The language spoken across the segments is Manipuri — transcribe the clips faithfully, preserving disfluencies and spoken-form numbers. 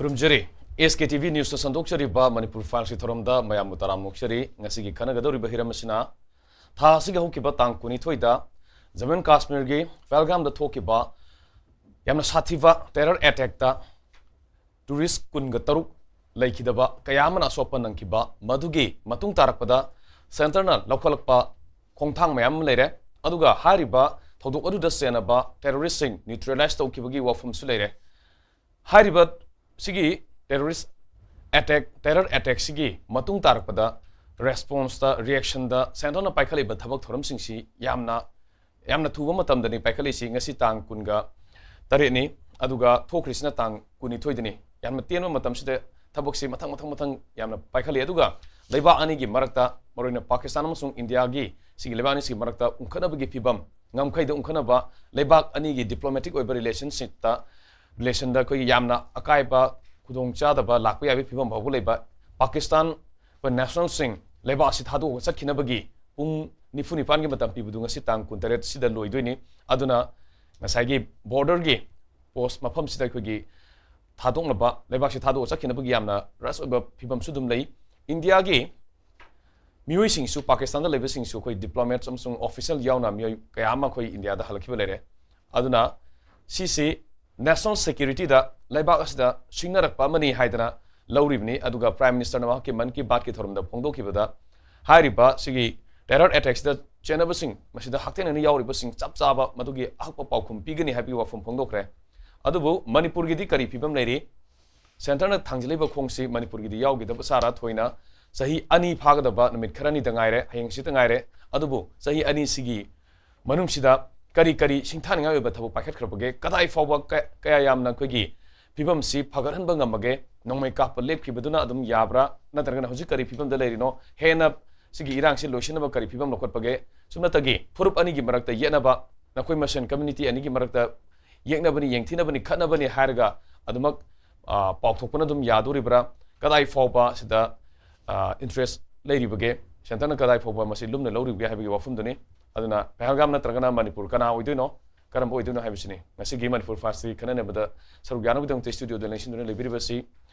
ꯈꯨꯔꯨꯝꯖꯔꯤ꯫ ꯑꯦꯁ ꯀꯦ ꯇꯤ ꯚꯤ ꯅ꯭ꯌꯨꯁꯇ ꯁꯟꯗꯣꯛꯆꯔꯤꯕ ꯃꯅꯤꯄꯨꯔ ꯐꯥꯏꯜꯁꯀꯤ ꯊꯧꯔꯝꯗ ꯃꯌꯥꯝꯕꯨ ꯇꯔꯥꯝꯅ ꯑꯣꯛꯆꯔꯤ꯫ ꯉꯁꯤꯒꯤ ꯈꯟꯅꯒꯗꯧꯔꯤꯕ ꯍꯤꯔꯝ ꯑꯁꯤꯅ ꯊꯥ ꯑꯁꯤꯒꯤ ꯍꯧꯈꯤꯕ ꯇꯥꯡ ꯀꯨꯟꯅꯤꯊꯣꯏꯗ ꯖꯃꯨ ꯑꯦꯟ ꯀꯥꯁꯃꯤꯔꯒꯤ ꯄꯍꯜꯒꯥꯝꯗ ꯊꯣꯛꯈꯤꯕ ꯌꯥꯝꯅ ꯁꯥꯊꯤꯕ ꯇꯦꯔꯔ ꯑꯦꯇꯦꯛꯇ ꯇꯨꯔꯤꯁ ꯀꯨꯟꯒ ꯇꯔꯨꯛ ꯂꯩꯈꯤꯗꯕ, ꯀꯌꯥ ꯑꯃꯅ ꯑꯁꯣꯛꯄ ꯅꯪꯈꯤꯕ, ꯃꯗꯨꯒꯤ ꯃꯇꯨꯡ ꯇꯥꯔꯛꯄꯗ ꯁꯦꯟꯇꯔꯅ ꯂꯧꯈꯠꯂꯛꯄ ꯈꯣꯡꯊꯥꯡ ꯃꯌꯥꯝ ꯑꯃ ꯂꯩꯔꯦ꯫ ꯑꯗꯨꯒ ꯍꯥꯏꯔꯤꯕ ꯊꯧꯗꯣꯛ ꯑꯗꯨꯗ ꯆꯦꯟꯅꯕ ꯇꯦꯔꯣꯔꯤꯁꯁꯤꯡ ꯅ꯭ꯌꯨꯇ꯭ꯔꯦꯂꯥꯏꯁ ꯇꯧꯈꯤꯕꯒꯤ ꯋꯥꯐꯝꯁꯨ ꯂꯩꯔꯦ꯫ ꯍꯥꯏꯔꯤꯕ ꯁꯤꯒꯤ ꯇꯦꯔꯣꯔꯤꯁ ꯑꯦꯇꯦꯛ, ꯇꯦꯔꯔ ꯑꯦꯇꯦꯛꯁꯤꯒꯤ ꯃꯇꯨꯡ ꯇꯥꯔꯛꯄꯗ ꯔꯦꯁꯄꯣꯟꯁꯇ, ꯔꯤꯌꯦꯛꯁꯟꯗ ꯁꯦꯟꯇꯔꯅ ꯄꯥꯏꯈꯠꯂꯤꯕ ꯊꯕꯛ ꯊꯧꯔꯝꯁꯤꯡꯁꯤ ꯌꯥꯝꯅ, ꯌꯥꯝꯅ ꯊꯨꯕ ꯃꯇꯝꯗꯅꯤ ꯄꯥꯏꯈꯠꯂꯤꯁꯤ꯫ ꯉꯁꯤ ꯇꯥꯡ ꯀꯨꯟꯒ ꯇꯔꯦꯠꯅꯤ, ꯑꯗꯨꯒ ꯊꯣꯛꯈ꯭ꯔꯤꯁꯤꯅ ꯇꯥꯡ ꯀꯨꯟꯅꯤꯊꯣꯏꯗꯅꯤ꯫ ꯌꯥꯝꯅ ꯇꯦꯟꯕ ꯃꯇꯝꯁꯤꯗ ꯊꯕꯛꯁꯤ ꯃꯊꯪ, ꯃꯊꯪ, ꯃꯊꯪ ꯌꯥꯝꯅ ꯄꯥꯏꯈꯠꯂꯤ꯫ ꯑꯗꯨꯒ ꯂꯩꯕꯥꯛ ꯑꯅꯤꯒꯤ ꯃꯔꯛꯇ, ꯃꯔꯨꯑꯣꯏꯅ ꯄꯥꯀꯤꯁꯇꯥꯟ ꯑꯃꯁꯨꯡ ꯏꯟꯗꯤꯌꯥꯒꯤ ꯁꯤꯒꯤ ꯂꯩꯕꯥꯛ ꯑꯅꯤꯁꯤꯒꯤ ꯃꯔꯛꯇ ꯎꯪꯈꯠꯅꯕꯒꯤ ꯐꯤꯕꯝ, ꯉꯝꯈꯩꯗ ꯎꯪꯈꯠꯅꯕ, ꯂꯩꯕꯥꯛ ꯑꯅꯤꯒꯤ ꯗꯤꯄ꯭ꯂꯣꯃꯦꯇꯤꯛ ꯑꯣꯏꯕ ꯔꯤꯂꯦꯁꯟꯁꯤꯞꯇ, ꯔꯤꯂꯦꯁꯟꯗ ꯑꯩꯈꯣꯏꯒꯤ ꯌꯥꯝꯅ ꯑꯀꯥꯏꯕ ꯈꯨꯗꯣꯡꯆꯥꯗꯕ ꯂꯥꯛꯄ ꯌꯥꯕꯒꯤ ꯐꯤꯕꯝ ꯐꯥꯎꯕ ꯂꯩꯕ ꯄꯥꯀꯤꯁꯇꯥꯟ ꯅꯦꯁꯅꯦꯜꯁꯤꯡ ꯂꯩꯕꯥꯛ ꯑꯁꯤ ꯊꯥꯗꯣꯛꯑꯒ ꯆꯠꯈꯤꯅꯕꯒꯤ ꯄꯨꯡ ꯅꯤꯐꯨ ꯅꯤꯄꯥꯟꯒꯤ ꯃꯇꯝ ꯄꯤꯕꯗꯨ ꯉꯁꯤ ꯇꯥꯡ ꯀꯨꯟꯇꯔꯦꯠ ꯁꯤꯗ ꯂꯣꯏꯗꯣꯏꯅꯤ꯫ ꯑꯗꯨꯅ ꯉꯁꯥꯏꯒꯤ ꯕꯣꯔꯗꯔꯒꯤ ꯄꯣꯁ ꯃꯐꯝꯁꯤꯗ ꯑꯩꯈꯣꯏꯒꯤ ꯊꯥꯗꯣꯛꯅꯕ, ꯂꯩꯕꯥꯛꯁꯤ ꯊꯥꯗꯣꯛꯑ ꯆꯠꯈꯤꯅꯕꯒꯤ ꯌꯥꯝꯅ ꯔꯁ ꯑꯣꯏꯕ ꯐꯤꯕꯝꯁꯨ ꯑꯗꯨꯝ ꯂꯩ꯫ ꯏꯟꯗꯤꯌꯥꯒꯤ ꯃꯤꯑꯣꯏꯁꯤꯡꯁꯨ, ꯄꯥꯀꯤꯁꯇꯥꯟꯗ ꯂꯩꯕꯁꯤꯡꯁꯨ, ꯑꯩꯈꯣꯏ ꯗꯤꯄ꯭ꯂꯣꯃꯦꯠꯁ ꯑꯃꯁꯨꯡ ꯑꯣꯐꯤꯁꯤꯌꯦꯜ ꯌꯥꯎꯅ ꯃꯤꯑꯣꯏ ꯀꯌꯥ ꯑꯃ ꯑꯩꯈꯣꯏ ꯏꯟꯗꯤꯌꯥꯗ ꯍꯜꯂꯛꯈꯤꯕ ꯂꯩꯔꯦ꯫ ꯑꯗꯨꯅ ꯁꯤꯁꯤ ꯅꯦꯁꯅꯦꯜ ꯁꯦꯀ꯭ꯌꯨꯔꯤꯇꯤꯗ, ꯂꯩꯕꯥꯛ ꯑꯁꯤꯗ ꯁꯤꯡꯅꯔꯛꯄ ꯑꯃꯅꯤ ꯍꯥꯏꯗꯅ ꯂꯧꯔꯤꯕꯅꯤ꯫ ꯑꯗꯨꯒ ꯄ꯭ꯔꯥꯏꯝ ꯃꯤꯅꯤꯁꯇꯔꯅ ꯃꯍꯥꯛꯀꯤ ꯃꯟ ꯀꯤ ꯕꯥꯠꯀꯤ ꯊꯧꯔꯝꯗ ꯐꯣꯡꯗꯣꯛꯈꯤꯕꯗ ꯍꯥꯏꯔꯤꯕ ꯁꯤꯒꯤ ꯇꯦꯔꯔ ꯑꯦꯇꯦꯛꯁꯤꯗ ꯆꯦꯟꯅꯕꯁꯤꯡ, ꯃꯁꯤꯗ ꯍꯛꯊꯦꯡꯅꯅ ꯌꯥꯎꯔꯤꯕꯁꯤꯡ ꯆꯞ ꯆꯥꯕ ꯃꯗꯨꯒꯤ ꯑꯍꯛꯄ ꯄꯥꯎꯈꯨꯝ ꯄꯤꯒꯅꯤ ꯍꯥꯏꯕꯒꯤ ꯋꯥꯐꯝ ꯐꯣꯡꯗꯣꯛꯈ꯭ꯔꯦ꯫ ꯑꯗꯨꯕꯨ ꯃꯅꯤꯄꯨꯔꯒꯤꯗꯤ ꯀꯔꯤ ꯐꯤꯕꯝ ꯂꯩꯔꯤ? ꯁꯦꯟꯇꯔꯅ ꯊꯥꯡꯖꯤꯜꯂꯤꯕ ꯈꯣꯡꯁꯤ ꯃꯅꯤꯄꯨꯔꯒꯤꯗꯤ ꯌꯥꯎꯈꯤꯗꯕ ꯁꯥꯔ ꯊꯣꯏꯅ ꯆꯍꯤ ꯑꯅꯤ ꯐꯥꯒꯗꯕ ꯅꯨꯃꯤꯠ ꯈꯔꯅꯤꯗ ꯉꯥꯏꯔꯦ, ꯍꯌꯦꯡ ꯍꯪꯆꯤꯠꯇ ꯉꯥꯏꯔꯦ꯫ ꯑꯗꯨꯕꯨ ꯆꯍꯤ ꯑꯅꯤꯁꯤꯒꯤ ꯃꯅꯨꯡꯁꯤꯗ ꯀꯔꯤ ꯀꯔꯤ ꯁꯤꯡꯊꯥꯅꯤꯡꯉꯥꯏ ꯑꯣꯏꯕ ꯊꯕꯛ ꯄꯥꯏꯈꯠꯈ꯭ꯔꯕꯒꯦ? ꯀꯗꯥꯏ ꯐꯥꯎꯕ ꯀ-, ꯀꯌꯥ ꯌꯥꯝꯅ ꯑꯩꯈꯣꯏꯒꯤ ꯐꯤꯕꯝꯁꯤ ꯐꯒꯠꯍꯟꯕ ꯉꯝꯃꯒꯦ? ꯅꯣꯡꯃꯩ ꯀꯥꯞꯄ ꯂꯦꯞꯈꯤꯕꯗꯨꯅ ꯑꯗꯨꯝ ꯌꯥꯕ꯭ꯔꯥ? ꯅꯠꯇ꯭ꯔꯒꯅ ꯍꯧꯖꯤꯛ ꯀꯔꯤ ꯐꯤꯕꯝꯗ ꯂꯩꯔꯤꯅꯣ? ꯍꯦꯟꯅ ꯁꯤꯒꯤ ꯏꯔꯥꯡꯁꯤ ꯂꯣꯏꯁꯤꯟꯅꯕ ꯀꯔꯤ ꯐꯤꯕꯝ ꯂꯧꯈꯠꯄꯒꯦ? ꯁꯨꯞꯅꯇꯒꯤ ꯐꯨꯔꯨꯞ ꯑꯅꯤꯒꯤ ꯃꯔꯛꯇ ꯌꯦꯠꯅꯕ, ꯅꯈꯣꯏ ꯃꯁꯦꯟ ꯀꯝꯃ꯭ꯌꯨꯅꯤꯇꯤ ꯑꯅꯤꯒꯤ ꯃꯔꯛꯇ ꯌꯦꯛꯅꯕꯅꯤ, ꯌꯦꯡꯊꯤꯅꯕꯅꯤ, ꯈꯠꯅꯕꯅꯤ ꯍꯥꯏꯔꯒ ꯑꯗꯨꯃꯛ, ꯑ, ꯄꯥꯎꯊꯣꯛꯄꯅ ꯑꯗꯨꯝ ꯌꯥꯗꯣꯔꯤꯕ꯭ꯔꯥ? ꯀꯗꯥꯏ ꯐꯥꯎꯕ ꯁꯤꯗ, ꯑ, ꯏꯟꯇꯔꯦꯁ ꯂꯩꯔꯤꯕꯒꯦ? ꯁꯦꯟꯇꯔꯅ ꯀꯗꯥꯏ ꯐꯥꯎꯕ ꯃꯁꯤ ꯂꯨꯝꯅ ꯂꯧꯔꯤꯕꯒꯦ ꯍꯥꯏꯕꯒꯤ ꯋꯥꯐꯝꯗꯨꯅꯤ꯫ ꯑꯗꯨꯅ ꯄꯍꯜꯒꯥꯝ ꯅꯠꯇ꯭ꯔꯒꯅ ꯃꯅꯤꯄꯨꯔ ꯀꯅꯥ ꯑꯣꯏꯗꯣꯏꯅꯣ? ꯀꯔꯝꯕ ꯑꯣꯏꯗꯣꯏꯅꯣ ꯍꯥꯏꯕꯁꯤꯅꯤ꯫ ꯉꯁꯤꯒꯤ ꯃꯅꯤꯄꯨꯔ ꯐꯥꯁꯀꯤ ꯈꯟꯅꯅꯕꯗ ꯁꯔꯨꯛ ꯌꯥꯅꯕꯒꯤꯗꯃꯛꯇ ꯁ꯭ꯇꯨꯗꯤꯑꯣꯗ ꯂꯦꯡꯁꯤꯟꯗꯨꯅ ꯂꯩꯕꯤꯔꯤꯕꯁꯤ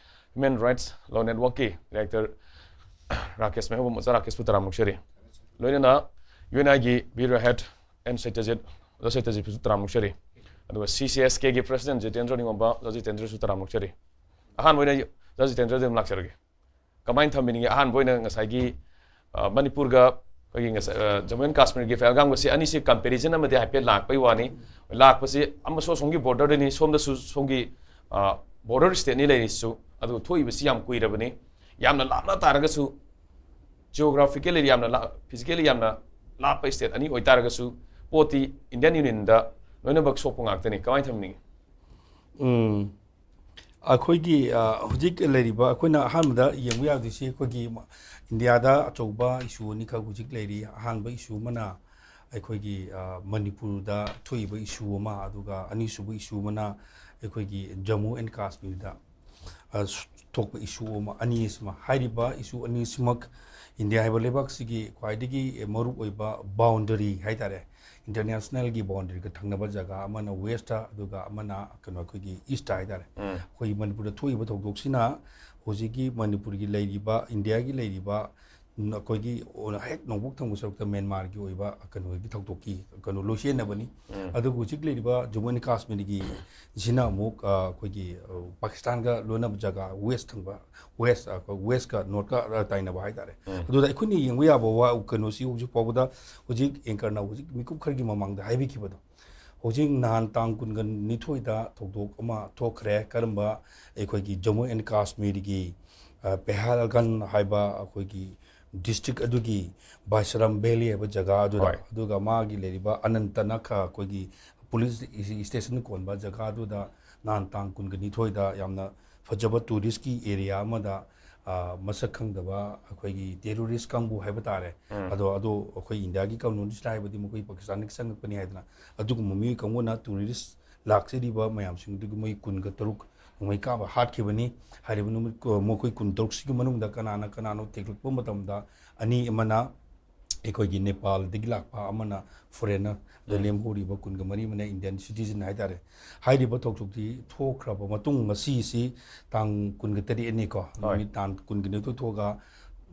Human Rights Law Networkꯀꯤ ꯗꯥꯏꯔꯦꯛꯇꯔ ꯔꯥꯀꯦꯁ ꯃꯩꯍꯧꯕꯝ꯫ ꯑꯣꯖꯥ ꯔꯥꯀꯦꯁꯄꯨ ꯇꯔꯥꯝꯅ ꯑꯣꯛꯆꯔꯤ꯫ ꯂꯣꯏꯅꯅ UNIꯒꯤ Bureau Head ꯑꯦꯟ ꯁꯇ꯭ꯌꯖꯤꯠ, ꯑꯣꯖꯥ ꯁꯇ꯭ꯌꯖꯤꯠꯄꯨꯁꯨ ꯇꯔꯥꯝꯅ ꯑꯣꯛꯆꯔꯤ꯫ ꯑꯗꯨꯒ CCSKꯒꯤ President ꯖꯤꯇꯦꯟꯗ꯭ꯔ ꯅꯤꯡꯉꯣꯝꯕ, ꯑꯣꯖꯥ ꯖꯤꯇꯦꯟꯗ꯭ꯔꯁꯨ ꯇꯔꯥꯝꯅ ꯑꯣꯛꯆꯔꯤ꯫ ꯑꯍꯥꯟꯕ ꯑꯣꯏꯅ ꯑꯣꯖꯥ ꯖꯤꯇꯦꯟꯗ꯭ꯔꯗ ꯑꯗꯨꯝ ꯂꯥꯛꯆꯔꯒꯦ꯫ ꯀꯃꯥꯏꯅ ꯊꯝꯕꯤꯅꯤꯡꯉꯤ? ꯑꯍꯥꯟꯕ ꯑꯣꯏꯅ ꯉꯁꯥꯏꯒꯤ, ꯑ, ꯃꯅꯤꯄꯨꯔꯒ ꯑꯩꯈꯣꯏꯒꯤ ꯉꯁꯥꯏ, ꯑ, ꯖꯝꯃꯨ ꯑꯦꯟ ꯀꯥꯁꯃꯤꯔꯒꯤ ꯄꯍꯜꯒꯥꯝꯒꯁꯤ ꯑꯅꯤꯁꯤ comparison ꯑꯃꯗꯤ ꯍꯥꯏꯐꯦꯠ ꯂꯥꯛꯄꯩ ꯋꯥꯅꯤ꯫ ꯂꯥꯛꯄꯁꯤ ꯑꯃꯁꯨ ꯑꯁꯣꯝꯒꯤ borderꯗꯅꯤ, ꯁꯣꯝꯗꯁꯨ ꯁꯣꯝꯒꯤ, ꯑ, border stateꯅꯤ ꯂꯩꯔꯤꯁꯤꯁꯨ꯫ ꯑꯗꯨꯒ ꯊꯣꯛꯏꯕꯁꯤ ꯌꯥꯝ ꯀꯨꯏꯔꯕꯅꯤ꯫ ꯌꯥꯝꯅ ꯂꯥꯞꯅ ꯇꯥꯔꯒꯁꯨ, geographically ꯌꯥꯝꯅ ꯂꯥꯞ-, physically ꯌꯥꯝꯅ ꯂꯥꯞꯄ state ꯑꯅꯤ ꯑꯣꯏꯇꯥꯔꯒꯁꯨ, ꯄꯣꯠꯇꯤ Indian Unionꯗ ꯂꯣꯏꯅꯃꯛ ꯁꯣꯛꯄ ꯉꯥꯛꯇꯅꯤ꯫ ꯀꯃꯥꯏꯅ ꯊꯝꯅꯤꯡꯉꯤ? ꯎꯝ꯫ ꯑꯩꯈꯣꯏꯒꯤ, ꯑ, ꯍꯧꯖꯤꯛ ꯂꯩꯔꯤꯕ, ꯑꯩꯈꯣꯏꯅ ꯑꯍꯥꯟꯕꯗ ꯌꯦꯡꯕ ꯌꯥꯗꯣꯏꯁꯤ ꯑꯩꯈꯣꯏꯒꯤ ꯃ-, ꯏꯟꯗꯤꯌꯥꯗ ꯑꯆꯧꯕ issue ꯑꯅꯤꯈꯛ ꯍꯧꯖꯤꯛ ꯂꯩꯔꯤ꯫ ꯑꯍꯥꯟꯕ issue ꯑꯃꯅ ꯑꯩꯈꯣꯏꯒꯤ, ꯑ, ꯃꯅꯤꯄꯨꯔꯗ ꯊꯣꯛꯏꯕ issue ꯑꯃ, ꯑꯗꯨꯒ ꯑꯅꯤꯁꯨꯕ issue ꯑꯃꯅ ꯑꯩꯈꯣꯏꯒꯤ ꯖꯝꯃꯨ ꯑꯦꯟ ꯀꯥꯁꯃꯤꯔꯗ, ꯑ, ꯁ-, ꯊꯣꯛꯄ issue ꯑꯃ, ꯑꯅꯤꯁꯤꯃ, ꯍꯥꯏꯔꯤꯕ issue ꯑꯅꯤꯁꯤꯃꯛ ꯏꯟꯗꯤꯌꯥ ꯍꯥꯏꯕ ꯂꯩꯕꯥꯛꯁꯤꯒꯤ ꯈ꯭ꯋꯥꯏꯗꯒꯤ ꯃꯔꯨꯑꯣꯏꯕ boundary ꯍꯥꯏꯇꯥꯔꯦ, internationalꯒꯤ boundaryꯒ ꯊꯪꯅꯕ ꯖꯒꯥ, ꯑꯃꯅ westꯇ, ꯑꯗꯨꯒ ꯑꯃꯅ ꯀꯩꯅꯣ ꯑꯩꯈꯣꯏꯒꯤ eastꯇ ꯍꯥꯏꯇꯥꯔꯦ꯫ ꯎꯝ꯫ ꯑꯩꯈꯣꯏꯒꯤ ꯃꯅꯤꯄꯨꯔꯗ ꯊꯣꯛꯏꯕ ꯊꯧꯗꯣꯛꯁꯤꯅ ꯍꯧꯖꯤꯛꯀꯤ ꯃꯅꯤꯄꯨꯔꯒꯤ ꯂꯩꯔꯤꯕ, ꯏꯟꯗꯤꯌꯥꯒꯤ ꯂꯩꯔꯤꯕ, ꯎꯝ, ꯑꯩꯈꯣꯏꯒꯤ ꯍꯦꯛ ꯅꯣꯡꯄꯣꯛ ꯊꯪꯕ ꯁꯔꯨꯛꯇ ꯃ꯭ꯌꯥꯟꯃꯥꯔꯒꯤ ꯑꯣꯏꯕ ꯀꯩꯅꯣꯒꯤ ꯊꯧꯗꯣꯛꯀꯤ ꯀꯩꯅꯣ ꯂꯣꯏꯁꯤꯟꯅꯕꯅꯤ꯫ ꯎꯝ꯫ ꯑꯗꯨꯒ ꯍꯧꯖꯤꯛ ꯂꯩꯔꯤꯕ ꯖꯝꯃꯨ ꯑꯦꯟ ꯀꯥꯁꯃꯤꯔꯒꯤ ꯁꯤꯅ ꯑꯃꯨꯛ, ꯑ, ꯑꯩꯈꯣꯏꯒꯤ, ꯑ, ꯄꯥꯀꯤꯁꯇꯥꯟꯒ ꯂꯣꯟꯅꯕ ꯖꯒꯥ, west ꯊꯪꯕ, west, ꯑ, westꯀ northꯀ ꯇꯥꯏꯅꯕ ꯍꯥꯏꯇꯥꯔꯦ꯫ ꯎꯝ꯫ ꯑꯗꯨꯗ ꯑꯩꯈꯣꯏꯅ ꯌꯦꯡꯕ ꯌꯥꯕ ꯋꯥ, ꯀꯩꯅꯣꯁꯤ ꯍꯧꯖꯤꯛ ꯐꯥꯎꯕꯗ, ꯍꯧꯖꯤꯛ anchorꯅ ꯍꯧꯖꯤꯛ ꯃꯤꯀꯨꯞ ꯈꯔꯒꯤ ꯃꯃꯥꯡꯗ ꯍꯥꯏꯕꯤꯈꯤꯕꯗꯣ, ꯍꯧꯖꯤꯛ ꯅꯍꯥꯟ ꯇꯥꯡ ꯀꯨꯟꯒ ꯅꯤꯊꯣꯏꯗ ꯊꯧꯗꯣꯛ ꯑꯃ ꯊꯣꯛꯈ꯭ꯔꯦ꯫ ꯀꯔꯝꯕ? ꯑꯩꯈꯣꯏꯒꯤ ꯖꯝꯃꯨ ꯑꯦꯟ ꯀꯥꯁꯃꯤꯔꯒꯤ, ꯑ, ꯄꯦꯍꯜꯒꯥꯝ ꯍꯥꯏꯕ ꯑꯩꯈꯣꯏꯒꯤ district ꯑꯗꯨꯒꯤ ꯕꯥꯏꯁꯔꯥꯝ Valley ꯍꯥꯏꯕ ꯖꯒꯥ ꯑꯗꯨꯗ, ꯍꯣꯏ꯫ ꯑꯗꯨꯒ ꯃꯥꯒꯤ ꯂꯩꯔꯤꯕ ꯑꯅꯟꯇꯅꯥꯒ, ꯑꯩꯈꯣꯏꯒꯤ police station ꯀꯣꯟꯕ ꯖꯒꯥ ꯑꯗꯨꯗ ꯅꯍꯥꯟ ꯇꯥꯡ ꯀꯨꯟꯒ ꯅꯤꯊꯣꯏꯗ ꯌꯥꯝꯅ ꯐꯖꯕ touristꯀꯤ area ꯑꯃꯗ, ꯑ, ꯃꯁꯛ ꯈꯪꯗꯕ ꯑꯩꯈꯣꯏꯒꯤ terrorist ꯀꯥꯡꯕꯨ ꯍꯥꯏꯕ ꯇꯥꯔꯦ꯫ ꯎꯝ꯫ ꯑꯗꯣ, ꯑꯗꯣ ꯑꯩꯈꯣꯏ ꯏꯟꯗꯤꯌꯥꯒꯤ ꯀꯥꯡꯂꯣꯟꯁꯤꯗ ꯍꯥꯏꯕꯗꯤ ꯃꯈꯣꯏ ꯄꯥꯀꯤꯁꯇꯥꯟꯗꯒꯤ ꯆꯪꯉꯛꯄꯅꯤ ꯍꯥꯏꯗꯅ ꯑꯗꯨꯒꯨꯝꯕ ꯃꯤꯑꯣꯏ ꯀꯥꯡꯕꯨꯅ tourist ꯂꯥꯛꯆꯔꯤꯕ ꯃꯌꯥꯝꯁꯤꯡꯗꯨꯒꯤ ꯃꯣꯏ ꯀꯨꯟꯒ ꯇꯔꯨꯛ ꯅꯣꯡꯃꯩ ꯀꯥꯞꯄ ꯍꯥꯠꯈꯤꯕꯅꯤ꯫ ꯍꯥꯏꯔꯤꯕ ꯅꯨꯃꯤꯠ, ꯃꯈꯣꯏ ꯀꯨꯟꯇꯔꯨꯛꯁꯤꯒꯤ ꯃꯅꯨꯡꯗ ꯀꯅꯥꯅ ꯀꯅꯥꯅꯣ ꯊꯤꯒꯠꯂꯛꯄ ꯃꯇꯝꯗ ꯑꯅꯤ ꯑꯃꯅ ꯑꯩꯈꯣꯏꯒꯤ ꯅꯦꯄꯥꯜꯗꯒꯤ ꯂꯥꯛꯄ ꯑꯃꯅ ꯐꯣꯔꯦꯟꯅꯔ, ꯑꯗ ꯎꯝ꯫ ꯂꯦꯝꯍꯧꯔꯤꯕ ꯀꯨꯟꯒ ꯃꯔꯤ ꯑꯃꯅ ꯏꯟꯗꯤꯌꯟ ꯁꯤꯇꯤꯖꯟ ꯍꯥꯏꯇꯥꯔꯦ꯫ ꯍꯥꯏꯔꯤꯕ ꯊꯧꯗꯣꯛꯇꯤ ꯊꯣꯛꯈ꯭ꯔꯕ ꯃꯇꯨꯡ, ꯉꯁꯤꯁꯤ ꯇꯥꯡ ꯀꯨꯟꯒ ꯇꯔꯦꯠꯅꯤꯀꯣ, ꯍꯣꯏ꯫ ꯅꯨꯃꯤꯠ ꯇꯥꯡ ꯀꯨꯟꯒ ꯅꯤꯊꯣꯏ ꯊꯣꯛꯑꯒ,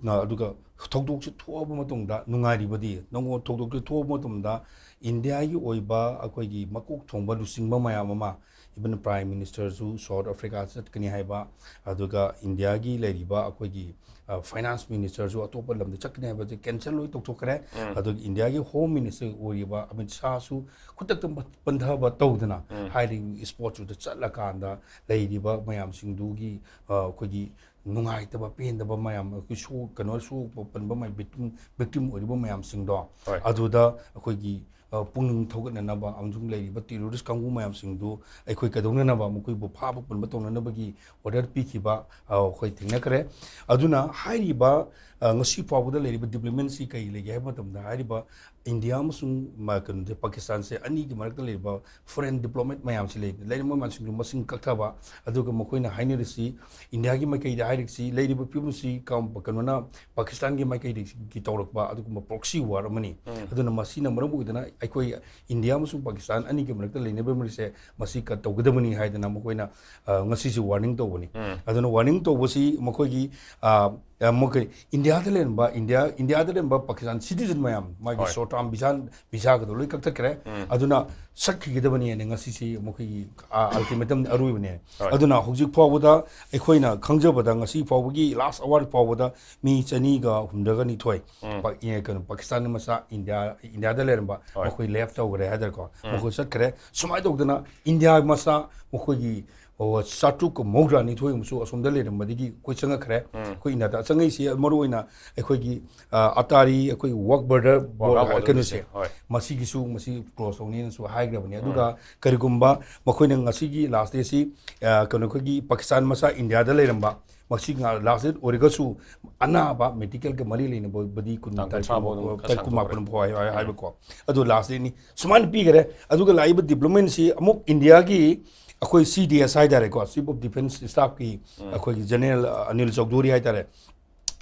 ꯑ, ꯑꯗꯨꯒ ꯊꯧꯗꯣꯛꯁꯤ ꯊꯣꯛꯑꯕ ꯃꯇꯨꯡꯗ ꯅꯨꯡꯉꯥꯏꯔꯤꯕꯗꯤ, ꯅꯪꯉꯣ-, ꯊꯧꯗꯣꯛꯁꯤ ꯊꯣꯛꯑꯕ ꯃꯇꯨꯡꯗ ꯏꯟꯗꯤꯌꯥꯒꯤ ꯑꯣꯏꯕ ꯑꯩꯈꯣꯏꯒꯤ ꯃꯀꯣꯛ ꯊꯣꯡꯕ ꯂꯨꯆꯤꯡꯕ ꯃꯌꯥꯝ ꯑꯃ, even Prime Ministerꯁꯨ South Africa ꯆꯠꯀꯅꯤ ꯍꯥꯏꯕ, ꯑꯗꯨꯒ ꯏꯟꯗꯤꯌꯥꯒꯤ ꯂꯩꯔꯤꯕ ꯑꯩꯈꯣꯏꯒꯤ, ꯑ, Finance Ministerꯁꯨ ꯑꯇꯣꯞꯄ ꯂꯝꯗ ꯆꯠꯀꯅꯤ ꯍꯥꯏꯕꯁꯦ cancel ꯂꯣꯏ ꯇꯧꯊꯣꯛꯈ꯭ꯔꯦ꯫ ꯎꯝ꯫ ꯑꯗꯨꯒ ꯏꯟꯗꯤꯌꯥꯒꯤ Home Minister ꯑꯣꯏꯔꯤꯕ ꯑꯃꯤꯠ ꯁꯥꯍꯁꯨ ꯈꯨꯗꯛꯇ ꯄ-, ꯄꯟꯊꯕ ꯇꯧꯗꯅ ꯎꯝ꯫ ꯍꯥꯏꯔꯤꯕ spotꯇꯨꯗ ꯆꯠꯂꯀꯥꯟꯗ ꯂꯩꯔꯤꯕ ꯃꯌꯥꯝꯁꯤꯡꯗꯨꯒꯤ, ꯑ, ꯑꯩꯈꯣꯏꯒꯤ ꯅꯨꯡꯉꯥꯏꯇꯕ, ꯄꯦꯟꯗꯕ ꯃꯌꯥꯝ, ꯑꯩꯈꯣꯏ ꯁꯣꯛ-, ꯀꯩꯅꯣ, ꯁꯣꯛꯄ ꯄꯟꯕ ꯃꯌꯥꯝ, victim, victim ꯑꯣꯏꯔꯤꯕ ꯃꯌꯥꯝꯁꯤꯡꯗꯣ, ꯍꯣꯏ꯫ ꯑꯗꯨꯗ ꯑꯩꯈꯣꯏꯒꯤ, ꯑ, ꯄꯨꯛꯅꯤꯡ ꯊꯧꯒꯠꯅꯅꯕ ꯑꯃꯁꯨꯡ ꯂꯩꯔꯤꯕ terrorist ꯀꯥꯡꯕꯨ ꯃꯌꯥꯝꯁꯤꯡꯗꯨ ꯑꯩꯈꯣꯏ ꯀꯩꯗꯧꯅꯅꯕ, ꯃꯈꯣꯏꯕꯨ ꯐꯥꯕ ꯄꯨꯟꯕ ꯇꯧꯅꯅꯕꯒꯤ order ꯄꯤꯈꯤꯕ, ꯑ, ꯑꯩꯈꯣꯏ ꯊꯦꯡꯅꯈ꯭ꯔꯦ꯫ ꯑꯗꯨꯅ ꯍꯥꯏꯔꯤꯕ, ꯑ, ꯉꯁꯤ ꯐꯥꯎꯕꯗ ꯂꯩꯔꯤꯕ developmentꯁꯤ ꯀꯔꯤ ꯂꯩꯒꯦ ꯍꯥꯏꯕ ꯃꯇꯝꯗ, ꯍꯥꯏꯔꯤꯕ ꯏꯟꯗꯤꯌꯥ ꯑꯃꯁꯨꯡ ꯃ-, ꯀꯩꯅꯣꯗꯤ, ꯄꯥꯀꯤꯁꯇꯥꯟꯁꯦ ꯑꯅꯤꯒꯤ ꯃꯔꯛꯇ ꯂꯩꯔꯤꯕ foreign diplomat ꯃꯌꯥꯝꯁꯤ ꯂꯩ, ꯂꯩꯔꯤꯕ ꯃꯌꯥꯝꯁꯤꯡꯗꯨ ꯃꯁꯤꯡ ꯀꯛꯊꯕ, ꯑꯗꯨꯒ ꯃꯈꯣꯏꯅ ꯍꯥꯏꯅꯔꯤꯁꯤ ꯏꯟꯗꯤꯌꯥꯒꯤ ꯃꯥꯏꯀꯩꯗ ꯍꯥꯏꯔꯤꯁꯤ, ꯂꯩꯔꯤꯕ ꯐꯤꯕꯝꯁꯤ ꯀꯝ-, ꯀꯩꯅꯣꯅ ꯄꯥꯀꯤꯁꯇꯥꯟꯒꯤ ꯃꯥꯏꯀꯩꯗꯒꯤ ꯇꯧꯔꯛꯄ ꯑꯗꯨꯒꯨꯝꯕ proxy war ꯑꯃꯅꯤ꯫ ꯎꯝ꯫ ꯑꯗꯨꯅ ꯃꯁꯤꯅ ꯃꯔꯝ ꯑꯣꯏꯗꯅ ꯑꯩꯈꯣꯏ ꯏꯟꯗꯤꯌꯥ ꯑꯃꯁꯨꯡ ꯄꯥꯀꯤꯁꯇꯥꯟ ꯑꯅꯤꯒꯤ ꯃꯔꯛꯇ ꯂꯩꯅꯕ ꯃꯔꯤꯁꯦ ꯃꯁꯤ cut ꯇꯧꯒꯗꯕꯅꯤ ꯍꯥꯏꯗꯅ ꯃꯈꯣꯏꯅ, ꯑ, ꯉꯁꯤꯁꯦ warning ꯇꯧꯕꯅꯤ꯫ ꯎꯝ꯫ ꯑꯗꯨꯅ warning ꯇꯧꯕꯁꯤ ꯃꯈꯣꯏꯒꯤ, ꯑ, ꯑ, ꯃꯈꯣꯏ ꯏꯟꯗꯤꯌꯥꯗ ꯂꯩꯔꯝꯕ, ꯏꯟꯗꯤꯌꯥ, ꯏꯟꯗꯤꯌꯥꯗ ꯂꯩꯔꯝꯕ ꯄꯥꯀꯤꯁꯇꯥꯟ citizen ꯃꯌꯥꯝ, ꯃꯥꯒꯤ ꯍꯣꯏ꯫ Short term visa, visaꯒꯗꯣ ꯂꯣꯏ ꯀꯛꯊꯠꯈ꯭ꯔꯦ꯫ ꯎꯝ꯫ ꯑꯗꯨꯅ ꯆꯠꯈꯤꯒꯗꯕꯅꯤ ꯍꯥꯏꯅ ꯉꯁꯤꯁꯤ ꯃꯈꯣꯏꯒꯤ, ꯑ, ultimatum ꯑꯔꯣꯏꯕꯅꯦ꯫ ꯍꯣꯏ꯫ ꯑꯗꯨꯅ ꯍꯧꯖꯤꯛ ꯐꯥꯎꯕꯗ ꯑꯩꯈꯣꯏꯅ ꯈꯪꯖꯕꯗ ꯉꯁꯤ ꯐꯥꯎꯕꯒꯤ last hour ꯐꯥꯎꯕꯗ ꯃꯤ ꯆꯅꯤꯒ ꯍꯨꯝꯗ꯭ꯔꯥꯒ ꯅꯤꯊꯣꯏ ꯎꯝ꯫ ꯄꯥ-, ꯑꯦ, ꯀꯩꯅꯣ, ꯄꯥꯀꯤꯁꯇꯥꯟꯒꯤ ꯃꯆꯥ ꯏꯟꯗꯤꯌꯥ, ꯏꯟꯗꯤꯌꯥꯗ ꯂꯩꯔꯝꯕ ꯍꯣꯏ꯫ ꯃꯈꯣꯏ left ꯇꯧꯈ꯭ꯔꯦ ꯍꯥꯏꯇꯥꯔꯦꯀꯣ꯫ ꯎꯝ꯫ ꯃꯈꯣꯏ ꯆꯠꯈ꯭ꯔꯦ꯫ ꯁꯨꯃꯥꯏꯅ ꯇꯧꯗꯅ ꯏꯟꯗꯤꯌꯥ ꯃꯆꯥ ꯃꯈꯣꯏꯒꯤ, ꯑꯣ, ꯆꯥꯇ꯭ꯔꯨꯛꯀ ꯃꯧꯗ꯭ꯔꯥ ꯅꯤꯊꯣꯏ ꯑꯃꯁꯨ ꯑꯁꯣꯝꯗ ꯂꯩꯔꯝꯕꯗꯒꯤ ꯑꯩꯈꯣꯏ ꯆꯪꯉꯛꯈ꯭ꯔꯦ꯫ ꯎꯝ꯫ ꯑꯩꯈꯣꯏ ꯏꯟꯗꯤꯌꯥꯗ ꯆꯪꯉꯛꯏꯁꯤ ꯃꯔꯨꯑꯣꯏꯅ ꯑꯩꯈꯣꯏꯒꯤ, ꯑ, ꯑꯇꯥꯔꯤ, ꯑꯩꯈꯣꯏ Wagh Border Wagah Border border ꯀꯩꯅꯣꯁꯦ, ꯍꯣꯏ꯫ ꯃꯁꯤꯒꯤꯁꯨ ꯃꯁꯤ close ꯇꯧꯅꯤꯅꯁꯨ ꯍꯥꯏꯈ꯭ꯔꯕꯅꯤ꯫ ꯎꯝ꯫ ꯑꯗꯨꯒ ꯀꯔꯤꯒꯨꯝꯕ ꯃꯈꯣꯏꯅ ꯉꯁꯤꯒꯤ last dayꯁꯤ, ꯑ, ꯀꯩꯅꯣ, ꯑꯩꯈꯣꯏꯒꯤ ꯄꯥꯀꯤꯁꯇꯥꯟ ꯃꯆꯥ ꯏꯟꯗꯤꯌꯥꯗ ꯂꯩꯔꯝꯕ, ꯃꯁꯤ ꯉꯥ-, last date ꯑꯣꯏꯔꯒꯁꯨ ꯑꯅꯥꯕ medicalꯒ ꯃꯔꯤ ꯂꯩꯅꯕꯕꯨꯗꯤ ꯀꯨꯟ ꯇꯥꯡ ꯇꯥꯔꯤꯛ ꯀꯨꯟꯊ꯭ꯔꯥ ꯐꯥꯎ ꯀꯨꯟ-, ꯈꯔ ꯇꯥꯔꯤꯛ ꯁꯥꯡꯗꯣꯛꯈ꯭ꯔꯦ꯫ ꯀꯨꯟꯃꯥꯄꯟ ꯐꯥꯎ ꯍꯥꯏ-, ꯍꯥꯏ-, ꯎꯝ꯫ ꯍꯥꯏꯕꯀꯣ꯫ ꯑꯗꯨ last dateꯅꯤ꯫ ꯁꯨꯃꯥꯏꯅ ꯄꯤꯈꯔꯦ꯫ ꯑꯗꯨꯒ ꯂꯥꯛꯏꯕ developmentꯁꯤ ꯑꯃꯨꯛ ꯏꯟꯗꯤꯌꯥꯒꯤ ꯑꯩꯈꯣꯏ C D S ꯍꯥꯏꯇꯥꯔꯦꯀꯣ, Chief of Defence Staffꯀꯤ ꯎꯝ꯫ ꯑꯩꯈꯣꯏꯒꯤ General, ꯑ, ꯑꯅꯤꯜ ꯆꯧꯙꯨꯔꯤ ꯍꯥꯏꯇꯥꯔꯦ,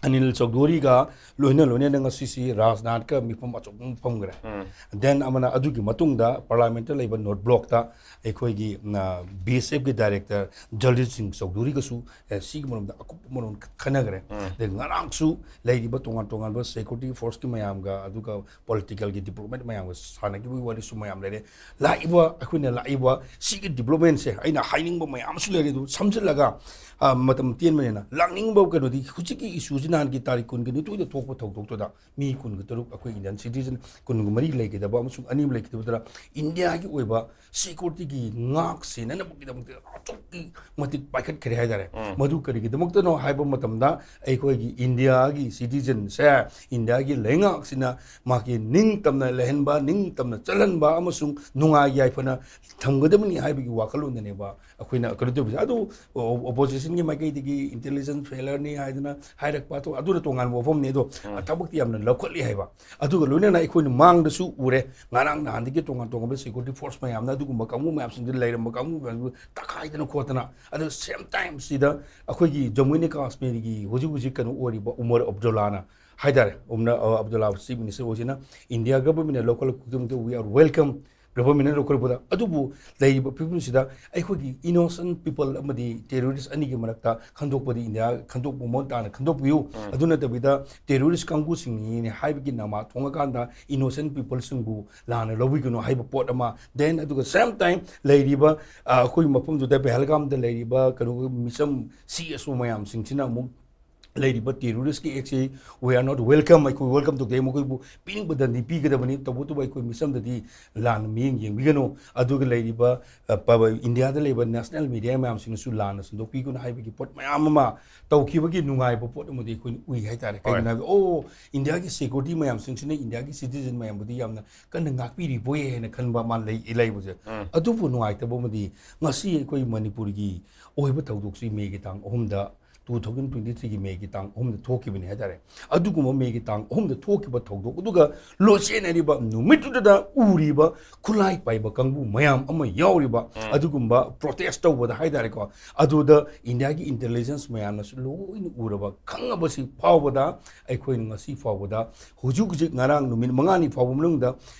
ꯑꯅꯤꯜ ꯆꯧꯙꯨꯔꯤꯒ ꯂꯣꯏꯅ ꯂꯣꯏꯅꯅ ꯉꯁꯤꯁꯤ ꯔꯥꯖꯅꯥꯊꯀ ꯃꯤꯐꯝ ꯑꯆꯧꯕ ꯑꯃ ꯐꯝꯈ꯭ꯔꯦ꯫ Then ꯑꯃꯅ ꯑꯗꯨꯒꯤ ꯃꯇꯨꯡꯗ parliamentꯇ ꯂꯩꯕ North Blockꯇ ꯑꯩꯈꯣꯏꯒꯤ BSFꯀꯤ director ꯖꯜꯖꯤꯠ ꯁꯤꯡ ꯆꯧꯙꯨꯔꯤꯒꯁꯨ ꯑꯦ, ꯁꯤꯒꯤ ꯃꯔꯝꯗ ꯑꯀꯨꯞꯄ ꯃꯔꯣꯜ ꯈꯟꯅꯈ꯭ꯔꯦ꯫ ꯑꯗꯩ ꯉꯔꯥꯡꯁꯨ ꯂꯩꯔꯤꯕ ꯇꯣꯉꯥꯟ ꯇꯣꯉꯥꯟꯕ security forceꯀꯤ ꯃꯌꯥꯝꯒ, ꯑꯗꯨꯒ politicalꯒꯤ development ꯃꯌꯥꯝꯒ ꯁꯥꯟꯅꯈꯤꯕꯒꯤ ꯋꯥꯔꯤꯁꯨ ꯃꯌꯥꯝ ꯂꯩꯔꯦ꯫ ꯂꯥꯛꯏꯕ, ꯑꯩꯈꯣꯏꯅ ꯂꯥꯛꯏꯕ ꯁꯤꯒꯤ developmentꯁꯦ ꯑꯩꯅ ꯍꯥꯏꯅꯤꯡꯕ ꯃꯌꯥꯝꯁꯨ ꯂꯩꯔꯦ, ꯑꯗꯨ ꯁꯝꯖꯤꯜꯂꯒ, ꯑ, ꯃꯇꯝ ꯇꯦꯟꯕꯅꯤꯅ ꯂꯥꯛꯅꯤꯡꯕ ꯀꯩꯅꯣꯗꯤ ꯍꯧꯖꯤꯛꯀꯤ issueꯁꯤ ꯅꯍꯥꯟꯒꯤ ꯇꯥꯔꯤꯛ ꯀꯨꯟꯒ ꯅꯤꯊꯣꯏꯗ ꯊꯣꯛꯄ ꯊꯧꯗꯣꯛꯇꯨꯗ ꯃꯤ ꯀꯨꯟꯒ ꯇꯔꯨꯛ ꯑꯩꯈꯣꯏ Indian citizen ꯀꯨꯟꯒ ꯃꯔꯤ ꯂꯩꯒꯗꯕ ꯑꯃꯁꯨꯡ ꯑꯅꯤ ꯑꯃ ꯂꯩꯒꯗꯕꯗꯨꯗ Indiaꯒꯤ ꯑꯣꯏꯕ securityꯒꯤ ꯉꯥꯛ ꯁꯦꯟꯅꯅꯕꯒꯤꯗꯃꯛꯇ ꯑꯗꯨꯛꯀꯤ ꯃꯇꯤꯛ ꯄꯥꯏꯈꯠꯈ꯭ꯔꯦ ꯍꯥꯏꯇꯥꯔꯦ꯫ ꯃꯗꯨ ꯀꯔꯤꯒꯤꯗꯃꯛꯇꯅꯣ ꯍꯥꯏꯕ ꯃꯇꯝꯗ ꯑꯩꯈꯣꯏꯒꯤ Indiaꯒꯤ citizenꯁꯦ, Indiaꯒꯤ ꯂꯩꯉꯥꯛꯁꯤꯅ ꯃꯥꯒꯤ ꯅꯤꯡꯇꯝꯅ ꯂꯩꯍꯟꯕ, ꯅꯤꯡꯇꯝꯅ ꯆꯠꯍꯟꯕ ꯑꯃꯁꯨꯡ ꯅꯨꯡꯉꯥꯏ ꯌꯥꯏꯐꯅ ꯊꯝꯒꯗꯕꯅꯤ ꯍꯥꯏꯕꯒꯤ ꯋꯥꯈꯜꯂꯣꯟꯗꯅꯦꯕ ꯑꯩꯈꯣꯏꯅ ꯀꯩꯅꯣ ꯇꯧꯕꯁꯦ꯫ ꯑꯗꯨ oppositionꯒꯤ ꯃꯥꯏꯀꯩꯗꯒꯤ intelligence failureꯅꯤ ꯍꯥꯏꯗꯅ ꯍꯥꯏꯔꯛꯄ, ꯑꯗꯨ, ꯑꯗꯨꯅ ꯇꯣꯉꯥꯟꯕ ꯋꯥꯐꯝꯅꯤ꯫ ꯑꯗꯣ ꯊꯕꯛꯇꯤ ꯌꯥꯝꯅ ꯂꯧꯈꯠꯂꯤ ꯍꯥꯏꯕ꯫ ꯑꯗꯨꯒ ꯂꯣꯏꯅꯅ ꯑꯩꯈꯣꯏꯅ ꯃꯥꯡꯗꯁꯨ ꯎꯔꯦ, ꯉꯔꯥꯡ ꯅꯍꯥꯟꯗꯒꯤ ꯇꯣꯉꯥꯟ ꯇꯣꯉꯥꯟꯕ security force ꯃꯌꯥꯝꯅ ꯑꯗꯨꯒꯨꯝꯕ ꯀꯥꯡꯕꯨ ꯃꯌꯥꯝꯁꯤꯡꯗꯨ ꯂꯩꯔꯝꯕ ꯀꯥꯡꯕꯨ ꯃꯌꯥꯝꯗꯨ ꯇꯛꯈꯥꯏꯗꯅ ꯈꯣꯠꯇꯅ, ꯑꯗꯨ same time ꯁꯤꯗ ꯑꯩꯈꯣꯏꯒꯤ ꯖꯝꯃꯨ and ꯀꯥꯁꯃꯤꯔꯒꯤ ꯍꯧꯖꯤꯛ ꯍꯧꯖꯤꯛ ꯀꯩꯅꯣ ꯑꯣꯏꯔꯤꯕ ꯎꯃꯔ ꯑꯕꯗꯨꯜꯂꯥꯅ ꯍꯥꯏꯇꯥꯔꯦ, ꯎꯃꯔ, ꯑ, ꯑꯕꯗꯨꯜꯂꯥ chief minister ꯑꯣꯏꯁꯤꯅ India governmentꯅ ꯂꯧꯈꯠꯂꯛꯄ ꯈꯨꯗꯤꯡꯃꯛꯇ "We are welcome", governmentꯅ ꯂꯧꯈꯠꯂꯛꯄꯗ꯫ ꯑꯗꯨꯕꯨ ꯂꯩꯔꯤꯕ ꯐꯤꯕꯝꯁꯤꯗ ꯑꯩꯈꯣꯏꯒꯤ innocent people ꯑꯃꯗꯤ terrorist ꯑꯅꯤꯒꯤ ꯃꯔꯛꯇ ꯈꯟꯗꯣꯛꯄꯗꯤ India ꯈꯟꯗꯣꯛꯄ ꯃꯑꯣꯡ ꯇꯥꯅ ꯈꯟꯗꯣꯛꯄꯤꯌꯨ꯫ ꯑꯗꯨ ꯅꯠꯇꯕꯤꯗ terrorist ꯀꯥꯡꯕꯨꯁꯤꯡꯅꯤꯅꯦ ꯍꯥꯏꯕꯒꯤ ꯅꯃꯥ ꯊꯣꯡꯉꯀꯥꯟꯗ innocent peopleꯁꯤꯡꯕꯨ ꯂꯥꯟꯅ ꯂꯧꯕꯤꯒꯅꯨ ꯍꯥꯏꯕ ꯄꯣꯠ ꯑꯃ, then ꯑꯗꯨꯒ same time ꯂꯩꯔꯤꯕ, ꯑ, ꯑꯩꯈꯣꯏ ꯃꯐꯝꯗꯨꯗ ꯄꯦꯍꯜꯒꯥꯝꯗ ꯂꯩꯔꯤꯕ ꯀꯩꯅꯣ ꯃꯤꯆꯝ CSO ꯃꯌꯥꯝꯁꯤꯡꯁꯤꯅ ꯑꯃꯨꯛ ꯂꯩꯔꯤꯕ terroristꯀꯤ actꯁꯤ "We are not welcome", ꯑꯩꯈꯣꯏ welcome ꯇꯧꯗꯦ, ꯃꯈꯣꯏꯕꯨ ꯄꯤꯅꯤꯡꯕ ꯗꯟꯗꯤ ꯄꯤꯒꯗꯕꯅꯤ, ꯇꯧꯕꯇꯕꯨ ꯑꯩꯈꯣꯏ ꯃꯤꯆꯝꯗꯗꯤ ꯂꯥꯟꯅ ꯃꯤꯠꯌꯦꯡ ꯌꯦꯡꯕꯤꯒꯅꯨ꯫ ꯑꯗꯨꯒ ꯂꯩꯔꯤꯕ, ꯑ, ꯄ-, Indiaꯗ ꯂꯩꯕ national media ꯃꯌꯥꯝꯁꯤꯡꯅꯁꯨ ꯂꯥꯟꯅ ꯁꯟꯗꯣꯛꯄꯤꯒꯅꯨ ꯍꯥꯏꯕꯒꯤ ꯄꯣꯠ ꯃꯌꯥꯝ ꯑꯃ ꯇꯧꯈꯤꯕꯒꯤ ꯅꯨꯡꯉꯥꯏꯕ ꯄꯣꯠ ꯑꯃꯗꯤ ꯑꯩꯈꯣꯏꯅ ꯎꯏ ꯍꯥꯏꯇꯥꯔꯦ꯫ ꯍꯣꯏ꯫ ꯀꯩꯒꯤꯅꯣ ꯍꯥꯏꯕꯗ, "ꯑꯣ, Indiaꯒꯤ security ꯃꯌꯥꯝꯁꯤꯡꯁꯤꯅ Indiaꯒꯤ citizen ꯃꯌꯥꯝꯕꯨꯗꯤ ꯌꯥꯝꯅ ꯀꯟꯅ ꯉꯥꯛꯄꯤꯔꯤꯕꯣꯏ" ꯍꯥꯏꯅ ꯈꯟꯕ ꯑꯃ ꯂꯩ, ꯂꯩꯕꯁꯦ꯫ ꯑꯗꯨꯕꯨ ꯅꯨꯡꯉꯥꯏꯇꯕ ꯑꯃꯗꯤ ꯉꯁꯤ ꯑꯩꯈꯣꯏ ꯃꯅꯤꯄꯨꯔꯒꯤ ꯑꯣꯏꯕ ꯊꯧꯗꯣꯛꯁꯤ Mayꯒꯤ ꯇꯥꯡ ꯑꯍꯨꯝꯗ two thousand twenty three ꯒꯤ ꯃꯦꯒꯤ ꯇꯥꯡ ꯑꯍꯨꯝꯗ ꯊꯣꯛꯈꯤꯕꯅꯤ ꯍꯥꯏꯇꯥꯔꯦ꯫ ꯑꯗꯨꯒꯨꯝꯕ ꯃꯦꯒꯤ ꯇꯥꯡ ꯑꯍꯨꯝꯗ ꯊꯣꯛꯈꯤꯕ ꯊꯧꯗꯣꯛ ꯑꯗꯨꯒ ꯂꯣꯠꯁꯦꯟꯅꯔꯤꯕ ꯅꯨꯃꯤꯠꯇꯨꯗ ꯎꯔꯤꯕ ꯈꯨꯠꯂꯥꯏ ꯄꯥꯏꯕ ꯀꯥꯡꯕꯨ ꯃꯌꯥꯝ ꯑꯃ ꯌꯥꯎꯔꯤꯕ ꯑꯗꯨꯒꯨꯝꯕ ꯄ꯭ꯔꯣꯇꯦꯁ ꯇꯧꯕꯗ ꯍꯥꯏꯇꯥꯔꯦꯀꯣ, ꯑꯗꯨꯗ ꯏꯟꯗꯤꯌꯥꯒꯤ ꯏꯟꯇꯦꯂꯤꯖꯦꯟꯁ ꯃꯌꯥꯝꯅꯁꯨ ꯂꯣꯏꯅ ꯎꯔꯕ ꯈꯪꯉꯕꯁꯤ ꯐꯥꯎꯕꯗ ꯑꯩꯈꯣꯏꯅ ꯉꯁꯤ ꯐꯥꯎꯕꯗ ꯍꯧꯖꯤꯛ ꯍꯧꯖꯤꯛ ꯉꯔꯥꯡ ꯅꯨꯃꯤꯠ ꯃꯉꯥꯅꯤ ꯐꯥꯎꯕ ꯃꯅꯨꯡꯗ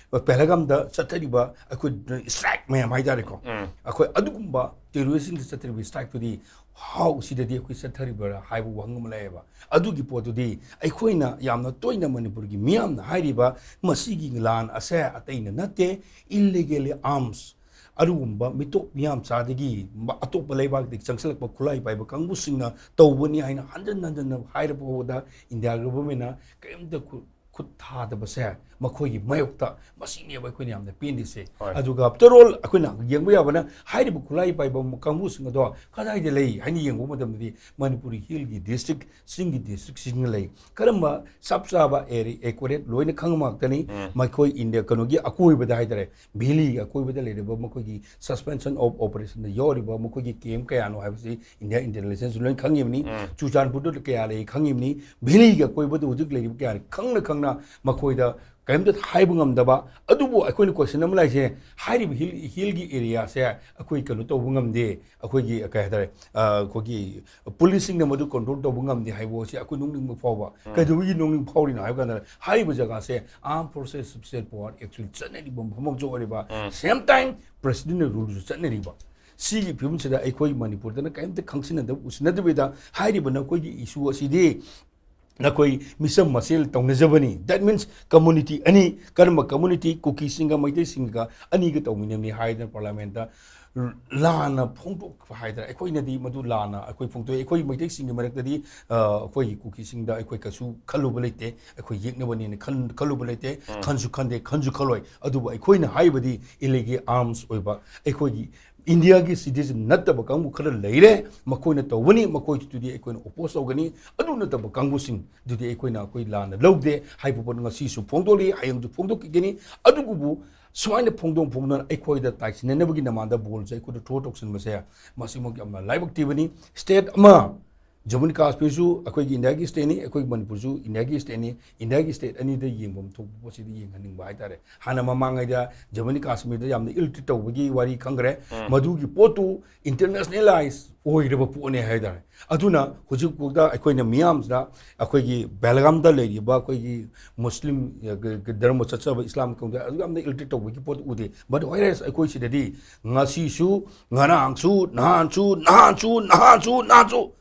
ꯄꯦꯍꯜꯒꯥꯝꯗ ꯆꯠꯊꯔꯤꯕ ꯑꯩꯈꯣꯏ ꯏꯁꯇ꯭ꯔꯥꯏꯛ ꯃꯌꯥꯝ ꯍꯥꯏꯇꯥꯔꯦꯀꯣ, ꯑꯩꯈꯣꯏ ꯑꯗꯨꯒꯨꯝꯕ ꯇꯦꯔꯣꯔꯤꯁꯁꯤꯡꯗ ꯆꯠꯊꯔꯤꯕ ꯏꯁꯇ꯭ꯔꯥꯏꯛꯇꯨꯗꯤ ꯍꯥꯎ ꯁꯤꯗꯗꯤ ꯑꯩꯈꯣꯏ ꯆꯠꯊꯔꯤꯕ꯭ꯔꯥ ꯍꯥꯏꯕ ꯋꯥꯍꯪ ꯑꯃ ꯂꯩꯌꯦꯕ꯫ ꯑꯗꯨꯒꯤ ꯄꯣꯠꯇꯨꯗꯤ ꯑꯩꯈꯣꯏꯅ ꯌꯥꯝꯅ ꯇꯣꯏꯅ ꯃꯅꯤꯄꯨꯔꯒꯤ ꯃꯤꯌꯥꯝꯅ ꯍꯥꯏꯔꯤꯕ ꯃꯁꯤꯒꯤ ꯂꯥꯟ ꯑꯁꯦ ꯑꯇꯩꯅ ꯅꯠꯇꯦ, ꯏꯜꯂꯤꯒꯦꯜꯂꯤ ꯑꯥꯔꯝꯁ ꯑꯗꯨꯒꯨꯝꯕ ꯃꯤꯇꯣꯞ ꯃꯤꯌꯥꯝꯆꯥꯗꯒꯤ ꯃ-, ꯑꯇꯣꯞꯄ ꯂꯩꯕꯥꯛꯇꯒꯤ ꯆꯪꯁꯤꯜꯂꯛꯄ ꯈꯨꯠꯂꯥꯏ ꯄꯥꯏꯕ ꯀꯥꯡꯕꯨꯁꯤꯡꯅ ꯇꯧꯕꯅꯤ ꯍꯥꯏꯅ ꯍꯟꯖꯟ ꯍꯟꯖꯟꯅ ꯍꯥꯏꯔꯕ ꯐꯥꯎꯕꯗ ꯏꯟꯗꯤꯌꯥ ꯒꯚꯔꯟꯃꯦꯟꯅ ꯀꯔꯤꯝꯇ ꯈꯨ-, ꯈꯨꯠ ꯊꯥꯗꯕꯁꯦ ꯃꯈꯣꯏꯒꯤ ꯃꯥꯌꯣꯛꯇ ꯃꯁꯤꯅꯦꯕ ꯑꯩꯈꯣꯏꯅ ꯌꯥꯝꯅ ꯄꯦꯟꯗ꯭ꯔꯤꯁꯦ꯫ ꯍꯣꯏ꯫ ꯑꯗꯨꯒ after all ꯑꯩꯈꯣꯏꯅ ꯌꯦꯡꯕ ꯌꯥꯕꯅ ꯍꯥꯏꯔꯤꯕ ꯈꯨꯠꯂꯥꯏ ꯄꯥꯏꯕ ꯀꯥꯡꯕꯨꯁꯤꯡ ꯑꯗꯣ ꯀꯗꯥꯏꯗ ꯂꯩ ꯍꯥꯏꯅ ꯌꯦꯡꯕ ꯃꯇꯝꯗꯗꯤ ꯃꯅꯤꯄꯨꯔꯤ ꯍꯤꯜꯒꯤ ꯗꯤꯁꯇ꯭ꯔꯤꯛ, ꯆꯤꯡꯒꯤ ꯗꯤꯁꯇ꯭ꯔꯤꯛꯁꯤꯡꯅ ꯂꯩ꯫ ꯀꯔꯝꯕ ꯆꯞ ꯆꯥꯕ ꯑꯦꯔꯤ-, ꯑꯦꯀꯨꯔꯦꯠ ꯂꯣꯏꯅ ꯈꯪꯕ ꯉꯥꯛꯇꯅꯤ꯫ ꯎꯝ꯫ ꯃꯈꯣꯏ ꯏꯟꯗꯤꯌꯥ ꯀꯩꯅꯣꯒꯤ ꯑꯀꯣꯏꯕꯗ ꯍꯥꯏꯇꯥꯔꯦ, ꯚꯦꯂꯤꯒꯤ ꯑꯀꯣꯏꯕꯗ ꯂꯩꯔꯤꯕ ꯃꯈꯣꯏꯒꯤ suspension of operationꯗ ꯌꯥꯎꯔꯤꯕ ꯃꯈꯣꯏꯒꯤ ꯀꯦꯝ ꯀꯌꯥꯅꯣ ꯍꯥꯏꯕꯁꯤ ꯏꯟꯗꯤꯌꯥ ꯏꯟꯇꯦꯂꯤꯖꯦꯟꯁ ꯂꯣꯏꯅ ꯈꯪꯉꯤꯕꯅꯤ꯫ ꯎꯝ꯫ ꯆꯨꯔꯆꯥꯟꯄꯨꯔꯗ ꯀꯌꯥ ꯂꯩ ꯈꯪꯉꯤꯕꯅꯤ꯫ ꯚꯦꯂꯤꯒꯤ ꯑꯀꯣꯏꯕꯗ ꯍꯧꯖꯤꯛ ꯂꯩꯔꯤꯕ ꯀꯌꯥꯅꯤ ꯈꯪꯅ ꯈꯪꯅ ꯃꯈꯣꯏꯗ ꯀꯔꯤꯝꯇ ꯍꯥꯏꯕ ꯉꯝꯗꯕ꯫ ꯑꯗꯨꯕꯨ ꯑꯩꯈꯣꯏꯅ ꯀꯣꯏꯁꯟ ꯑꯃ ꯂꯥꯛꯏꯁꯦ, ꯍꯥꯏꯔꯤꯕ ꯍꯤꯜ, ꯍꯤꯜꯒꯤ ꯑꯦꯔꯤꯌꯥꯁꯦ ꯑꯩꯈꯣꯏ ꯀꯩꯅꯣ ꯇꯧꯕ ꯉꯝꯗꯦ, ꯑꯩꯈꯣꯏꯒꯤ ꯀꯩ ꯍꯥꯏꯇꯥꯔꯦ, ꯑ, ꯑꯩꯈꯣꯏꯒꯤ ꯄꯨꯂꯤꯁꯁꯤꯡꯅ ꯃꯗꯨ ꯀꯟꯇ꯭ꯔꯣꯜ ꯇꯧꯕ ꯉꯝꯗꯦ ꯍꯥꯏꯕ ꯋꯥꯁꯦ ꯑꯩꯈꯣꯏ ꯅꯣꯛꯅꯤꯡꯕ ꯐꯥꯎꯕ꯫ ꯎꯝ꯫ ꯀꯩꯗꯧꯕꯒꯤ ꯅꯣꯛꯅꯤꯡꯕ ꯐꯥꯎꯔꯤꯅꯣ ꯍꯥꯏꯕ ꯀꯥꯟꯗ ꯍꯥꯏꯔꯤꯕ ꯖꯒꯥꯁꯦ armed forces special power actually ꯆꯠꯅꯔꯤꯕ ꯃꯐꯝ ꯑꯃꯁꯨ ꯑꯣꯏꯔꯤꯕ, ꯎꯝ꯫ Same time presidentꯅ ruleꯁꯨ ꯆꯠꯅꯔꯤꯕ꯫ ꯁꯤꯒꯤ ꯐꯤꯕꯝꯁꯤꯗ ꯑꯩꯈꯣꯏ ꯃꯅꯤꯄꯨꯔꯗꯅ ꯀꯔꯤꯝꯇ ꯈꯪꯁꯤꯟꯅꯗꯕ ꯎꯁꯤꯟꯅꯗꯕꯤꯗ ꯍꯥꯏꯔꯤꯕ ꯅꯈꯣꯏꯒꯤ issue ꯑꯁꯤꯗꯤ ꯅꯈꯣꯏ ꯃꯤꯆꯝ ꯃꯁꯦꯜ ꯇꯧꯅꯖꯕꯅꯤ꯫ That means community ꯑꯅꯤ, ꯀꯔꯝꯕ community? ꯀꯨꯀꯤꯁꯤꯡꯒ ꯃꯩꯇꯩꯁꯤꯡꯒ ꯑꯅꯤꯒ ꯇꯧꯃꯤꯟꯅꯕꯅꯤ ꯍꯥꯏꯗꯅ ꯄꯥꯔꯂꯤꯌꯥꯃꯦꯟꯠꯇ ꯂꯥꯟꯅ ꯐꯣꯡꯗꯣꯛꯄ ꯍꯥꯏꯗꯅ ꯑꯩꯈꯣꯏꯅꯗꯤ ꯃꯗꯨ ꯂꯥꯟꯅ ꯑꯩꯈꯣꯏ ꯐꯣꯡꯗꯣꯛꯏ꯫ ꯑꯩꯈꯣꯏ ꯃꯩꯇꯩꯁꯤꯡꯒꯤ ꯃꯔꯛꯇꯗꯤ, ꯑ, ꯑꯩꯈꯣꯏꯒꯤ ꯀꯨꯀꯤꯁꯤꯡꯗ ꯑꯩꯈꯣꯏ ꯀꯩꯁꯨ ꯈꯜꯂꯨꯕ ꯂꯩꯇꯦ, ꯑꯩꯈꯣꯏ ꯌꯦꯛꯅꯕꯅꯦꯅ ꯈꯟ-, ꯈꯜꯂꯨꯕ ꯂꯩꯇꯦ, ꯎꯝ꯫ ꯈꯟꯁꯨ ꯈꯟꯗꯦ, ꯈꯟꯁꯨ ꯈꯜꯂꯣꯏ꯫ ꯑꯗꯨꯕꯨ ꯑꯩꯈꯣꯏꯅ ꯍꯥꯏꯕꯗꯤ illegal arms ꯑꯣꯏꯕ ꯑꯩꯈꯣꯏꯒꯤ ꯏꯟꯗꯤꯌꯥꯒꯤ citizen ꯅꯠꯇꯕ ꯀꯥꯡꯕꯨ ꯈꯔ ꯂꯩꯔꯦ, ꯃꯈꯣꯏꯅ ꯇꯧꯕꯅꯤ, ꯃꯈꯣꯏꯗꯨꯗꯤ ꯑꯩꯈꯣꯏꯅ oppose ꯇꯧꯒꯅꯤ꯫ ꯑꯗꯨ ꯅꯠꯇꯕ ꯀꯥꯡꯕꯨꯁꯤꯡꯗꯨꯗꯤ ꯑꯩꯈꯣꯏꯅ ꯑꯩꯈꯣꯏ ꯂꯥꯟꯅ ꯂꯧꯗꯦ ꯍꯥꯏꯕ ꯄꯣꯠ ꯉꯁꯤꯁꯨ ꯐꯣꯡꯗꯣꯛꯂꯤ, ꯍꯌꯦꯡꯁꯨ ꯐꯣꯡꯗꯣꯛꯈꯤꯒꯅꯤ꯫ ꯑꯗꯨꯕꯨ ꯁꯨꯃꯥꯏꯅ ꯐꯣꯡꯗꯣꯛ ꯐꯣꯡꯗꯣꯛꯅ ꯑꯩꯈꯣꯏꯗ ꯇꯥꯏꯁꯤꯟꯅꯅꯕꯒꯤ ꯅꯃꯥꯟꯗ ꯕꯣꯜꯁꯦ ꯑꯩꯈꯣꯏꯗ throw ꯇꯧꯁꯤꯟꯕꯁꯦ ꯃꯁꯤꯃꯛ ꯌꯥꯝꯅ ꯂꯥꯏꯕꯛ ꯊꯤꯕꯅꯤ꯫ State ꯑꯃ ꯖꯃꯨ ꯑꯦꯟ ꯀꯥꯁꯃꯤꯔꯁꯨ ꯑꯩꯈꯣꯏꯒꯤ ꯏꯟꯗꯤꯌꯥꯒꯤ ꯁ꯭ꯇꯦꯠꯅꯤ, ꯑꯩꯈꯣꯏꯒꯤ ꯃꯅꯤꯄꯨꯔꯁꯨ ꯏꯟꯗꯤꯌꯥꯒꯤ ꯁ꯭ꯇꯦꯠꯅꯤ꯫ ꯏꯟꯗꯤꯌꯥꯒꯤ ꯁ꯭ꯇꯦꯠ ꯑꯅꯤꯗ ꯌꯦꯡꯐꯝ ꯊꯣꯛꯄ ꯄꯣꯠꯁꯤꯗ ꯌꯦꯡꯍꯟꯅꯤꯡꯕ ꯍꯥꯏꯇꯥꯔꯦ꯫ ꯍꯥꯟꯅ ꯃꯃꯥꯡꯉꯩꯗ ꯖꯃꯨ ꯑꯦꯟ ꯀꯥꯁꯃꯤꯔꯗ ꯌꯥꯝꯅ ꯏꯜ ꯇ꯭ꯔꯤꯠ ꯇꯧꯕꯒꯤ ꯋꯥꯔꯤ ꯈꯪꯈ꯭ꯔꯦ꯫ ꯎꯝ꯫ ꯃꯗꯨꯒꯤ ꯄꯣꯠꯇꯨ ꯏꯟꯇꯔꯅꯦꯁꯅꯦꯂꯥꯏꯁ ꯑꯣꯏꯔꯕ ꯄꯣꯠꯅꯦ ꯍꯥꯏꯇꯥꯔꯦ꯫ ꯑꯗꯨꯅ ꯍꯧꯖꯤꯛꯐꯥꯎꯗ ꯑꯩꯈꯣꯏꯅ ꯃꯤꯌꯥꯝꯁꯤꯗ, ꯑꯩꯈꯣꯏꯒꯤ ꯕꯦꯜꯒꯥꯝꯗ ꯂꯩꯔꯤꯕ ꯑꯩꯈꯣꯏꯒꯤ ꯃꯨꯁꯂꯤꯝ, ꯑ, ꯒ-, ꯒ-, ꯙꯔꯃ ꯆꯠꯆꯕ ꯏꯁꯂꯥꯝ ꯀꯥꯡꯕꯨꯗ ꯑꯗꯨ ꯌꯥꯝꯅ ꯏꯜ ꯇ꯭ꯔꯤꯠ ꯇꯧꯕꯒꯤ ꯄꯣꯠ ꯎꯗꯦ꯫ But whereas ꯑꯩꯈꯣꯏ ꯁꯤꯗꯗꯤ ꯉꯁꯤꯁꯨ, ꯉꯔꯥꯡꯁꯨ, ꯅꯍꯥꯟꯁꯨ, ꯅꯍꯥꯟꯁꯨ, ꯅꯍꯥꯟꯁꯨ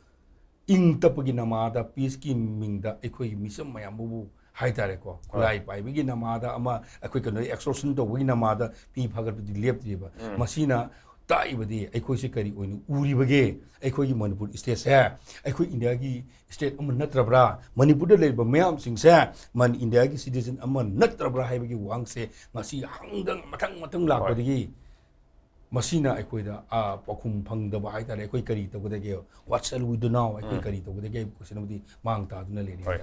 ꯏꯪ ꯇꯞꯄꯒꯤ ꯅꯃꯥꯗ, ꯄꯤꯁꯀꯤ ꯃꯤꯡꯗ ꯑꯩꯈꯣꯏꯒꯤ ꯃꯤꯆꯝ ꯃꯌꯥꯝꯕꯨ ꯍꯥꯏꯇꯥꯔꯦꯀꯣ, ꯈꯨꯠꯂꯥꯏ ꯄꯥꯏꯕꯒꯤ ꯅꯃꯥꯗ, ꯑꯃ ꯑꯩꯈꯣꯏ ꯀꯩꯅꯣ ꯑꯦꯛꯁꯇꯣꯔꯁꯟ ꯇꯧꯕꯒꯤ ꯅꯃꯥꯗ ꯃꯤ ꯐꯥꯒꯠꯄꯗꯤ ꯂꯦꯞꯇ꯭ꯔꯤꯕ꯫ ꯎꯝ꯫ ꯃꯁꯤꯅ ꯇꯥꯛꯏꯕꯗꯤ ꯑꯩꯈꯣꯏꯁꯦ ꯀꯔꯤ ꯑꯣꯏꯅ ꯎꯔꯤꯕꯒꯦ? ꯑꯩꯈꯣꯏꯒꯤ ꯃꯅꯤꯄꯨꯔ ꯁ꯭ꯇꯦꯠꯁꯦ ꯑꯩꯈꯣꯏ ꯏꯟꯗꯤꯌꯥꯒꯤ ꯁ꯭ꯇꯦꯠ ꯑꯃ ꯅꯠꯇ꯭ꯔꯕ꯭ꯔꯥ? ꯃꯅꯤꯄꯨꯔꯗ ꯂꯩꯔꯤꯕ ꯃꯌꯥꯝꯁꯤꯡꯁꯦ ꯃꯟ-, ꯏꯟꯗꯤꯌꯥꯒꯤ ꯁꯤꯇꯤꯖꯟ ꯑꯃ ꯅꯠꯇ꯭ꯔꯕ꯭ꯔꯥ ꯍꯥꯏꯕꯒꯤ ꯋꯥꯍꯪꯁꯦ ꯉꯁꯤ ꯍꯪꯗꯪ ꯃꯊꯪ ꯃꯊꯪ ꯍꯣꯏ꯫ ꯂꯥꯛꯄꯗꯒꯤ ꯃꯁꯤꯅ ꯑꯩꯈꯣꯏꯗ, ꯑ, ꯄꯥꯎꯈꯨꯝ ꯐꯪꯗꯕ ꯍꯥꯏꯇꯥꯔꯦ꯫ ꯑꯩꯈꯣꯏ ꯀꯔꯤ ꯇꯧꯒꯗꯒꯦ? What shall we do now? ꯑꯩꯈꯣꯏ ꯎꯝ꯫ ꯀꯔꯤ ꯇꯧꯒꯗꯒꯦ ꯍꯥꯏꯕ ꯀꯣꯏꯁꯟ ꯑꯃꯗꯤ ꯃꯥꯡ ꯇꯥꯗꯨꯅ ꯂꯩꯔꯤ꯫ ꯍꯣꯏ꯫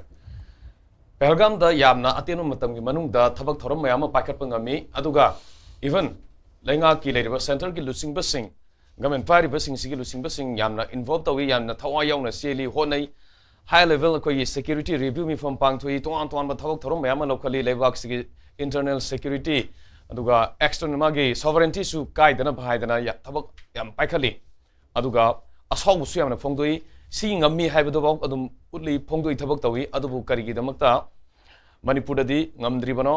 ꯄꯍꯜꯒꯥꯝꯗ ꯌꯥꯝꯅ ꯑꯇꯦꯟꯕ ꯃꯇꯝꯒꯤ ꯃꯅꯨꯡꯗ ꯊꯕꯛ ꯊꯧꯔꯝ ꯃꯌꯥꯝ ꯑꯃ ꯄꯥꯏꯈꯠꯄ ꯉꯝꯃꯤ, ꯑꯗꯨꯒ even ꯂꯩꯉꯥꯛꯀꯤ ꯂꯩꯔꯤꯕ ꯁꯦꯟꯇꯔꯒꯤ ꯂꯨꯆꯤꯡꯕꯁꯤꯡ, ꯒꯃꯦꯟ ꯄꯥꯏꯔꯤꯕꯁꯤꯡꯁꯤꯒꯤ ꯂꯨꯆꯤꯡꯕꯁꯤꯡ ꯌꯥꯝꯅ ꯏꯟꯚꯣꯜꯕ ꯇꯧꯏ, ꯌꯥꯝꯅ ꯊꯋꯥꯏ ꯌꯥꯎꯅ ꯆꯦꯜꯂꯤ, ꯍꯣꯠꯅꯩ꯫ ꯍꯥꯏ ꯂꯦꯚꯦꯜ ꯑꯩꯈꯣꯏꯒꯤ ꯁꯦꯀ꯭ꯌꯨꯔꯤꯇꯤ ꯔꯤꯚ꯭ꯌꯨ ꯃꯤꯐꯝ ꯄꯥꯡꯊꯣꯛꯏ, ꯇꯣꯉꯥꯟ ꯇꯣꯉꯥꯟꯕ ꯊꯕꯛ ꯊꯧꯔꯝ ꯃꯌꯥꯝ ꯑꯃ ꯂꯧꯈꯠꯂꯤ, ꯂꯩꯕꯥꯛꯁꯤꯒꯤ ꯏꯟꯇꯔꯅꯦꯜ ꯁꯦꯀ꯭ꯌꯨꯔꯤꯇꯤ, ꯑꯗꯨꯒ ꯑꯦꯛꯁꯇꯔꯅꯦꯜ ꯃꯥꯒꯤ ꯁꯣꯚꯔꯦꯟꯇꯤꯁꯨ ꯀꯥꯏꯗꯅꯕ ꯍꯥꯏꯗꯅ ꯌꯥ-, ꯊꯕꯛ ꯌꯥꯝ ꯄꯥꯏꯈꯠꯂꯤ꯫ ꯑꯗꯨꯒ ꯑꯁꯥꯎꯕꯁꯨ ꯌꯥꯝꯅ ꯐꯣꯡꯗꯣꯛꯏ꯫ ꯁꯤ ꯉꯝꯃꯤ ꯍꯥꯏꯕꯗꯨꯐꯥꯎ ꯑꯗꯨꯝ ꯎꯠꯂꯤ, ꯐꯣꯡꯗꯣꯛꯏ, ꯊꯕꯛ ꯇꯧꯏ꯫ ꯑꯗꯨꯕꯨ ꯀꯔꯤꯒꯤꯗꯃꯛꯇ ꯃꯅꯤꯄꯨꯔꯗꯗꯤ ꯉꯝꯗ꯭ꯔꯤꯕꯅꯣ?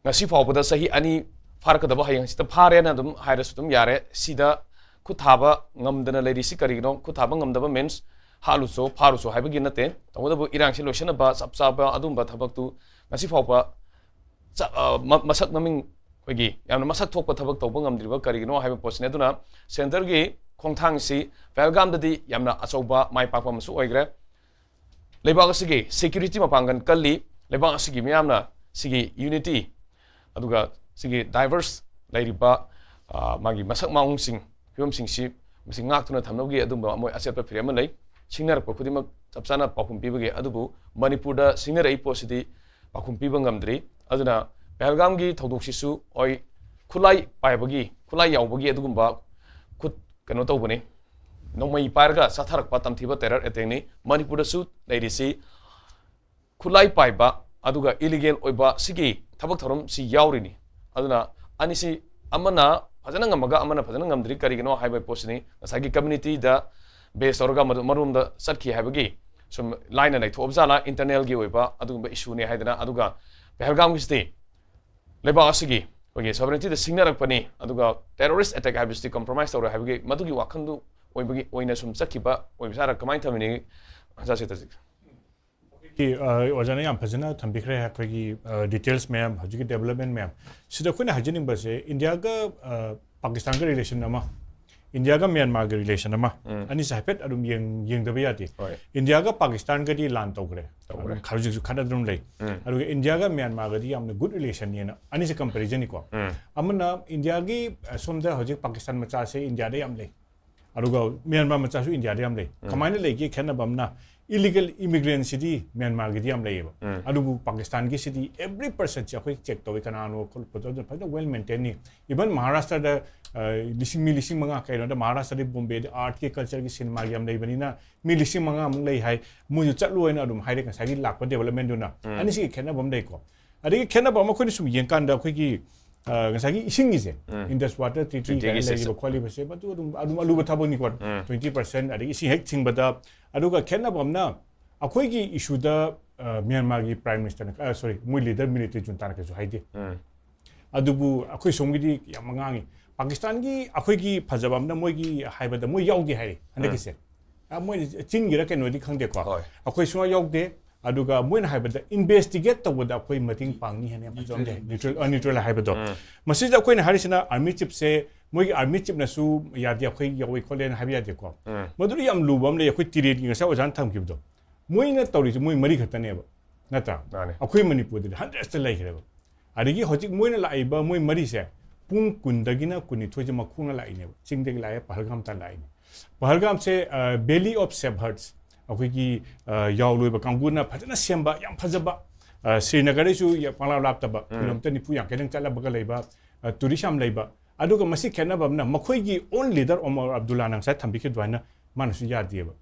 ꯉꯁꯤ ꯐꯥꯎꯕꯗ ꯆꯍꯤ ꯑꯅꯤ ꯐꯥꯔꯛꯀꯗꯕ, ꯍꯌꯦꯡ ꯍꯪꯆꯤꯠꯇ ꯐꯥꯔꯦꯅ ꯑꯗꯨꯝ ꯍꯥꯏꯔꯁꯨ ꯑꯗꯨꯝ ꯌꯥꯔꯦ꯫ ꯁꯤꯗ ꯈꯨꯠ ꯊꯥꯕ ꯉꯝꯗꯅ ꯂꯩꯔꯤꯁꯤ ꯀꯔꯤꯒꯤꯅꯣ? ꯈꯨꯠ ꯊꯥꯕ ꯉꯝꯗꯕ ꯃꯤꯟꯁ ꯍꯥꯠꯂꯨꯆꯣ, ꯐꯥꯔꯨꯆꯣ ꯍꯥꯏꯕꯒꯤ ꯅꯠꯇꯦ꯫ ꯇꯧꯕꯇꯕꯨ ꯏꯔꯥꯡꯁꯤ ꯂꯣꯏꯁꯤꯟꯅꯕ ꯆꯞ ꯆꯥꯕ ꯑꯗꯨꯝꯕ ꯊꯕꯛꯇꯨ ꯉꯁꯤ ꯐꯥꯎꯕ ꯆ-, ꯑ, ꯃ-, ꯃꯁꯛ ꯃꯃꯤꯡ ꯑꯩꯈꯣꯏꯒꯤ ꯌꯥꯝꯅ ꯃꯁꯛ ꯊꯣꯛꯄ ꯊꯕꯛ ꯇꯧꯕ ꯉꯝꯗ꯭ꯔꯤꯕ ꯀꯔꯤꯒꯤꯅꯣ ꯍꯥꯏꯕ ꯄꯣꯠꯁꯤꯅꯤ꯫ ꯑꯗꯨꯅ ꯁꯦꯟꯇꯔꯒꯤ ꯈꯣꯡꯊꯥꯡꯁꯤ ꯄꯍꯜꯒꯥꯝꯗꯗꯤ ꯌꯥꯝꯅ ꯑꯆꯧꯕ ꯃꯥꯏ ꯄꯥꯛꯄ ꯑꯃꯁꯨ ꯑꯣꯏꯈ꯭ꯔꯦ꯫ ꯂꯩꯕꯥꯛ ꯑꯁꯤꯒꯤ ꯁꯦꯀ꯭ꯌꯨꯔꯤꯇꯤ ꯃꯄꯥꯡꯒꯜ ꯀꯜꯂꯤ꯫ ꯂꯩꯕꯥꯛ ꯑꯁꯤꯒꯤ ꯃꯤꯌꯥꯝꯅ ꯁꯤꯒꯤ ꯌꯨꯅꯤꯇꯤ, ꯑꯗꯨꯒ ꯁꯤꯒꯤ ꯗꯥꯏꯚꯔꯁ ꯂꯩꯔꯤꯕ, ꯑ, ꯃꯥꯒꯤ ꯃꯁꯛ ꯃꯑꯣꯡꯁꯤꯡ, ꯐꯤꯕꯝꯁꯤꯡꯁꯤ, ꯃꯁꯤ ꯉꯥꯛꯇꯨꯅ ꯊꯝꯅꯕꯒꯤ ꯑꯗꯨꯝꯕ ꯃꯣꯏ ꯑꯆꯦꯠꯄ ꯐꯤꯔꯦꯞ ꯑꯃ ꯂꯩ꯫ ꯁꯤꯡꯅꯔꯛꯄ ꯈꯨꯗꯤꯡꯃꯛ ꯆꯞ ꯆꯥꯅ ꯄꯥꯎꯈꯨꯝ ꯄꯤꯕꯒꯤ, ꯑꯗꯨꯕꯨ ꯃꯅꯤꯄꯨꯔꯗ ꯁꯤꯡꯅꯔꯛꯏ ꯄꯣꯠꯁꯤꯗꯤ ꯄꯥꯎꯈꯨꯝ ꯄꯤꯕ ꯉꯝꯗ꯭ꯔꯤ꯫ ꯑꯗꯨꯅ ꯄꯍꯜꯒꯥꯝꯒꯤ ꯊꯧꯗꯣꯛꯁꯤꯁꯨ ꯍꯣꯏ, ꯈꯨꯠꯂꯥꯏ ꯄꯥꯏꯕꯒꯤ, ꯈꯨꯠꯂꯥꯏ ꯌꯥꯎꯕꯒꯤ ꯑꯗꯨꯒꯨꯝꯕ ꯈꯨꯠ ꯀꯩꯅꯣ ꯇꯧꯕꯅꯤ, ꯅꯣꯡꯃꯩ ꯄꯥꯏꯔꯒ ꯆꯠꯊꯔꯛꯄ ꯇꯝꯊꯤꯕ terror attackꯅꯤ꯫ ꯃꯅꯤꯄꯨꯔꯗꯁꯨ ꯂꯩꯔꯤꯁꯤ ꯈꯨꯠꯂꯥꯏ ꯄꯥꯏꯕ ꯑꯗꯨꯒ illegal ꯑꯣꯏꯕ ꯁꯤꯒꯤ ꯊꯕꯛ ꯊꯧꯔꯝꯁꯤ ꯌꯥꯎꯔꯤꯅꯤ꯫ ꯑꯗꯨꯅ ꯑꯅꯤꯁꯤ ꯑꯃꯅ ꯐꯖꯅ ꯉꯝꯃꯒ ꯑꯃꯅ ꯐꯖꯅ ꯉꯝꯗ꯭ꯔꯤ꯫ ꯀꯔꯤꯒꯤꯅꯣ ꯍꯥꯏꯕ ꯄꯣꯠꯁꯤꯅꯤ ꯉꯁꯥꯏꯒꯤ communityꯗ base ꯇꯧꯔꯒ ꯃꯗꯨ-, ꯃꯔꯣꯝꯗ ꯆꯠꯈꯤ ꯍꯥꯏꯕꯒꯤ ꯁꯨꯝ line ꯂꯩꯊꯣꯛꯑꯕ ꯖꯥꯠꯂꯥ internalꯒꯤ ꯑꯣꯏꯕ ꯑꯗꯨꯒꯨꯝꯕ issueꯅꯤ ꯍꯥꯏꯗꯅ꯫ ꯑꯗꯨꯒ ꯄꯍꯜꯒꯥꯝꯒꯤꯁꯤꯗꯤ ꯂꯩꯕꯥꯛ ꯑꯁꯤꯒꯤ ꯑꯩꯈꯣꯏꯒꯤ sovereigntyꯗ ꯁꯤꯡꯅꯔꯛꯄꯅꯤ, ꯑꯗꯨꯒ terrorist attack ꯍꯥꯏꯕꯁꯤꯗꯤ compromise ꯇꯧꯔꯣꯏ ꯍꯥꯏꯕꯒꯤ ꯃꯗꯨꯒꯤ ꯋꯥꯈꯜꯗꯨ ꯑꯣꯏꯕꯒꯤ ꯑꯣꯏꯅ ꯁꯨꯝ ꯆꯠꯈꯤꯕ ꯑꯣꯏꯕ ꯁꯥꯔ ꯀꯃꯥꯏꯅ ꯊꯝꯃꯤꯅꯤ? ꯍꯧꯖꯤꯛꯀꯤ, ꯑ, ꯑꯣꯖꯥꯅ ꯌꯥꯝ ꯐꯖꯅ ꯊꯝꯕꯤꯈ꯭ꯔꯦ ꯑꯩꯈꯣꯏꯒꯤ, ꯑ, details ꯃꯌꯥꯝ, ꯍꯧꯖꯤꯛꯀꯤ development ꯃꯌꯥꯝ꯫ ꯁꯤꯗ ꯑꯩꯈꯣꯏꯅ ꯍꯥꯏꯖꯅꯤꯡꯕꯁꯦ ꯏꯟꯗꯤꯌꯥꯒ, ꯑ, ꯄꯥꯀꯤꯁꯇꯥꯟꯒ relation ꯑꯃ, ꯏꯟꯗꯤꯌꯥꯒ ꯃ꯭ꯌꯥꯟꯃꯥꯔꯒ relation ꯑꯃ, ꯎꯝ꯫ ꯑꯅꯤꯁꯦ ꯍꯥꯏꯐꯦꯠ ꯑꯗꯨꯝ ꯌꯦꯡ-, ꯌꯦꯡꯗꯕ ꯌꯥꯗꯦ꯫ ꯍꯣꯏ꯫ ꯏꯟꯗꯤꯌꯥꯒ ꯄꯥꯀꯤꯁꯇꯥꯟꯒꯗꯤ ꯂꯥꯟ ꯇꯧꯈ꯭ꯔꯦ꯫ ꯇꯧꯈ꯭ꯔꯦ꯫ ꯑꯗꯨꯝ ꯍꯧꯖꯤꯛ ꯍꯧꯖꯤꯛꯁꯨ ꯈꯠꯅꯗꯨꯅ ꯂꯩ꯫ ꯎꯝ꯫ ꯑꯗꯨꯒ ꯏꯟꯗꯤꯌꯥꯒ ꯃ꯭ꯌꯥꯟꯃꯥꯔꯒꯗꯤ ꯌꯥꯝꯅ good relationꯅꯤꯅ ꯑꯅꯤꯁꯦ comparisonꯅꯤꯀꯣ꯫ ꯎꯝ꯫ ꯑꯃꯅ ꯏꯟꯗꯤꯌꯥꯒꯤ, ꯑ, ꯁꯣꯝꯗ ꯍꯧꯖꯤꯛ ꯄꯥꯀꯤꯁꯇꯥꯟ ꯃꯆꯥꯁꯦ ꯏꯟꯗꯤꯌꯥꯗ ꯌꯥꯝ ꯂꯩ꯫ ꯑꯗꯨꯒ ꯃ꯭ꯌꯥꯟꯃꯥꯔ ꯃꯆꯥꯁꯨ ꯏꯟꯗꯤꯌꯥꯗ ꯌꯥꯝ ꯂꯩ꯫ ꯎꯝ꯫ ꯀꯃꯥꯏꯅ ꯂꯩꯒꯦ ꯈꯦꯠꯅꯕ ꯑꯃꯅ, illegal immigrantꯁꯤꯗꯤ ꯃ꯭ꯌꯥꯟꯃꯥꯔꯒꯤꯗꯤ ꯌꯥꯝ ꯂꯩꯌꯦꯕ꯫ ꯎꯝ꯫ ꯑꯗꯨꯕꯨ ꯄꯥꯀꯤꯁꯇꯥꯟꯒꯤꯁꯤꯗꯤ every personꯁꯦ ꯑꯩꯈꯣꯏ check ꯇꯧꯋꯤ, ꯀꯅꯥꯅꯣ ꯈꯣꯠꯄꯗꯣ ꯑꯗꯨꯅ ꯐꯖꯅ well maintainedꯅꯤ꯫ Even ꯃꯍꯥꯔꯥꯁꯇ꯭ꯔꯗ, ꯑ, ꯂꯤꯁꯤꯡ, ꯃꯤ ꯂꯤꯁꯤꯡ ꯃꯉꯥ, ꯀꯩꯅꯣꯗ ꯃꯍꯥꯔꯥꯁꯇ꯭ꯔꯗꯤ ꯕꯣꯝꯕꯦꯗ artꯀꯤ cultureꯒꯤ cinemaꯒꯤ ꯌꯥꯝ ꯂꯩꯕꯅꯤꯅ ꯃꯤ ꯂꯤꯁꯤꯡ ꯃꯉꯥꯃꯨꯛ ꯂꯩ ꯍꯥꯏ꯫ ꯃꯣꯏꯁꯨ ꯆꯠꯂꯣꯏꯅ ꯑꯗꯨꯝ ꯍꯥꯏꯔꯦ꯫ ꯉꯁꯥꯏꯒꯤ ꯂꯥꯛꯄ developmentꯗꯨꯅ꯫ ꯎꯝ꯫ ꯑꯅꯤꯁꯤꯒꯤ ꯈꯦꯠꯅꯕ ꯑꯃ ꯂꯩꯀꯣ꯫ ꯑꯗꯒꯤ ꯈꯦꯠꯅꯕ ꯑꯃ ꯑꯩꯈꯣꯏꯅ ꯁꯨꯝ ꯌꯦꯡꯀꯥꯟꯗ ꯑꯩꯈꯣꯏꯒꯤ, ꯑ, ꯉꯁꯥꯏꯒꯤ ꯏꯁꯤꯡꯒꯤꯁꯦ, ꯎꯝ꯫ Indus Water Treaty treatyꯒꯤ ꯀꯥꯏꯅ ꯂꯩꯔꯤꯕ system꯫ ꯈꯣꯠꯂꯤꯕꯁꯦ, ꯃꯗꯨ ꯑꯗꯨꯝ, ꯑꯗꯨꯝ ꯑꯂꯨꯕ ꯊꯕꯛꯅꯤꯀꯣ꯫ ꯎꯝ꯫ Twenty percent ꯑꯗꯒꯤ ꯏꯁꯤꯡ ꯍꯦꯛ ꯊꯤꯡꯕꯗ꯫ ꯑꯗꯨꯒ ꯈꯦꯠꯅꯕ ꯑꯃꯅ ꯑꯩꯈꯣꯏꯒꯤ issueꯗ, ꯑ, ꯃ꯭ꯌꯥꯟꯃꯥꯔꯒꯤ prime ministerꯅ, ꯑ, sorry, ꯃꯣꯏ leader military juntaꯅ ꯀꯩꯁꯨ ꯍꯥꯏꯗꯦ꯫ ꯎꯝ꯫ ꯑꯗꯨꯕꯨ ꯑꯩꯈꯣꯏ ꯁꯣꯝꯒꯤꯗꯤ ꯌꯥꯝ ꯉꯥꯡꯉꯤ꯫ ꯄꯥꯀꯤꯁꯇꯥꯟꯒꯤ ꯑꯩꯈꯣꯏꯒꯤ ꯐꯖꯕ ꯑꯃꯅ ꯃꯣꯏꯒꯤ ꯍꯥꯏꯕꯗ ꯃꯣꯏ ꯌꯥꯎꯗꯦ ꯍꯥꯏꯔꯤ ꯍꯟꯗꯛꯀꯤꯁꯦ꯫ ꯎꯝ꯫ ꯑ, ꯃꯣꯏ ꯆꯤꯟꯒꯤꯔ ꯀꯩꯅꯣꯗꯤ ꯈꯪꯗꯦꯀꯣ꯫ ꯍꯣꯏ꯫ ꯑꯩꯈꯣꯏ ꯁꯨꯡꯌꯥꯎ ꯌꯥꯎꯗꯦ꯫ ꯑꯗꯨꯒ ꯃꯣꯏꯅ ꯍꯥꯏꯕꯗ investigate ꯇꯧꯕꯗ ꯑꯩꯈꯣꯏ ꯃꯇꯦꯡ ꯄꯥꯡꯅꯤ ꯍꯥꯏꯅ ꯌꯥꯝ ꯐꯖꯕ ꯑꯃ ꯂꯩ꯫ Neutral, ꯑ, neutral ꯍꯥꯏꯕꯗꯣ꯫ ꯎꯝ꯫ ꯃꯁꯤꯗ ꯑꯩꯈꯣꯏꯅ ꯍꯥꯏꯔꯤꯁꯤꯅ army chiefꯁꯦ, ꯃꯣꯏꯒꯤ army chiefꯅꯁꯨ ꯌꯥꯗꯦ, ꯑꯩꯈꯣꯏ ꯌꯥꯎꯏ ꯈꯣꯠꯂꯦꯅ ꯍꯥꯏꯕ ꯌꯥꯗꯦꯀꯣ꯫ ꯎꯝ꯫ ꯃꯗꯨꯗ ꯌꯥꯝ ꯂꯨꯕ ꯑꯃ ꯂꯩ, ꯑꯩꯈꯣꯏ ꯇꯤꯔꯦꯠꯀꯤ ꯉꯁꯥꯏ ꯑꯣꯖꯥꯅ ꯊꯝꯈꯤꯕꯗꯣ꯫ ꯃꯣꯏꯅ ꯇꯧꯔꯤꯁꯦ ꯃꯣꯏ ꯃꯔꯤ ꯈꯛꯇꯅꯦꯕ, ꯅꯠꯇ꯭ꯔꯥ? ꯃꯥꯅꯦ꯫ ꯑꯩꯈꯣꯏ ꯃꯅꯤꯄꯨꯔꯗꯗꯤ hundredsꯇ ꯂꯩꯈ꯭ꯔꯦꯕ꯫ ꯑꯗꯒꯤ ꯍꯧꯖꯤꯛ ꯃꯣꯏꯅ ꯂꯥꯛꯏꯕ ꯃꯣꯏ ꯃꯔꯤꯁꯦ ꯄꯨꯡ ꯀꯨꯟꯗꯒꯤꯅ ꯀꯨꯟꯅꯤꯊꯣꯏꯁꯦ ꯃꯈꯣꯡꯅ ꯂꯥꯛꯏꯅꯦꯕ꯫ ꯆꯤꯡꯗꯒꯤ ꯂꯥꯛꯑꯦ, ꯄꯍꯜꯒꯥꯝ ꯇꯥꯟꯅ ꯂꯥꯛꯏꯅꯦ꯫ ꯄꯍꯜꯒꯥꯝꯁꯦ, ꯑ, Valley of Shepherds, ꯑꯩꯈꯣꯏꯒꯤ, ꯑ, ꯌꯥꯎ ꯂꯣꯏꯕ ꯀꯥꯡꯕꯨꯅ ꯐꯖꯅ ꯁꯦꯝꯕ ꯌꯥꯝ ꯐꯖꯕ, ꯑ, ꯁ꯭ꯔꯤꯅꯒꯔꯗꯩꯁꯨ ꯌꯥꯝ ꯄꯪꯂꯥꯞ ꯂꯥꯞꯇꯕ, ꯎꯝ꯫ Kilometre ꯅꯤꯐꯨ ꯌꯥꯡꯈꯩꯗꯪ ꯆꯠꯂꯕꯒ ꯂꯩꯕ, ꯑ, tourist ꯌꯥꯝ ꯂꯩꯕ, ꯑꯗꯨꯒ ꯃꯁꯤ ꯈꯦꯠꯅꯕ ꯑꯃꯅ, ꯃꯈꯣꯏꯒꯤ own leader ꯑꯣꯃꯔ ꯑꯕꯗꯨꯜꯂꯥꯅ ꯉꯁꯥꯏ ꯊꯝꯕꯤꯈꯤꯕ ꯑꯗꯨꯃꯥꯏꯅ, ꯃꯥꯅꯁꯨ ꯌꯥꯗꯦꯕ꯫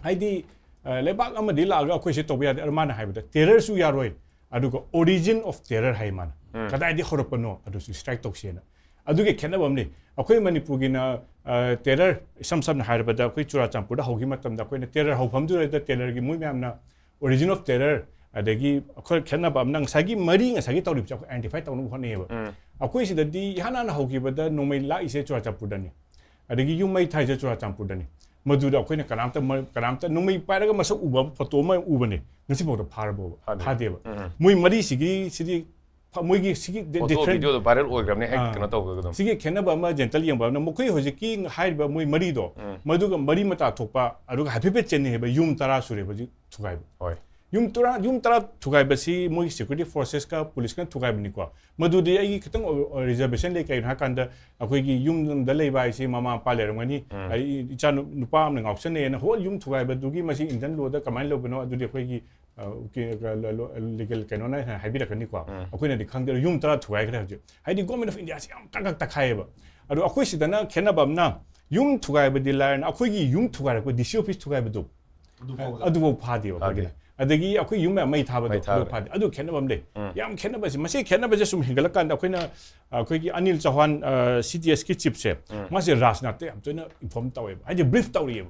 ꯍꯥꯏꯗꯤ, ꯑ, ꯂꯩꯕꯥꯛ ꯑꯃꯗꯤ ꯂꯥꯛꯑꯒ ꯑꯩꯈꯣꯏꯁꯦ ꯇꯧꯕ ꯌꯥꯗꯦ꯫ ꯑꯗꯨ ꯃꯥꯅ ꯍꯥꯏꯕꯗ, terrorꯁꯨ ꯌꯥꯔꯣꯏ, ꯑꯗꯨꯒ origin of terror ꯍꯥꯏ ꯃꯥꯅ꯫ ꯎꯝ꯫ ꯀꯗꯥꯏꯗꯒꯤ ꯍꯧꯔꯛꯄꯅꯣ ꯑꯗꯨꯁꯨ strike ꯇꯧꯁꯦꯅ꯫ ꯑꯗꯨꯒꯤ ꯈꯦꯠꯅꯕ ꯑꯃ ꯂꯩ꯫ ꯑꯩꯈꯣꯏ ꯃꯅꯤꯄꯨꯔꯒꯤꯅ, ꯑ, terror, ꯏꯁꯝ ꯁꯝꯅ ꯍꯥꯏꯔꯕꯗ, ꯑꯩꯈꯣꯏ ꯆꯨꯔꯥꯆꯥꯟꯄꯨꯔꯗ ꯍꯧꯈꯤꯕ ꯃꯇꯝꯗ ꯑꯩꯈꯣꯏꯅ terror ꯍꯧꯐꯝꯗꯨꯗ terrorꯒꯤ ꯃꯣꯏ ꯃꯌꯥꯝꯅ origin of terror, ꯑꯗꯒꯤ ꯑꯩꯈꯣꯏ ꯈꯦꯠꯅꯕ ꯑꯃꯅ ꯉꯁꯥꯏꯒꯤ ꯃꯔꯤ ꯉꯁꯥꯏꯒꯤ ꯇꯧꯔꯤꯕꯁꯦ ꯑꯩꯈꯣꯏ identify ꯇꯧꯅꯕ ꯍꯣꯠꯅꯩꯌꯦꯕ꯫ ꯎꯝ꯫ ꯑꯩꯈꯣꯏ ꯁꯤꯗꯗꯤ ꯏꯍꯥꯟ ꯍꯥꯟꯅ ꯍꯧꯈꯤꯕꯗ ꯅꯣꯡꯃꯩ ꯂꯥꯛꯏꯁꯦ ꯆꯨꯔꯥꯆꯥꯟꯄꯨꯔꯗꯅꯤ, ꯑꯗꯒꯤ ꯌꯨꯝ ꯃꯩ ꯊꯥꯏꯁꯦ ꯆꯨꯔꯥꯆꯥꯟꯄꯨꯔꯗꯅꯤ꯫ ꯃꯗꯨꯗ ꯑꯩꯈꯣꯏꯅ ꯀꯅꯥꯝꯇ ꯃ-, ꯀꯅꯥꯝꯇ ꯅꯣꯡꯃꯩ ꯄꯥꯏꯔꯒ ꯃꯁꯛ ꯎꯕ ꯐꯣꯇꯣ ꯑꯃ ꯎꯕꯅꯦ, ꯉꯁꯤꯐꯥꯎꯗ ꯐꯥꯔꯕꯣꯕ? ꯐꯥꯗꯦ꯫ ꯐꯥꯗꯦꯕ꯫ ꯎꯝ꯫ ꯃꯣꯏ ꯃꯔꯤꯁꯤꯒꯤ, ꯁꯤꯗꯤ ꯐ-, ꯃꯣꯏꯒꯤ ꯁꯤꯒꯤ ꯗꯤ-, ꯐꯣꯇꯣ different ꯚꯤꯗꯤꯑꯣꯗꯣ viral ꯑꯣꯏꯈ꯭ꯔꯕꯅꯦ ꯍꯦꯛ ꯑꯥ꯫ ꯀꯩꯅꯣ ꯇꯧꯕꯗ ꯑꯗꯨꯝ꯫ ꯁꯤꯒꯤ ꯈꯦꯠꯅꯕ ꯑꯃ ꯖꯦꯟꯇꯜ ꯌꯦꯡꯕ ꯑꯃꯅ, ꯃꯈꯣꯏ ꯍꯧꯖꯤꯛꯀꯤ ꯍꯥꯏꯔꯤꯕ ꯃꯣꯏ ꯃꯔꯤꯗꯣ, ꯎꯝ꯫ ꯃꯗꯨꯒ ꯃꯔꯤ ꯃꯇꯥ ꯊꯣꯛꯄ, ꯑꯗꯨꯒ ꯍꯥꯏꯐꯦꯠ ꯍꯥꯏꯐꯦꯠ ꯆꯦꯟꯅꯩ ꯍꯥꯏꯕ, ꯌꯨꯝ ꯇꯔꯥ ꯁꯨꯔꯦꯕ ꯍꯧꯖꯤꯛ ꯊꯨꯒꯥꯏꯕ꯫ ꯍꯣꯏ꯫ ꯌꯨꯝ ꯇꯔꯥ, ꯌꯨꯝ ꯇꯔꯥ ꯊꯨꯒꯥꯏꯕꯁꯤ ꯃꯣꯏꯒꯤ security forcesꯀ policeꯀꯅ ꯊꯨꯒꯥꯏꯕꯅꯤꯀꯣ꯫ ꯃꯗꯨꯗꯤ ꯑꯩꯒꯤ ꯈꯤꯇꯪ reservation ꯂꯩ꯫ ꯀꯩꯒꯤꯅꯣ ꯍꯥꯏꯀꯥꯟꯗ, ꯑꯩꯈꯣꯏꯒꯤ ꯌꯨꯝꯗ ꯂꯩꯕ ꯍꯥꯏꯁꯤ ꯃꯃꯥ ꯃꯄꯥ ꯂꯩꯔꯝꯒꯅꯤ, ꯎꯝ꯫ ꯑꯩ ꯏꯆꯥ ꯅꯨ-, ꯅꯨꯄꯥ ꯑꯃꯅ ꯉꯥꯎꯁꯟꯅꯩꯌꯦꯅ whole ꯌꯨꯝ ꯊꯨꯒꯥꯏꯕꯗꯨꯒꯤ ꯃꯁꯤ Indian lawꯗ ꯀꯃꯥꯏꯅ ꯂꯧꯕꯅꯣ? ꯑꯗꯨꯗꯤ ꯑꯩꯈꯣꯏꯒꯤ, ꯑ, ꯀꯤ-, ꯀ-, ꯂ-, ꯂꯣ-, legal ꯀꯩꯅꯣꯅ ꯍꯦꯟꯅ ꯍꯥꯏꯕꯤꯔꯛꯀꯅꯤꯀꯣ꯫ ꯎꯝ꯫ ꯑꯩꯈꯣꯏꯅꯗꯤ ꯈꯪꯗꯦ꯫ ꯌꯨꯝ ꯇꯔꯥ ꯊꯨꯒꯥꯏꯈ꯭ꯔꯦ ꯍꯧꯖꯤꯛ꯫ ꯍꯥꯏꯗꯤ Government of Indiaꯁꯤ ꯌꯥꯝ ꯀꯥꯡꯀꯛ ꯇꯛꯈꯥꯏꯌꯦꯕ꯫ ꯑꯗꯣ ꯑꯩꯈꯣꯏ ꯁꯤꯗꯅ ꯈꯦꯠꯅꯕ ꯑꯃꯅ, ꯌꯨꯝ ꯊꯨꯒꯥꯏꯕꯗꯤ ꯂꯥꯏꯔꯅ, ꯑꯩꯈꯣꯏꯒꯤ ꯌꯨꯝ ꯊꯨꯒꯥꯏꯔꯛꯄ DC office ꯊꯨꯒꯥꯏꯕꯗꯣ, ꯑꯗꯨꯐꯥꯎꯗ꯫ ꯑꯗꯨꯐꯥꯎ ꯐꯥꯗꯦꯕ ꯐꯥꯗꯦ꯫ ꯑꯩꯈꯣꯏꯒꯤꯅ꯫ ꯑꯗꯒꯤ ꯑꯩꯈꯣꯏ ꯌꯨꯝ ꯃꯌꯥꯝ ꯃꯩ ꯊꯥꯕꯗꯣ, ꯃꯩ ꯊꯥꯕ꯫ ꯑꯗꯨ ꯐꯥꯗꯦ꯫ ꯑꯗꯨ ꯈꯦꯠꯅꯕ ꯑꯃ ꯂꯩ꯫ ꯎꯝ꯫ ꯌꯥꯝ ꯈꯦꯠꯅꯕꯁꯦ, ꯃꯁꯤ ꯈꯦꯠꯅꯕꯁꯦ ꯁꯨꯝ ꯍꯦꯟꯒꯠꯂꯀꯥꯟꯗ ꯑꯩꯈꯣꯏꯅ, ꯑꯩꯈꯣꯏꯒꯤ ꯑꯅꯤꯜ ꯆꯧꯍꯥꯟ, ꯑ, CDSꯀꯤ chiefꯁꯦ, ꯎꯝ꯫ ꯃꯥꯁꯦ ꯔꯥꯖꯅꯥꯊꯇ ꯌꯥꯝ ꯇꯣꯏꯅ inform ꯇꯧꯋꯦꯕ, ꯍꯥꯏꯗꯤ brief ꯇꯧꯔꯤꯑꯕ꯫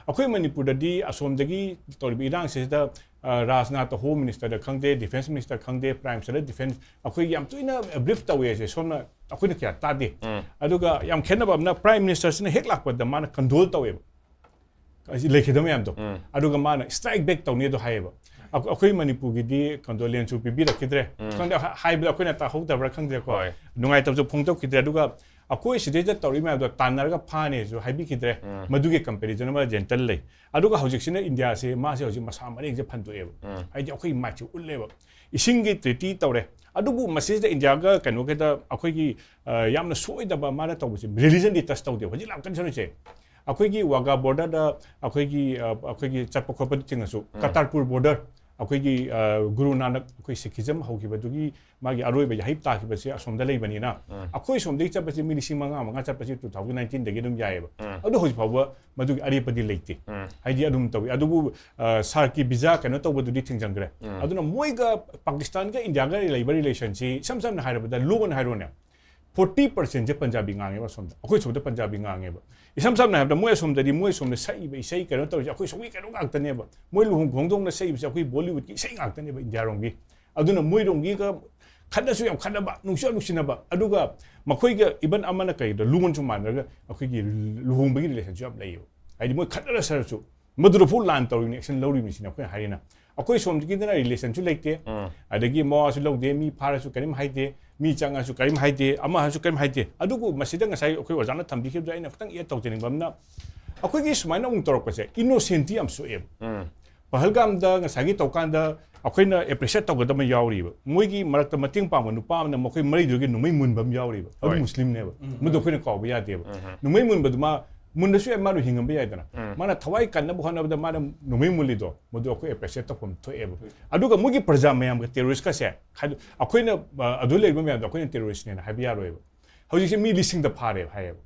ꯑꯩꯈꯣꯏ ꯃꯅꯤꯄꯨꯔꯗꯗꯤ ꯑꯁꯣꯝꯗꯒꯤ ꯇꯧꯔꯤꯕ ꯏꯔꯥꯡꯁꯤꯗ, ꯑ, ꯔꯥꯖꯅꯥꯊ Home Ministerꯗ ꯈꯪꯗꯦ, Defence Minister ꯈꯪꯗꯦ, Prime Ministerꯗ defence, ꯑꯩꯈꯣꯏ ꯌꯥꯝ ꯇꯣꯏꯅ brief ꯇꯧꯋꯦ ꯍꯥꯏꯁꯦ ꯁꯣꯝꯅ ꯑꯩꯈꯣꯏꯅ ꯀꯌꯥ ꯇꯥꯗꯦ꯫ ꯎꯝ꯫ ꯑꯗꯨꯒ ꯌꯥꯝ ꯈꯦꯠꯅꯕ ꯑꯃꯅ Prime Ministerꯁꯤꯅ ꯍꯦꯛ ꯂꯥꯛꯄꯗ ꯃꯥꯅ condole ꯇꯧꯋꯦꯕ꯫ ꯑꯁꯤ ꯂꯩꯈꯤꯗꯕ ꯃꯌꯥꯝꯗꯣ꯫ ꯎꯝ꯫ ꯑꯗꯨꯒ ꯃꯥꯅ strike back ꯇꯧꯅꯤ ꯑꯗꯣ ꯍꯥꯏꯌꯦꯕ꯫ ꯑꯩꯈ-, ꯑꯩꯈꯣꯏ ꯃꯅꯤꯄꯨꯔꯒꯤꯗꯤ condolenceꯁꯨ ꯄꯤꯕꯤꯔꯛꯈꯤꯗ꯭ꯔꯦ꯫ ꯎꯝ꯫ ꯈꯪꯗꯦ, ꯍꯥ-, ꯍꯥꯏꯕꯗ ꯑꯩꯈꯣꯏꯅ ꯇꯥꯍꯧꯗꯕ꯭ꯔꯥ ꯈꯪꯗ꯭ꯔꯦꯀꯣ꯫ ꯍꯣꯏ꯫ ꯅꯨꯡꯉꯥꯏꯇꯕꯁꯨ ꯐꯣꯡꯗꯣꯛꯈꯤꯗ꯭ꯔꯦ꯫ ꯑꯗꯨꯒ ꯑꯩꯈꯣꯏ ꯁꯤꯗꯩꯗ ꯇꯧꯔꯤ ꯃꯌꯥꯝꯗꯣ ꯇꯥꯟꯅꯔꯒ ꯐꯥꯅꯦꯁꯨ ꯍꯥꯏꯕꯤꯈꯤꯗ꯭ꯔꯦ꯫ ꯎꯝ꯫ ꯃꯗꯨꯒꯤ comparison ꯑꯃ ꯖꯦꯟꯇꯜ ꯂꯩ꯫ ꯑꯗꯨꯒ ꯍꯧꯖꯤꯛꯁꯤꯅ ꯏꯟꯗꯤꯌꯥꯁꯦ, ꯃꯥꯁꯦ ꯍꯧꯖꯤꯛ ꯃꯁꯥ ꯃꯔꯦꯡꯁꯦ ꯐꯟꯗꯣꯛꯑꯦꯕ꯫ ꯎꯝ꯫ ꯍꯥꯏꯗꯤ ꯑꯩꯈꯣꯏ ꯃꯥꯏꯁꯦ ꯎꯠꯂꯦꯕ꯫ ꯏꯁꯤꯡꯒꯤ treaty ꯇꯧꯔꯦ꯫ ꯑꯗꯨꯕꯨ ꯃꯁꯤꯗ ꯏꯟꯗꯤꯌꯥꯒ ꯀꯩꯅꯣꯒꯤꯗ ꯑꯩꯈꯣꯏꯒꯤ, ꯑ, ꯌꯥꯝꯅ ꯁꯣꯏꯗꯕ ꯃꯥꯅ ꯇꯧꯕꯁꯦ, religionꯗꯤ touch ꯇꯧꯗꯦꯕ꯫ ꯍꯧꯖꯤꯛ ꯌꯥꯝ ꯀꯟꯅ ꯁꯣꯏꯔꯤꯁꯦ꯫ ꯑꯩꯈꯣꯏꯒꯤ ꯋꯥꯒꯥ borderꯗ ꯑꯩꯈꯣꯏꯒꯤ, ꯑ, ꯑꯩꯈꯣꯏꯒꯤ ꯆꯠꯄ ꯈꯣꯠꯄꯗꯤ ꯊꯤꯡꯉꯁꯨ, ꯎꯝ꯫ Kartarpur border, ꯑꯩꯈꯣꯏꯒꯤ ꯒꯨꯔꯨ ꯅꯥꯅꯛ, ꯑꯩꯈꯣꯏ ꯁꯤꯈꯤꯖꯝ ꯍꯧꯈꯤꯕꯗꯨꯒꯤ ꯃꯥꯒꯤ ꯑꯔꯣꯏꯕ ꯌꯥꯍꯩ ꯇꯥꯈꯤꯕꯁꯦ ꯑꯁꯣꯝꯗ ꯂꯩꯕꯅꯤꯅ, ꯑꯩꯈꯣꯏ ꯁꯣꯝꯗꯒꯤ ꯆꯠꯄꯁꯦ ꯃꯤ ꯂꯤꯁꯤꯡ ꯃꯉꯥ ꯃꯉꯥ ꯆꯠꯄꯁꯦ ꯇꯨ ꯊꯥꯎꯖꯟ ꯅꯥꯏꯟꯇꯤꯟꯗꯒꯤ ꯑꯗꯨꯝ ꯌꯥꯏꯑꯕ꯫ ꯑꯗꯨ ꯍꯧꯖꯤꯛ ꯐꯥꯎꯕ ꯃꯗꯨꯒꯤ ꯑꯔꯦꯞꯄꯗꯤ ꯂꯩꯇꯦ꯫ ꯍꯥꯏꯗꯤ ꯑꯗꯨꯝ ꯇꯧꯏ꯫ ꯑꯗꯨꯕꯨ ꯁꯥꯔꯀꯤ ꯚꯤꯖꯥ ꯀꯩꯅꯣ ꯇꯧꯕꯗꯨꯗꯤ ꯊꯤꯡꯖꯤꯟꯈ꯭ꯔꯦ꯫ ꯑꯗꯨꯅ ꯃꯣꯏꯒ ꯄꯥꯀꯤꯁꯇꯥꯟꯒ ꯏꯟꯗꯤꯌꯥꯒ ꯂꯩꯕ ꯔꯤꯂꯦꯁꯟꯁꯤ ꯏꯁꯝ ꯁꯝꯅ ꯍꯥꯏꯔꯕꯗ ꯂꯣꯟ ꯍꯥꯏꯔꯣꯅꯦ, ꯐꯣꯔꯇꯤ ꯄꯥꯔꯁꯦꯟꯁꯦ ꯄꯟꯖꯥꯕꯤ ꯉꯥꯡꯉꯦꯕ ꯑꯁꯣꯝꯗ, ꯑꯩꯈꯣꯏ ꯁꯣꯝꯗ ꯄꯟꯖꯥꯕꯤ ꯉꯥꯡꯉꯦꯕ꯫ ꯏꯁꯝ ꯁꯝꯅ ꯍꯥꯏꯔꯕꯗ ꯃꯣꯏ ꯑꯁꯣꯝꯗꯗꯤ ꯃꯣꯏ ꯁꯣꯝꯗ ꯁꯛꯏꯕ ꯏꯁꯩ ꯀꯩꯅꯣ ꯇꯧꯔꯤꯁꯦ ꯑꯩꯈꯣꯏ ꯁꯣꯝꯒꯤ ꯀꯩꯅꯣ ꯉꯥꯛꯇꯅꯦꯕ꯫ ꯃꯣꯏ ꯂꯨꯍꯣꯡ ꯈꯣꯡꯗꯣꯡꯅ ꯁꯛꯏꯕꯁꯦ ꯑꯩꯈꯣꯏ ꯕꯣꯂꯤꯋꯨꯗꯀꯤ ꯏꯁꯩ ꯉꯥꯛꯇꯅꯦꯕ ꯏꯟꯗꯤꯌꯥꯔꯣꯝꯒꯤ꯫ ꯑꯗꯨꯅ ꯃꯣꯏꯔꯣꯝꯒꯤꯒ ꯈꯠꯅꯁꯨ ꯌꯥꯝ ꯈꯠꯅꯕ, ꯅꯨꯡꯁꯨ ꯌꯥꯝ ꯅꯨꯡꯁꯤꯅꯕ, ꯑꯗꯨꯒ ꯃꯈꯣꯏꯒ ꯏꯚꯟ ꯑꯃꯅ ꯀꯩꯗ ꯂꯣꯟꯁꯨ ꯃꯥꯟꯅꯔꯒ ꯑꯩꯈꯣꯏꯒꯤ ꯂꯨꯍꯣꯡꯕꯒꯤ ꯔꯤꯂꯦꯁꯟꯁꯨ ꯌꯥꯝ ꯂꯩꯌꯦꯕ꯫ ꯍꯥꯏꯗꯤ ꯃꯣꯏ ꯈꯠꯅꯔꯁꯔꯁꯨ ꯃꯗꯨꯗ ꯐꯨꯜ ꯂꯥꯟ ꯇꯧꯔꯤꯕꯅꯤ, ꯑꯦꯛꯁꯟ ꯂꯧꯔꯤꯕꯅꯤ ꯁꯤꯅ ꯑꯩꯈꯣꯏꯅ ꯍꯥꯏꯔꯤꯅ꯫ ꯑꯩꯈꯣꯏ ꯁꯣꯝꯗꯒꯤꯗꯅ ꯔꯤꯂꯦꯁꯟꯁꯨ ꯂꯩꯇꯦ, ꯑꯗꯒꯤ ꯃꯋꯥꯁꯨ ꯂꯧꯗꯦ, ꯃꯤ ꯐꯥꯔꯁꯨ ꯀꯔꯤꯝ ꯍꯥꯏꯗꯦ, ꯃꯤ ꯆꯪꯉꯁꯨ ꯀꯔꯤꯝ ꯍꯥꯏꯗꯦ, ꯑꯃꯁꯨ ꯀꯔꯤꯝ ꯍꯥꯏꯗꯦ꯫ ꯑꯗꯨꯕꯨ ꯃꯁꯤꯗ ꯉꯁꯥꯏ ꯑꯩꯈꯣꯏ ꯑꯣꯖꯥꯅ ꯊꯝꯕꯤꯈꯤꯕꯗꯣ ꯑꯩꯅ ꯈꯤꯇꯪ ꯑꯦꯗ ꯇꯧꯖꯅꯤꯡꯕ ꯑꯃꯅ, ꯑꯩꯈꯣꯏꯒꯤ ꯁꯨꯃꯥꯏꯅ ꯑꯃꯨꯛ ꯇꯧꯔꯛꯄꯁꯦ ꯏꯅꯣꯁꯦꯟꯇꯤ ꯌꯥꯝ ꯁꯣꯛꯑꯦꯕ꯫ ꯄꯍꯜꯒꯥꯝꯗ ꯉꯁꯥꯏꯒꯤ ꯇꯧꯀꯥꯟꯗ ꯑꯩꯈꯣꯏꯅ ꯑꯦꯄ꯭ꯔꯤꯁꯤꯌꯦꯠ ꯇꯧꯒꯗꯕ ꯑꯃ ꯌꯥꯎꯔꯤꯕ, ꯃꯣꯏꯒꯤ ꯃꯔꯛꯇ ꯃꯇꯦꯡ ꯄꯥꯡꯕ ꯅꯨꯄꯥ ꯑꯃꯅ ꯃꯈꯣꯏ ꯃꯔꯤꯗꯨꯒꯤ ꯅꯣꯡꯃꯩ ꯃꯨꯟꯕ ꯑꯃ ꯌꯥꯎꯔꯤꯕ꯫ ꯑꯗꯨ ꯍꯣꯏ꯫ ꯃꯨꯁꯂꯤꯝꯅꯦꯕ꯫ ꯃꯗꯨ ꯑꯩꯈꯣꯏꯅ ꯀꯥꯎꯕ ꯌꯥꯗꯦꯕ꯫ ꯅꯣꯡꯃꯩ ꯃꯨꯟꯕꯗꯨ ꯃꯥ ꯃꯨꯟꯗꯁꯨ ꯌꯥꯏ, ꯃꯥꯅ ꯍꯤꯡꯉꯝꯕ ꯌꯥꯏꯗꯅ꯫ ꯃꯥꯅ ꯊꯋꯥꯏ ꯀꯟꯅꯕ ꯍꯣꯠꯅꯕꯗ ꯃꯥꯅ ꯅꯣꯡꯃꯩ ꯃꯨꯜꯂꯤꯗꯣ, ꯃꯗꯨ ꯑꯩꯈꯣꯏ ꯑꯦꯄ꯭ꯔꯤꯁꯤꯌꯦꯠ ꯇꯧꯐꯝ ꯊꯣꯛꯑꯦꯕ꯫ ꯑꯗꯨꯒ ꯃꯣꯏꯒꯤ ꯄ꯭ꯔꯖꯥ ꯃꯌꯥꯝꯒ ꯇꯦꯔꯣꯔꯤꯁꯀꯁꯦ, ꯍꯥꯏꯗꯤ ꯑꯩꯈꯣꯏꯅ, ꯑ, ꯑꯗꯨ ꯂꯩꯔꯤꯕ ꯃꯌꯥꯝꯗꯣ ꯑꯩꯈꯣꯏꯅ ꯇꯦꯔꯣꯔꯤꯁꯅꯦꯅ ꯍꯥꯏꯕ ꯌꯥꯔꯣꯏꯕ꯫ ꯍꯧꯖꯤꯛꯁꯦ ꯃꯤ ꯂꯤꯁꯤꯡꯗ ꯐꯥꯔꯦ ꯍꯥꯏꯌꯦꯕ꯫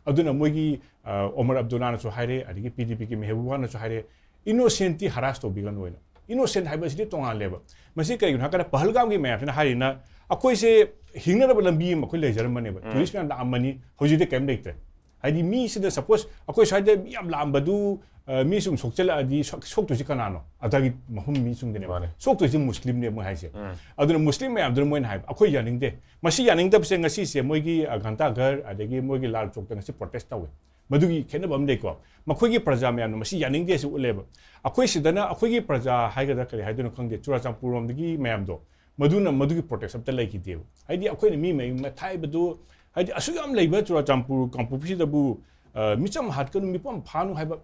ꯑꯗꯨꯅ ꯃꯣꯏꯒꯤ, ꯑ, ꯑꯣꯃꯔ ꯑꯕꯗꯨꯜꯂꯥꯅꯁꯨ ꯍꯥꯏꯔꯦ, ꯑꯗꯒꯤ ꯄꯤ ꯗꯤ ꯄꯤꯒꯤ ꯃꯦꯍꯕꯨꯕꯥꯅꯁꯨ ꯍꯥꯏꯔꯦ, ꯏꯅꯣꯁꯦꯟꯇꯤ ꯍꯔꯥꯁ ꯇꯧꯕꯤꯒꯅꯨ ꯍꯥꯏꯅ꯫ ꯏꯅꯣꯁꯦꯟ ꯍꯥꯏꯕꯁꯤꯗꯤ ꯇꯣꯉꯥꯜꯂꯦꯕ꯫ ꯃꯁꯤ ꯀꯩꯒꯤꯅꯣ ꯍꯥꯏꯔꯀꯥꯟꯗ ꯄꯍꯜꯒꯥꯝꯒꯤ ꯃꯌꯥꯝꯁꯤꯅ ꯍꯥꯏꯔꯤꯅ ꯑꯩꯈꯣꯏꯁꯦ ꯍꯤꯡꯅꯅꯕ ꯂꯝꯕꯤ ꯑꯃ ꯑꯩꯈꯣꯏ ꯂꯩꯖꯔꯝꯕꯅꯦꯕ꯫ ꯎꯝ꯫ ꯇꯨꯔꯤꯁ ꯃꯌꯥꯝ ꯂꯥꯛꯑꯝꯕꯅꯤ, ꯍꯧꯖꯤꯛꯇꯤ ꯀꯔꯤꯝ ꯂꯩꯇ꯭ꯔꯦ꯫ ꯍꯥꯏꯗꯤ ꯃꯤꯁꯤꯗ ꯁꯄꯣꯁ ꯑꯩꯈꯣꯏ ꯁ꯭ꯋꯥꯏꯗ ꯃꯤ ꯌꯥꯝ ꯂꯥꯛꯑꯝꯕꯗꯨ, ꯑ, ꯃꯤ ꯁꯨꯝ ꯁꯣꯛꯆꯜꯂꯛꯑꯗꯤ ꯁꯣꯛ-, ꯁꯣꯛꯇꯣꯏꯁꯤ ꯀꯅꯥꯅꯣ? ꯑꯗꯒꯤ ꯃꯐꯝ ꯃꯤꯁꯤꯡꯗꯨꯅꯦꯕ꯫ ꯃꯥꯅꯦ꯫ ꯁꯣꯛꯇꯣꯏꯁꯤ ꯃꯨꯁꯂꯤꯝꯅꯦ ꯃꯣꯏ ꯍꯥꯏꯁꯦ꯫ ꯎꯝ꯫ ꯑꯗꯨꯅ ꯃꯨꯁꯂꯤꯝ ꯃꯌꯥꯝꯗꯨꯅ ꯃꯣꯏꯅ ꯍꯥꯏꯕ, "ꯑꯩꯈꯣꯏ ꯌꯥꯅꯤꯡꯗꯦ꯫ ꯃꯁꯤ ꯌꯥꯅꯤꯡꯗꯕꯁꯦ ꯉꯁꯤꯁꯦ ꯃꯣꯏꯒꯤ, ꯑ, ꯘꯟꯇꯥ ꯘꯔ ꯑꯗꯒꯤ ꯃꯣꯏꯒꯤ ꯂꯥꯜ ꯆꯣꯛꯇ ꯉꯁꯤ ꯄ꯭ꯔꯣꯇꯦꯁ ꯇꯧꯋꯦ꯫" ꯃꯗꯨꯒꯤ ꯈꯦꯠꯅꯕ ꯑꯃ ꯂꯩꯀꯣ꯫ ꯃꯈꯣꯏꯒꯤ ꯄ꯭ꯔꯖꯥ ꯃꯌꯥꯝꯅ ꯃꯁꯤ ꯌꯥꯅꯤꯡꯗꯦ ꯍꯥꯏꯁꯤ ꯎꯠꯂꯦꯕ꯫ ꯑꯩꯈꯣꯏ ꯁꯤꯗꯅ ꯑꯩꯈꯣꯏꯒꯤ ꯄ꯭ꯔꯖꯥ ꯍꯥꯏꯒꯗ꯭ꯔꯥ ꯀꯔꯤ ꯍꯥꯏꯗꯣꯏꯅꯣ ꯈꯪꯗꯦ, ꯆꯨꯔꯥꯆꯥꯟꯄꯨꯔ ꯂꯣꯝꯗꯒꯤ ꯃꯌꯥꯝꯗꯣ, ꯃꯗꯨꯅ ꯃꯗꯨꯒꯤ ꯄ꯭ꯔꯣꯇꯦꯁ ꯑꯝꯇ ꯂꯩꯈꯤꯗꯦꯕ꯫ ꯍꯥꯏꯗꯤ ꯑꯩꯈꯣꯏꯅ ꯃꯤ ꯃꯌꯨꯝ ꯃꯊꯥꯏꯕꯗꯨ, ꯍꯥꯏꯗꯤ ꯑꯁꯨꯛ ꯌꯥꯝ ꯂꯩꯕ ꯆꯨꯔꯥꯆꯥꯟꯄꯨꯔ ꯀꯥꯡꯄꯣꯛꯄꯤꯁꯤꯗꯕꯨ, ꯑ, ꯃꯤꯆꯝ ꯍꯥꯠꯀꯅꯨ, ꯃꯤꯄꯝ ꯐꯥꯅꯨ ꯍꯥꯏꯕ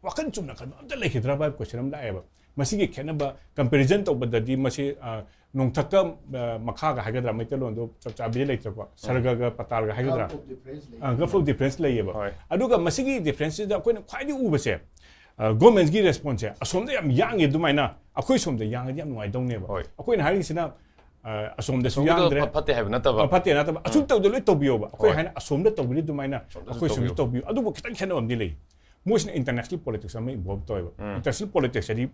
ꯋꯥꯈꯜ ꯆꯨꯝꯅ ꯈꯟꯕ ꯑꯝꯇ ꯂꯩꯈꯤꯗ꯭ꯔꯕ ꯍꯥꯏꯕ ꯀꯣꯏꯁꯟ ꯑꯃ ꯂꯥꯛꯑꯦꯕ꯫ ꯃꯁꯤꯒꯤ ꯈꯦꯠꯅꯕ ꯀꯝꯄꯦꯔꯤꯖꯟ ꯇꯧꯕꯗꯗꯤ ꯃꯁꯤ, ꯑ, ꯅꯣꯡꯊꯛꯀ, ꯑ, ꯃꯈꯥꯒ ꯍꯥꯏꯒꯗ꯭ꯔꯥ, ꯃꯩꯇꯩꯂꯣꯟꯗꯣ ꯆꯞ ꯆꯥꯕꯤꯗꯤ ꯂꯩꯇ꯭ꯔꯦꯀꯣ, ꯁꯔꯒꯒ ꯄꯇꯥꯜꯒ ꯍꯥꯏꯒꯗ꯭ꯔꯥ? Gulf of difference ꯂꯩ꯫ ꯑ, gulf of difference ꯂꯩꯌꯦꯕ꯫ ꯍꯣꯏ꯫ ꯑꯗꯨꯒ ꯃꯁꯤꯒꯤ ꯗꯤꯐ꯭ꯔꯦꯟꯁꯁꯤꯗ ꯑꯩꯈꯣꯏꯅ ꯈ꯭ꯋꯥꯏꯗꯒꯤ ꯎꯕꯁꯦ, ꯒꯣꯔꯃꯦꯟꯒꯤ ꯔꯦꯁꯄꯣꯟꯁꯁꯦ ꯑꯁꯣꯝꯗ ꯌꯥꯝ ꯌꯥꯡꯉꯦ ꯑꯗꯨꯃꯥꯏꯅ ꯑꯩꯈꯣꯏ ꯁꯣꯝꯗ ꯌꯥꯡꯉꯗꯤ ꯌꯥꯝ ꯅꯨꯡꯉꯥꯏꯗꯧꯅꯦꯕ꯫ ꯍꯣꯏ꯫ ꯑꯩꯈꯣꯏꯅ ꯍꯥꯏꯔꯤꯁꯤꯅ ꯑ, ꯑꯁꯣꯝꯗꯁꯨ ꯑꯁꯣꯝꯒꯤꯗꯣ ꯌꯥꯡꯗ꯭ꯔꯦ꯫ ꯐ- ꯐꯠꯇꯦ ꯍꯥꯏꯕ ꯅꯠꯇꯕ꯫ ꯑ, ꯐꯠꯇꯦ ꯅꯠꯇꯕ ꯑꯁꯨꯝ ꯇꯧꯗ ꯂꯣꯏ ꯇꯧꯕꯤꯌꯣꯕ꯫ ꯑꯩꯈꯣꯏ ꯍꯣꯏ꯫ ꯍꯥꯏꯅ ꯑꯁꯣꯝꯗ ꯇꯧꯕꯤꯔꯤ ꯑꯗꯨꯃꯥꯏꯅ ꯑꯁꯣꯝꯗꯁꯨ ꯑꯩꯈꯣꯏ ꯁꯣꯝꯗ ꯇꯧꯕꯤꯌꯨ꯫ ꯇꯧꯕꯤꯌꯨ꯫ ꯑꯗꯨꯕꯨ ꯈꯤꯇꯪ ꯈꯦꯠꯅꯕ ꯑꯃꯗꯤ ꯂꯩ꯫ ꯃꯣꯏꯁꯤꯅ ꯏꯟꯇꯔꯅꯦꯁꯅꯦꯜ ꯄꯣꯂꯤꯇꯤꯛꯁ ꯑꯃ ꯏꯟꯚꯣꯜꯕ ꯇꯧꯋꯦꯕ꯫ ꯏꯟꯇꯔꯅꯦꯁꯅꯦꯜ ꯄꯣꯂꯤꯇꯤꯛꯁ ꯍꯥꯏꯗꯤ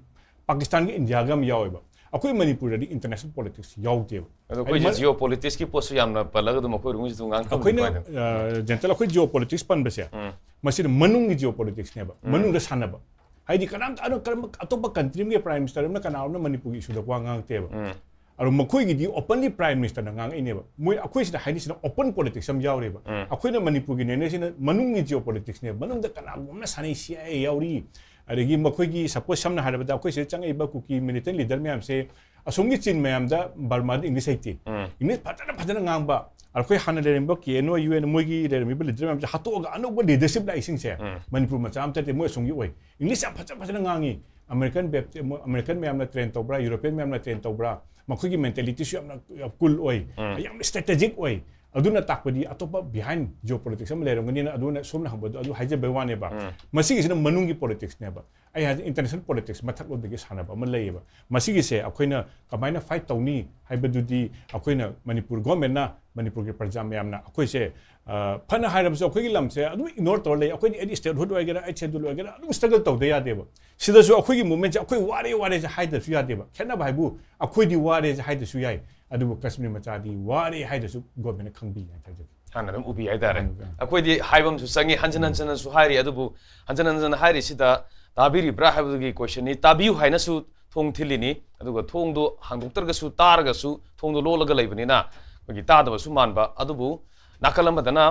ꯄꯥꯀꯤꯁꯇꯥꯟꯒꯤ ꯏꯟꯗꯤꯌꯥꯒ ꯑꯃ ꯌꯥꯎꯋꯦꯕ꯫ ꯑꯩꯈꯣꯏ ꯃꯅꯤꯄꯨꯔꯗꯗꯤ ꯏꯟꯇꯔꯅꯦꯁꯅꯦꯜ ꯄꯣꯂꯤꯇꯤꯛꯁ ꯌꯥꯎꯗꯦꯕ꯫ ꯑꯗꯣ ꯍꯥꯏꯗꯤ ꯑꯩꯈꯣꯏꯁꯦ ꯃ- ꯖꯤꯑꯣ ꯄꯣꯂꯤꯇꯤꯛꯁꯀꯤ ꯄꯣꯠꯁꯨ ꯌꯥꯝꯅ ꯄꯜꯂꯒ ꯑꯗꯨꯝ ꯑꯩꯈꯣꯏ ꯔꯨꯝꯒꯤꯁꯨ ꯑꯗꯨꯝ ꯉꯥꯡ ꯑꯩꯈꯣꯏꯅ ꯊꯝꯕꯤꯕ ꯍꯥꯏꯗꯅ꯫ ꯑ, ꯖꯦꯟꯇꯜ ꯑꯩꯈꯣꯏ ꯖꯤꯑꯣ ꯄꯣꯂꯤꯇꯤꯛꯁ ꯄꯟꯕꯁꯦ ꯎꯝ꯫ ꯃꯁꯤꯗ ꯃꯅꯨꯡꯒꯤ ꯖꯤꯑꯣ ꯄꯣꯂꯤꯇꯤꯛꯁꯅꯦꯕ꯫ ꯃꯅꯨꯡꯗ ꯁꯥꯟꯅꯕ꯫ ꯍꯥꯏꯗꯤ ꯀꯅꯥꯝꯇ ꯑꯗꯣ ꯀꯔꯝꯕ ꯑꯇꯣꯞꯄ ꯀꯟꯇ꯭ꯔꯤ ꯑꯃꯒꯤ ꯄ꯭ꯔꯥꯏꯝ ꯃꯤꯅꯤꯁꯇꯔ ꯑꯃꯅ ꯀꯅꯥ ꯑꯃꯅ ꯃꯅꯤꯄꯨꯔꯒꯤ ꯏꯁꯨꯗ ꯋꯥ ꯉꯥꯡꯉꯛꯇꯦꯕ꯫ ꯎꯝ꯫ ꯑꯗꯣ ꯃꯈꯣꯏꯒꯤꯗꯤ ꯑꯣꯄꯟꯂꯤ ꯄ꯭ꯔꯥꯏꯝ ꯃꯤꯅꯤꯁꯇꯔꯅ ꯉꯥꯡꯉꯛꯏꯅꯦꯕ꯫ ꯃꯣꯏ ꯑꯩꯈꯣꯏ ꯁꯤꯗ ꯍꯥꯏꯅꯤꯁꯤꯅ ꯑꯣꯄꯟ ꯄꯣꯂꯤꯇꯤꯛꯁ ꯑꯃ ꯌꯥꯎꯔꯦꯕ꯫ ꯎꯝ꯫ ꯑꯩꯈꯣꯏꯅ ꯃꯅꯤꯄꯨꯔꯒꯤ ꯅꯩꯅꯔꯤꯁꯤꯅ ꯃꯅꯨꯡꯒꯤ ꯖꯤꯑꯣ ꯄꯣꯂꯤꯇꯤꯛꯁꯅꯦꯕ꯫ ꯃꯅꯨꯡꯗ ꯀꯅꯥꯒꯨꯝꯕ ꯑꯃꯅ ꯁꯥꯟꯅꯩ, ꯁꯤ ꯑꯥꯏ ꯑꯦ ꯌꯥꯎꯔꯤ, ꯑꯗꯒꯤ ꯃꯈꯣꯏꯒꯤ ꯁꯄꯣꯁ ꯁꯝꯅ ꯍꯥꯏꯔꯕꯗ ꯑꯩꯈꯣꯏ ꯁꯤꯗ ꯆꯪꯉꯛꯏꯕ ꯀꯨꯀꯤ ꯃꯤꯂꯤꯇꯦꯟ ꯂꯤꯗꯔ ꯃꯌꯥꯝꯁꯦ ꯑꯁꯣꯝꯒꯤ ꯆꯤꯟ ꯃꯌꯥꯝꯗ ꯕꯔꯃꯥꯗ ꯏꯪꯂꯤꯁ ꯍꯩꯇꯦ꯫ ꯎꯝ꯫ ꯏꯪꯂꯤꯁ ꯐꯖꯅ ꯐꯖꯅ ꯉꯥꯡꯕ꯫ ꯑꯩꯈꯣꯏ ꯍꯥꯟꯅ ꯂꯩꯔꯝꯕ ꯀꯦ ꯑꯦꯟ ꯑꯣ, ꯌꯨ ꯑꯦꯟ ꯃꯣꯏꯒꯤ ꯂꯩꯔꯝꯃꯤꯕ ꯂꯤꯗꯔ ꯃꯌꯥꯝꯁꯦ ꯍꯥꯠꯇꯣꯛꯑꯒ ꯑꯅꯧꯕ ꯂꯤꯗꯔꯁꯤꯞ ꯂꯥꯛꯏꯁꯤꯡꯁꯦ ꯎꯝ꯫ ꯃꯅꯤꯄꯨꯔ ꯃꯆꯥ ꯑꯝꯇ ꯅꯠꯇꯦ, ꯃꯣꯏ ꯑꯁꯣꯝꯒꯤ ꯑꯣꯏ꯫ ꯏꯪꯂꯤꯁ ꯌꯥꯝ ꯐꯖ ꯐꯖꯅ ꯉꯥꯡꯉꯤ꯫ ꯑꯃꯦꯔꯤꯀꯟ ꯕꯦꯞ-, ꯃꯣꯏ ꯑꯃꯦꯔꯤꯀꯟ ꯃꯌꯥꯝꯅ ꯇ꯭ꯔꯦꯟ ꯇꯧꯕ꯭ꯔꯥ, ꯌꯨꯔꯣꯄꯤꯌꯟ ꯃꯌꯥꯝꯅ ꯇ꯭ꯔꯦꯟ ꯇꯧꯕ꯭ꯔꯥ, ꯃꯈꯣꯏꯒꯤ ꯃꯦꯟꯇꯦꯂꯤꯇꯤꯁꯨ ꯌꯥꯝꯅ ꯀꯨꯜ ꯑꯣꯏ, ꯎꯝ꯫ ꯌꯥꯝꯅ ꯁ꯭ꯇ꯭ꯔꯦꯇꯦꯖꯤꯛ ꯑꯣꯏ꯫ ꯑꯗꯨꯅ ꯇꯥꯛꯄꯗꯤ ꯑꯇꯣꯞꯄ ꯕꯤꯍꯥꯏꯟ ꯖꯤꯑꯣ ꯄꯣꯂꯤꯇꯤꯛꯁ ꯑꯃ ꯂꯩꯔꯝꯒꯅꯤꯅ ꯑꯗꯨꯅ ꯁꯣꯝꯅ ꯍꯪꯕꯗꯣ ꯑꯗꯨ ꯍꯥꯏꯖꯕꯩ ꯋꯥꯅꯦꯕ꯫ ꯎꯝ꯫ ꯃꯁꯤꯒꯤꯁꯤꯅ ꯃꯅꯨꯡꯒꯤ ꯄꯣꯂꯤꯇꯤꯛꯁꯅꯦꯕ꯫ ꯑꯩ ꯍꯥꯏꯁꯦ ꯏꯟꯇꯔꯅꯦꯁꯅꯦꯜ ꯄꯣꯂꯤꯇꯤꯛꯁ ꯃꯊꯛꯂꯣꯝꯗꯒꯤ ꯁꯥꯟꯅꯕ ꯑꯃ ꯂꯩꯌꯦꯕ꯫ ꯃꯁꯤꯒꯤꯁꯦ ꯑꯩꯈꯣꯏꯅ ꯀꯃꯥꯏꯅ ꯐꯥꯏꯠ ꯇꯧꯅꯤ ꯍꯥꯏꯕꯗꯨꯗꯤ ꯑꯩꯈꯣꯏꯅ ꯃꯅꯤꯄꯨꯔ ꯒꯣꯔꯃꯦꯟꯅ, ꯃꯅꯤꯄꯨꯔꯒꯤ ꯄ꯭ꯔꯖꯥ ꯃꯌꯥꯝꯅ ꯑꯩꯈꯣꯏꯁꯦ, ꯑ, ꯐꯅ ꯍꯥꯏꯔꯕꯁꯨ ꯑꯩꯈꯣꯏꯒꯤ ꯂꯝꯁꯦ ꯑꯗꯨꯝ ꯏꯒꯅꯣꯔ ꯇꯧꯔ ꯂꯩ꯫ ꯑꯩꯈꯣꯏꯗꯤ ꯑꯦꯠ ꯁ꯭ꯇꯦꯠꯍꯨꯗ ꯑꯣꯏꯒꯦꯔꯥ, ꯑꯩꯠ ꯁꯦꯗꯨꯜ ꯑꯣꯏꯒꯦꯔꯥ ꯑꯗꯨꯝ ꯁ꯭ꯇ꯭ꯔꯒꯜ ꯇꯧꯗ ꯌꯥꯗꯦꯕ꯫ ꯁꯤꯗꯁꯨ ꯑꯩꯈꯣꯏꯒꯤ ꯃꯨꯚꯃꯦꯟꯁꯦ ꯑꯩꯈꯣꯏ ꯋꯥꯔꯦ ꯋꯥꯔꯦꯁꯦ ꯍꯥꯏꯗ꯭ꯔꯁꯨ ꯌꯥꯗꯦꯕ꯫ ꯈꯦꯠꯅꯕ ꯍꯥꯏꯕꯨ ꯑꯩꯈꯣꯏꯗꯤ ꯋꯥꯔꯦꯁꯦ ꯍꯥꯏꯗ꯭ꯔꯁꯨ ꯌꯥꯏ, ꯑꯗꯨꯕꯨ ꯀꯁꯃꯤꯔ ꯃꯆꯥꯗꯤ ꯋꯥꯔꯦ ꯍꯥꯏꯗ꯭ꯔꯁꯨ ꯒꯣꯔꯃꯦꯟꯅ ꯈꯪꯕꯤ ꯍꯥꯏꯅ ꯊꯥꯖꯒꯦ꯫ ꯍꯥꯟꯅ ꯑꯗꯨꯝ ꯎꯕꯤ ꯍꯥꯏꯇꯥꯔꯦ꯫ ꯎꯝ, ꯎꯝ꯫ ꯑꯩꯈꯣꯏꯗꯤ ꯍꯥꯏꯕ ꯑꯃꯁꯨ ꯆꯪꯉꯤ, ꯍꯟꯖꯤꯟ ꯍꯟꯖꯤꯟꯅꯁꯨ ꯍꯥꯏꯔꯤ, ꯑꯗꯨꯕꯨ ꯍꯟꯖꯤꯟ ꯍꯟꯖꯤꯟꯅ ꯍꯥꯏꯔꯤꯁꯤꯗ ꯇꯥꯕꯤꯔꯤꯕ꯭ꯔꯥ ꯍꯥꯏꯕꯗꯨꯒꯤ ꯀꯣꯏꯁꯟꯅꯤ꯫ ꯇꯥꯕꯤꯌꯨ ꯍꯥꯏꯅꯁꯨ ꯊꯣꯡ ꯊꯤꯜꯂꯤꯅꯤ, ꯑꯗꯨꯒ ꯊꯣꯡꯗꯣ ꯍꯥꯡꯗꯣꯛꯇ꯭ꯔꯒꯁꯨ ꯇꯥꯔꯒꯁꯨ ꯊꯣꯡꯗꯣ ꯂꯣꯜꯂꯒ ꯂꯩꯕꯅꯤꯅ ꯑꯩꯈꯣꯏꯒꯤ ꯇꯥꯗꯕꯁꯨ ꯃꯥꯟꯕ꯫ ꯑꯗꯨꯕꯨ ꯅꯥꯀꯜ ꯑꯃꯗꯅ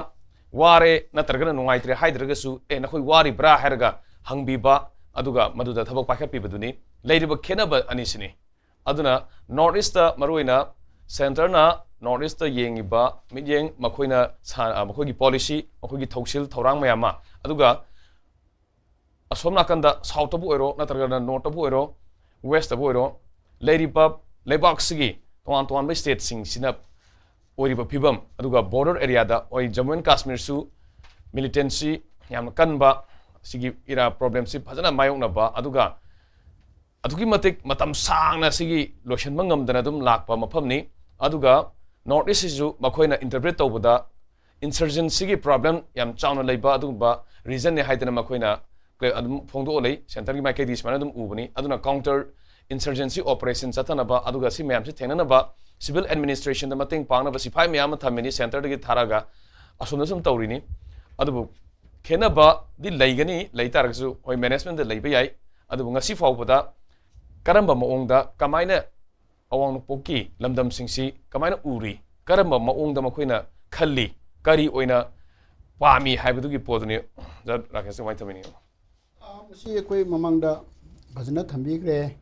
ꯋꯥꯔꯦ ꯅꯠꯇ꯭ꯔꯒꯅ ꯅꯨꯡꯉꯥꯏꯇ꯭ꯔꯦ ꯍꯥꯏꯗ꯭ꯔꯒꯁꯨ "ꯑꯦ, ꯅꯈꯣꯏ ꯋꯥꯔꯤꯕ꯭ꯔꯥ?" ꯍꯥꯏꯔꯒ ꯍꯪꯕꯤꯕ, ꯑꯗꯨꯒ ꯃꯗꯨꯗ ꯊꯕꯛ ꯄꯥꯏꯈꯠꯄꯤꯕꯗꯨꯅꯤ꯫ ꯂꯩꯔꯤꯕ ꯈꯦꯠꯅꯕ ꯑꯅꯤꯁꯤꯅꯤ꯫ ꯑꯗꯨꯅ ꯅꯣꯔꯠ ꯏꯁꯇ ꯃꯔꯨꯑꯣꯏꯅ ꯁꯦꯟꯇꯔꯅ ꯅꯣꯔꯠ ꯏꯁꯇ ꯌꯦꯡꯉꯤꯕ ꯃꯤꯠꯌꯦꯡ, ꯃꯈꯣꯏꯅ ꯁꯥ-, ꯑ, ꯃꯈꯣꯏꯒꯤ ꯄꯣꯂꯤꯁꯤ, ꯃꯈꯣꯏꯒꯤ ꯊꯧꯁꯤꯜ ꯊꯧꯔꯥꯡ ꯃꯌꯥꯝ ꯑꯃ, ꯑꯗꯨꯒ ꯑꯁꯣꯝ ꯅꯥꯀꯟꯗ ꯁꯥꯎꯠꯇꯕꯨ ꯑꯣꯏꯔꯣ ꯅꯠꯇ꯭ꯔꯒꯅ ꯅꯣꯔꯠꯇꯕꯨ ꯑꯣꯏꯔꯣ, ꯋꯦꯁꯇꯕꯨ ꯑꯣꯏꯔꯣ, ꯂꯩꯔꯤꯕ ꯂꯩꯕꯥꯛꯁꯤꯒꯤ ꯇꯣꯉꯥꯟ ꯇꯣꯉꯥꯟꯕ ꯁ꯭ꯇꯦꯠꯁꯤꯡꯁꯤꯅ ꯑꯣꯏꯔꯤꯕ ꯐꯤꯕꯝ, ꯑꯗꯨꯒ ꯕꯣꯔꯗꯔ ꯑꯦꯔꯤꯌꯥꯗ ꯑꯣꯏ ꯖꯝꯃꯨ ꯑꯦꯟ ꯀꯥꯁꯃꯤꯔꯁꯨ ꯃꯤꯂꯤꯇꯦꯟꯁꯤ ꯌꯥꯝꯅ ꯀꯟꯕ, ꯁꯤꯒꯤ ꯏꯔꯥ ꯄ꯭ꯔꯣꯕ꯭ꯂꯦꯝꯁꯤ ꯐꯖꯅ ꯃꯥꯌꯣꯛꯅꯕ, ꯑꯗꯨꯒ ꯑꯗꯨꯛꯀꯤ ꯃꯇꯤꯛ ꯃꯇꯝ ꯁꯥꯡꯅ ꯁꯤꯒꯤ ꯂꯣꯏꯁꯤꯟꯕ ꯉꯝꯗꯅ ꯑꯗꯨꯝ ꯂꯥꯛꯄ ꯃꯐꯝꯅꯤ꯫ ꯑꯗꯨꯒ ꯅꯣꯔꯠ ꯏꯁꯁꯤꯁꯨ ꯃꯈꯣꯏꯅ ꯏꯟꯇꯔꯄ꯭ꯔꯤꯠ ꯇꯧꯕꯗ ꯏꯟꯁꯔꯖꯦꯟꯁꯤꯒꯤ ꯄ꯭ꯔꯣꯕ꯭ꯂꯦꯝ ꯌꯥꯝ ꯆꯥꯎꯅ ꯂꯩꯕ ꯑꯗꯨꯒꯨꯝꯕ ꯔꯤꯖꯟꯅꯤ ꯍꯥꯏꯗꯅ ꯃꯈꯣꯏꯅ ꯀ-, ꯑꯗꯨꯝ ꯐꯣꯡꯗꯣꯛꯑ ꯂꯩ꯫ ꯁꯦꯟꯇꯔꯒꯤ ꯃꯥꯏꯀꯩꯗꯒꯤ ꯁꯨꯃꯥꯏꯅ ꯑꯗꯨꯝ ꯎꯕꯅꯤ꯫ ꯑꯗꯨꯅ ꯀꯥꯎꯟꯇꯔ ꯏꯟꯁꯔꯖꯦꯟꯁꯤ ꯑꯣꯄꯔꯦꯁꯟ ꯆꯠꯊꯅꯕ, ꯑꯗꯨꯒ ꯁꯤ ꯃꯌꯥꯝꯁꯤ ꯊꯦꯡꯅꯅꯕ ꯁꯤꯚꯤꯜ ꯑꯦꯗꯃꯤꯅꯤꯁꯇ꯭ꯔꯦꯁꯟꯗ ꯃꯇꯦꯡ ꯄꯥꯡꯅꯕ ꯁꯤꯐꯥꯏ ꯃꯌꯥꯝ ꯑꯃ ꯊꯝꯃꯤꯅꯤ, ꯁꯦꯟꯇꯔꯗꯒꯤ ꯊꯥꯔꯒ ꯑꯁꯣꯝꯗ ꯁꯨꯝ ꯇꯧꯔꯤꯅꯤ꯫ ꯑꯗꯨꯕꯨ ꯈꯦꯠꯅꯕꯗꯤ ꯂꯩꯒꯅꯤ, ꯂꯩ ꯇꯥꯔꯒꯁꯨ ꯍꯣꯏ ꯃꯦꯅꯦꯖꯃꯦꯟꯗ ꯂꯩꯕ ꯌꯥꯏ꯫ ꯑꯗꯨꯕꯨ ꯉꯁꯤ ꯐꯥꯎꯕꯗ ꯀꯔꯝꯕ ꯃꯑꯣꯡꯗ, ꯀꯃꯥꯏꯅ ꯑꯋꯥꯡ ꯅꯣꯡꯄꯣꯛꯀꯤ ꯂꯝꯗꯝꯁꯤꯡꯁꯤ ꯀꯃꯥꯏꯅ ꯎꯔꯤ, ꯀꯔꯝꯕ ꯃꯑꯣꯡꯗ ꯃꯈꯣꯏꯅ ꯈꯜꯂꯤ, ꯀꯔꯤ ꯑꯣꯏꯅ ꯄꯥꯝꯃꯤ ꯍꯥꯏꯕꯗꯨꯒꯤ ꯄꯣꯠꯇꯨꯅꯤ꯫ ꯑꯣꯖꯥ ꯔꯥꯀꯦꯁ, ꯀꯃꯥꯏꯅ ꯊꯝꯕꯤꯅꯤꯡꯉꯤ? ꯑꯥ, ꯃꯁꯤ ꯑꯩꯈꯣꯏ ꯃꯃꯥꯡꯗ ꯐꯖꯅ ꯊꯝꯕꯤꯈ꯭ꯔꯦ꯫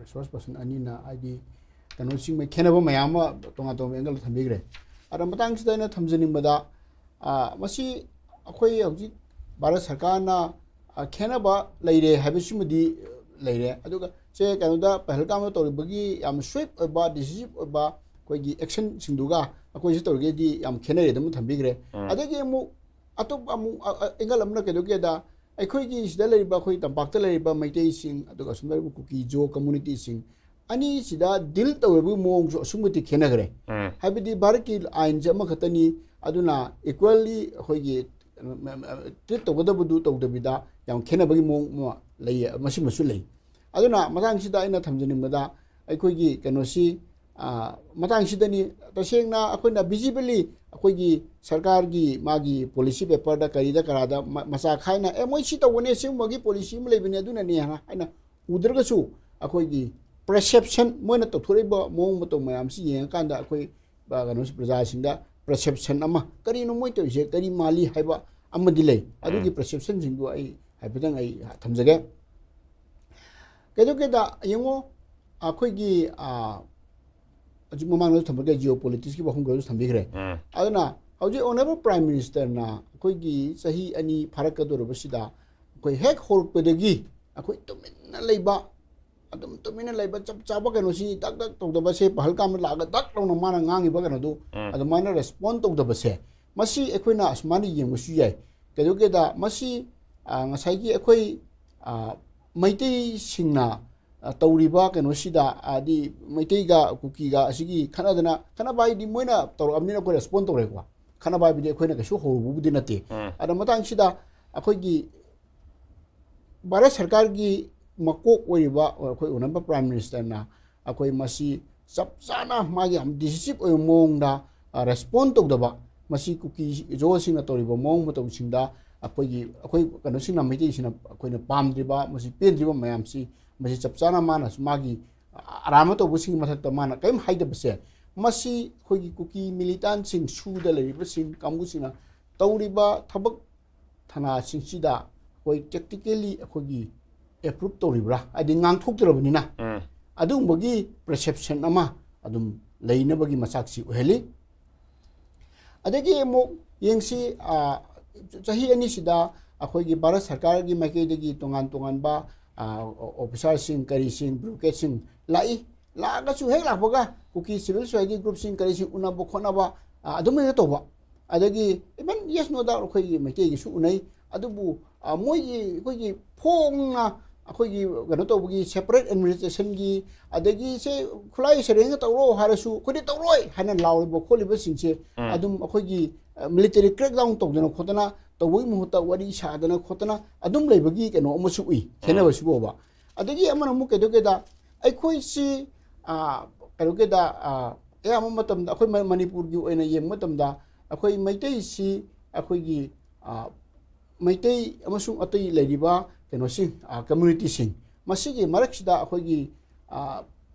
ꯔꯤꯁꯣꯔꯁ ꯄꯔꯁꯟ ꯑꯅꯤꯅ ꯍꯥꯏꯗꯤ ꯀꯩꯅꯣꯁꯤꯡ ꯈꯦꯠꯅꯕ ꯃꯌꯥꯝ ꯑꯃ ꯇꯣꯉꯥꯟ ꯇꯣꯉꯥꯟꯕ ꯑꯦꯡꯒꯜꯗ ꯊꯝꯕꯤꯈ꯭ꯔꯦ꯫ ꯑꯗ ꯃꯇꯥꯡꯁꯤꯗ ꯑꯩꯅ ꯊꯝꯖꯅꯤꯡꯕꯗ, ꯑꯥ, ꯃꯁꯤ ꯑꯩꯈꯣꯏ ꯍꯧꯖꯤꯛ ꯚꯥꯔꯠ ꯁꯔꯀꯥꯔꯅ, ꯑꯥ, ꯈꯦꯠꯅꯕ ꯂꯩꯔꯦ ꯍꯥꯏꯕꯁꯤꯃꯗꯤ ꯂꯩꯔꯦ꯫ ꯑꯗꯨꯒ ꯁꯦ ꯀꯩꯅꯣꯗ ꯄꯍꯜꯒꯥꯝꯗ ꯇꯧꯔꯤꯕꯒꯤ ꯌꯥꯝ ꯁ꯭ꯋꯤꯞ ꯑꯣꯏꯕ, ꯗꯤꯁꯤꯖꯤꯞ ꯑꯣꯏꯕ ꯑꯩꯈꯣꯏꯒꯤ ꯑꯦꯛꯁꯟꯁꯤꯡꯗꯨꯒ ꯑꯩꯈꯣꯏꯁꯤ ꯇꯧꯔꯤꯒꯗꯤ ꯌꯥꯝ ꯈꯦꯠꯅꯔꯦ ꯑꯗꯨꯝ ꯊꯝꯕꯤꯈ꯭ꯔꯦ꯫ ꯑꯗꯒꯤ ꯑꯃꯨꯛ ꯑꯇꯣꯞꯄ ꯑꯃꯨꯛ ꯑ-, ꯑ-, ꯑꯦꯡꯒꯜ ꯑꯃꯅ ꯀꯩꯗꯧꯒꯦꯗ, ꯑꯩꯈꯣꯏꯒꯤ ꯁꯤꯗ ꯂꯩꯔꯤꯕ, ꯑꯩꯈꯣꯏ ꯇꯝꯄꯥꯛꯇ ꯂꯩꯔꯤꯕ ꯃꯩꯇꯩꯁꯤꯡ, ꯑꯗꯨꯒ ꯑꯁꯣꯝꯗ ꯂꯩꯔꯤꯕ ꯀꯨꯀꯤ ꯖꯣ ꯀꯝꯃꯨꯅꯤꯇꯤꯁꯤꯡ ꯑꯅꯤꯁꯤꯗ ꯗꯤꯜ ꯇꯧꯔꯤꯕꯒꯤ ꯃꯑꯣꯡꯁꯨ ꯑꯁꯨꯛꯀꯤ ꯃꯇꯤꯛ ꯈꯦꯠꯅꯈ꯭ꯔꯦ꯫ ꯍꯥꯏꯕꯗꯤ ꯚꯥꯔꯠꯀꯤ ꯑꯥꯏꯟꯁꯦ ꯑꯃꯈꯛꯇꯅꯤ, ꯑꯗꯨꯅ ꯏꯀ꯭ꯋꯦꯜꯂꯤ ꯑꯩꯈꯣꯏꯒꯤ ꯇ꯭ꯔꯤꯠ ꯇꯧꯒꯗꯕꯗꯨ ꯇꯧꯗꯕꯤꯗ ꯌꯥꯝ ꯈꯦꯠꯅꯕꯒꯤ ꯃꯑꯣꯡ ꯑꯃ ꯂꯩꯌꯦ, ꯃꯁꯤꯃꯁꯨ ꯂꯩ꯫ ꯑꯗꯨꯅ ꯃꯇꯥꯡꯁꯤꯗ ꯑꯩꯅ ꯊꯝꯖꯅꯤꯡꯕꯗ, ꯑꯩꯈꯣꯏꯒꯤ ꯀꯩꯅꯣꯁꯤ, ꯑ, ꯃꯇꯥꯡꯁꯤꯗꯅꯤ ꯇꯁꯦꯡꯅ ꯑꯩꯈꯣꯏꯅ ꯚꯤꯖꯤꯕꯂꯤ ꯑꯩꯈꯣꯏꯒꯤ ꯁꯔꯀꯥꯔꯒꯤ ꯃꯥꯒꯤ ꯄꯣꯂꯤꯁꯤ ꯄꯦꯄꯔꯗ ꯀꯔꯤꯗ ꯀꯔꯥꯗ ꯃ-, ꯃꯆꯥ ꯈꯥꯏꯅ, "ꯑꯦ, ꯃꯣꯏ ꯁꯤ ꯇꯧꯕꯅꯦ, ꯁꯤꯒꯨꯝꯕꯒꯤ ꯄꯣꯂꯤꯁꯤ ꯑꯃ ꯂꯩꯕꯅꯦ, ꯑꯗꯨꯅꯅꯦ" ꯍꯥꯏꯅ ꯎꯗ꯭ꯔꯒꯁꯨ, ꯑꯩꯈꯣꯏꯒꯤ ꯄꯔꯁꯦꯞꯁꯟ, ꯃꯣꯏꯅ ꯇꯧꯊꯣꯔꯛꯏꯕ ꯃꯑꯣꯡ ꯃꯇꯧ ꯃꯌꯥꯝꯁꯤ ꯌꯦꯡꯉꯀꯥꯟꯗ ꯑꯩꯈꯣꯏ, ꯑ, ꯀꯩꯅꯣꯁꯤ, ꯄ꯭ꯔꯖꯥꯁꯤꯡꯗ ꯄꯔꯁꯦꯞꯁꯟ ꯑꯃ, "ꯀꯔꯤꯅꯣ ꯃꯣꯏ ꯇꯧꯔꯤꯁꯦ, ꯀꯔꯤ ꯃꯥꯜꯂꯤ?" ꯍꯥꯏꯕ ꯑꯃꯗꯤ ꯂꯩ꯫ ꯑꯗꯨꯒꯤ ꯄꯔꯁꯦꯞꯁꯟꯁꯤꯡꯗꯨ ꯑꯩ ꯍꯥꯏꯐꯦꯠꯇꯪ ꯑꯩ ꯊꯝꯖꯒꯦ꯫ ꯀꯩꯗꯧꯒꯦꯗ, ꯌꯦꯡꯉꯣ, ꯑꯩꯈꯣꯏꯒꯤ, ꯑ, ꯍꯧꯖꯤꯛ ꯃꯃꯥꯡꯗꯁꯨ ꯊꯝꯕꯤꯈ꯭ꯔꯦ, ꯖꯤꯑꯣ ꯄꯣꯂꯤꯇꯤꯛꯁꯀꯤ ꯋꯥꯐꯝ ꯈꯔꯁꯨ ꯊꯝꯕꯤꯈ꯭ꯔꯦ꯫ ꯑꯗꯨꯅ ꯍꯧꯖꯤꯛ ꯑꯣꯅꯔꯦꯕꯜ ꯄ꯭ꯔꯥꯏꯝ ꯃꯤꯅꯤꯁꯇꯔꯅ ꯑꯩꯈꯣꯏꯒꯤ ꯆꯍꯤ ꯑꯅꯤ ꯐꯥꯔꯛꯀꯗꯧꯔꯕꯁꯤꯗ ꯑꯩꯈꯣꯏ ꯍꯦꯛ ꯍꯧꯔꯛꯄꯗꯒꯤ ꯑꯩꯈꯣꯏ ꯇꯨꯃꯤꯟꯅ ꯂꯩꯕ, ꯑꯗꯨꯝ ꯇꯨꯃꯤꯟꯅ ꯂꯩꯕ, ꯆꯞ ꯆꯥꯕ ꯀꯩꯅꯣꯁꯤ ꯗꯛ ꯗꯛ ꯇꯧꯗꯕꯁꯦ, ꯄꯍꯜꯒꯥꯝꯗ ꯂꯥꯛꯑꯒ ꯗꯛ ꯂꯥꯎꯅ ꯃꯥꯅ ꯉꯥꯡꯉꯤꯕ ꯀꯩꯅꯣꯗꯨ ꯑꯗꯨꯃꯥꯏꯅ ꯔꯦꯁꯄꯣꯟ ꯇꯧꯗꯕꯁꯦ, ꯃꯁꯤ ꯑꯩꯈꯣꯏꯅ ꯑꯁꯨꯃꯥꯏꯅ ꯌꯦꯡꯕꯁꯨ ꯌꯥꯏ꯫ ꯀꯩꯗꯧꯒꯦꯗ, ꯃꯁꯤ ꯑ, ꯉꯁꯥꯏꯒꯤ ꯑꯩꯈꯣꯏ, ꯑ, ꯃꯩꯇꯩꯁꯤꯡꯅ, ꯑ, ꯇꯧꯔꯤꯕ ꯀꯩꯅꯣꯁꯤꯗ, ꯍꯥꯏꯗꯤ ꯃꯩꯇꯩꯒ ꯀꯨꯀꯤꯒ ꯑꯁꯤꯒꯤ ꯈꯠꯅꯗꯅ, ꯈꯠꯅꯕ ꯍꯥꯏꯗꯤ ꯃꯣꯏꯅ ꯇꯧꯔꯛꯑꯕꯅꯤꯅ ꯑꯩꯈꯣꯏ ꯔꯦꯁꯄꯣꯟ ꯇꯧꯔꯦꯀꯣ꯫ ꯈꯠꯅꯕ ꯍꯥꯏꯕꯗꯤ ꯑꯩꯈꯣꯏꯅ ꯀꯩꯁꯨ ꯍꯧꯔꯨꯕꯕꯨꯗꯤ ꯅꯠꯇꯦ꯫ ꯎꯝ꯫ ꯑꯗ ꯃꯇꯥꯡꯁꯤꯗ ꯑꯩꯈꯣꯏꯒꯤ ꯚꯥꯔꯠ ꯁꯔꯀꯥꯔꯒꯤ ꯃꯀꯣꯛ ꯑꯣꯏꯔꯤꯕ ꯑꯩꯈꯣꯏ ꯑꯣꯅꯔꯦꯕꯜ ꯄ꯭ꯔꯥꯏꯝ ꯃꯤꯅꯤꯁꯇꯔꯅ ꯑꯩꯈꯣꯏ ꯃꯁꯤ ꯆꯞ ꯆꯥꯅ ꯃꯥꯒꯤ ꯌꯥꯝ ꯗꯤꯁꯤꯁꯤꯞ ꯑꯣꯏꯕ ꯃꯑꯣꯡꯗ, ꯑ, ꯔꯦꯁꯄꯣꯟ ꯇꯧꯗꯕ, ꯃꯁꯤ ꯀꯨꯀꯤ ꯖꯣꯁꯤꯡꯅ ꯇꯧꯔꯤꯕ ꯃꯑꯣꯡ ꯃꯇꯧꯁꯤꯡꯗ ꯑꯩꯈꯣꯏꯒꯤ, ꯑꯩꯈꯣꯏ ꯀꯩꯅꯣꯁꯤꯡꯅ, ꯃꯩꯇꯩꯁꯤꯡꯅ ꯑꯩꯈꯣꯏꯅ ꯄꯥꯝꯗ꯭ꯔꯤꯕ, ꯃꯁꯤ ꯄꯦꯟꯗ꯭ꯔꯤꯕ ꯃꯌꯥꯝꯁꯤ, ꯃꯁꯤ ꯆꯞ ꯆꯥꯅ ꯃꯥꯅꯁꯨ ꯃꯥꯒꯤ, ꯑ, ꯑꯔꯥꯟꯕ ꯇꯧꯕꯁꯤꯡꯒꯤ ꯃꯊꯛꯇ ꯃꯥꯅ ꯀꯔꯤꯝ ꯍꯥꯏꯗꯕꯁꯦ, ꯃꯁꯤ ꯑꯩꯈꯣꯏꯒꯤ ꯀꯨꯀꯤ ꯃꯤꯂꯤꯇꯥꯟꯁꯤꯡ, ꯁꯨꯗ ꯂꯩꯔꯤꯕꯁꯤꯡ ꯀꯥꯡꯕꯨꯁꯤꯡꯅ ꯇꯧꯔꯤꯕ ꯊꯕꯛ ꯊꯅꯥꯁꯤꯡꯁꯤꯗ ꯑꯩꯈꯣꯏ ꯇꯦꯛꯇꯤꯀꯦꯜꯂꯤ ꯑꯩꯈꯣꯏꯒꯤ ꯑꯦꯄ꯭ꯔꯨꯞ ꯇꯧꯔꯤꯕ꯭ꯔꯥ? ꯍꯥꯏꯗꯤ ꯉꯥꯡꯊꯣꯛꯇ꯭ꯔꯕꯅꯤꯅ ꯎꯝ꯫ ꯑꯗꯨꯒꯨꯝꯕꯒꯤ ꯄꯔꯁꯦꯞꯁꯟ ꯑꯃ ꯑꯗꯨꯝ ꯂꯩꯅꯕꯒꯤ ꯃꯆꯥꯛꯁꯤ ꯑꯣꯏꯍꯜꯂꯤ꯫ ꯑꯗꯒꯤ ꯑꯃꯨꯛ ꯌꯦꯡꯁꯤ, ꯑ, ꯆꯍꯤ ꯑꯅꯤꯁꯤꯗ ꯑꯩꯈꯣꯏꯒꯤ ꯚꯥꯔꯠ ꯁꯔꯀꯥꯔꯒꯤ ꯃꯥꯏꯀꯩꯗꯒꯤ ꯇꯣꯉꯥꯟ ꯇꯣꯉꯥꯟꯕ, ꯑ, ꯑꯣꯐꯤꯁꯥꯔꯁꯤꯡ, ꯀꯔꯤꯁꯤꯡ, ꯕ꯭ꯌꯨꯔꯣꯀ꯭ꯔꯦꯠꯁꯤꯡ ꯂꯥꯛꯏ꯫ ꯂꯥꯛꯑꯒꯁꯨ ꯍꯦꯛ ꯂꯥꯛꯄꯒ ꯀꯨꯀꯤ ꯁꯤꯚꯤꯜ ꯁꯣꯁꯥꯏꯇꯤ ꯒ꯭ꯔꯨꯞꯁꯤꯡ ꯀꯔꯤꯁꯤꯡ ꯎꯅꯕ ꯈꯣꯠꯅꯕ, ꯑ, ꯑꯗꯨꯝ ꯍꯦꯛꯇ ꯇꯧꯕ꯫ ꯑꯗꯒꯤ even yes, no doubt, ꯑꯩꯈꯣꯏꯒꯤ ꯃꯩꯇꯩꯒꯤꯁꯨ ꯎꯅꯩ꯫ ꯑꯗꯨꯕꯨ, ꯑ, ꯃꯣꯏꯒꯤ ꯑꯩꯈꯣꯏꯒꯤ ꯐꯣꯡꯅ ꯑꯩꯈꯣꯏꯒꯤ ꯀꯩꯅꯣ ꯇꯧꯕꯒꯤ, ꯁꯦꯄꯔꯦꯠ ꯑꯦꯗꯃꯤꯅꯤꯁꯇ꯭ꯔꯦꯁꯟꯒꯤ, ꯑꯗꯒꯤ ꯁꯦ ꯈꯨꯠꯂꯥꯏ ꯁꯦꯔꯦꯟꯒ ꯇꯧꯔꯣ ꯍꯥꯏꯔꯁꯨ ꯑꯩꯈꯣꯏꯗꯤ ꯇꯧꯔꯣꯏ ꯍꯥꯏꯅ ꯂꯥꯎꯔꯤꯕ ꯈꯣꯠꯂꯤꯕꯁꯤꯡꯁꯦ ꯎꯝ꯫ ꯑꯗꯨꯝ ꯑꯩꯈꯣꯏꯒꯤ, ꯑ, ꯃꯤꯂꯤꯇꯔꯤ ꯀ꯭ꯔꯦꯛꯗꯥꯎꯟ ꯇꯧꯗꯅ ꯈꯣꯠꯇꯅ ꯇꯧꯕꯒꯤ ꯃꯍꯨꯠꯇ ꯋꯥꯔꯤ ꯁꯥꯗꯅ ꯈꯣꯠꯇꯅ ꯑꯗꯨꯝ ꯂꯩꯕꯒꯤ ꯀꯩꯅꯣ ꯑꯃꯁꯨ ꯎꯏ, ꯎꯝ꯫ ꯈꯦꯠꯅꯕꯁꯤꯕꯨꯕ꯫ ꯑꯗꯒꯤ ꯑꯃꯅ ꯑꯃꯨꯛ ꯀꯩꯗꯧꯒꯦꯗ, ꯑꯩꯈꯣꯏꯁꯤ, ꯑ, ꯀꯩꯗꯧꯒꯦꯗ, ꯑ, ꯑꯌꯥꯝꯕ ꯃꯇꯝꯗ ꯑꯩꯈꯣꯏ ꯃ-, ꯃꯅꯤꯄꯨꯔꯒꯤ ꯑꯣꯏꯅ ꯌꯦꯡꯕ ꯃꯇꯝꯗ ꯑꯩꯈꯣꯏ ꯃꯩꯇꯩꯁꯤ ꯑꯩꯈꯣꯏꯒꯤ, ꯑ, ꯃꯩꯇꯩ ꯑꯃꯁꯨꯡ ꯑꯇꯩ ꯂꯩꯔꯤꯕ ꯀꯩꯅꯣꯁꯤꯡ, ꯑ, ꯀꯝꯃ꯭ꯌꯨꯅꯤꯇꯤꯁꯤꯡ, ꯃꯁꯤꯒꯤ ꯃꯔꯛꯁꯤꯗ ꯑꯩꯈꯣꯏꯒꯤ, ꯑ,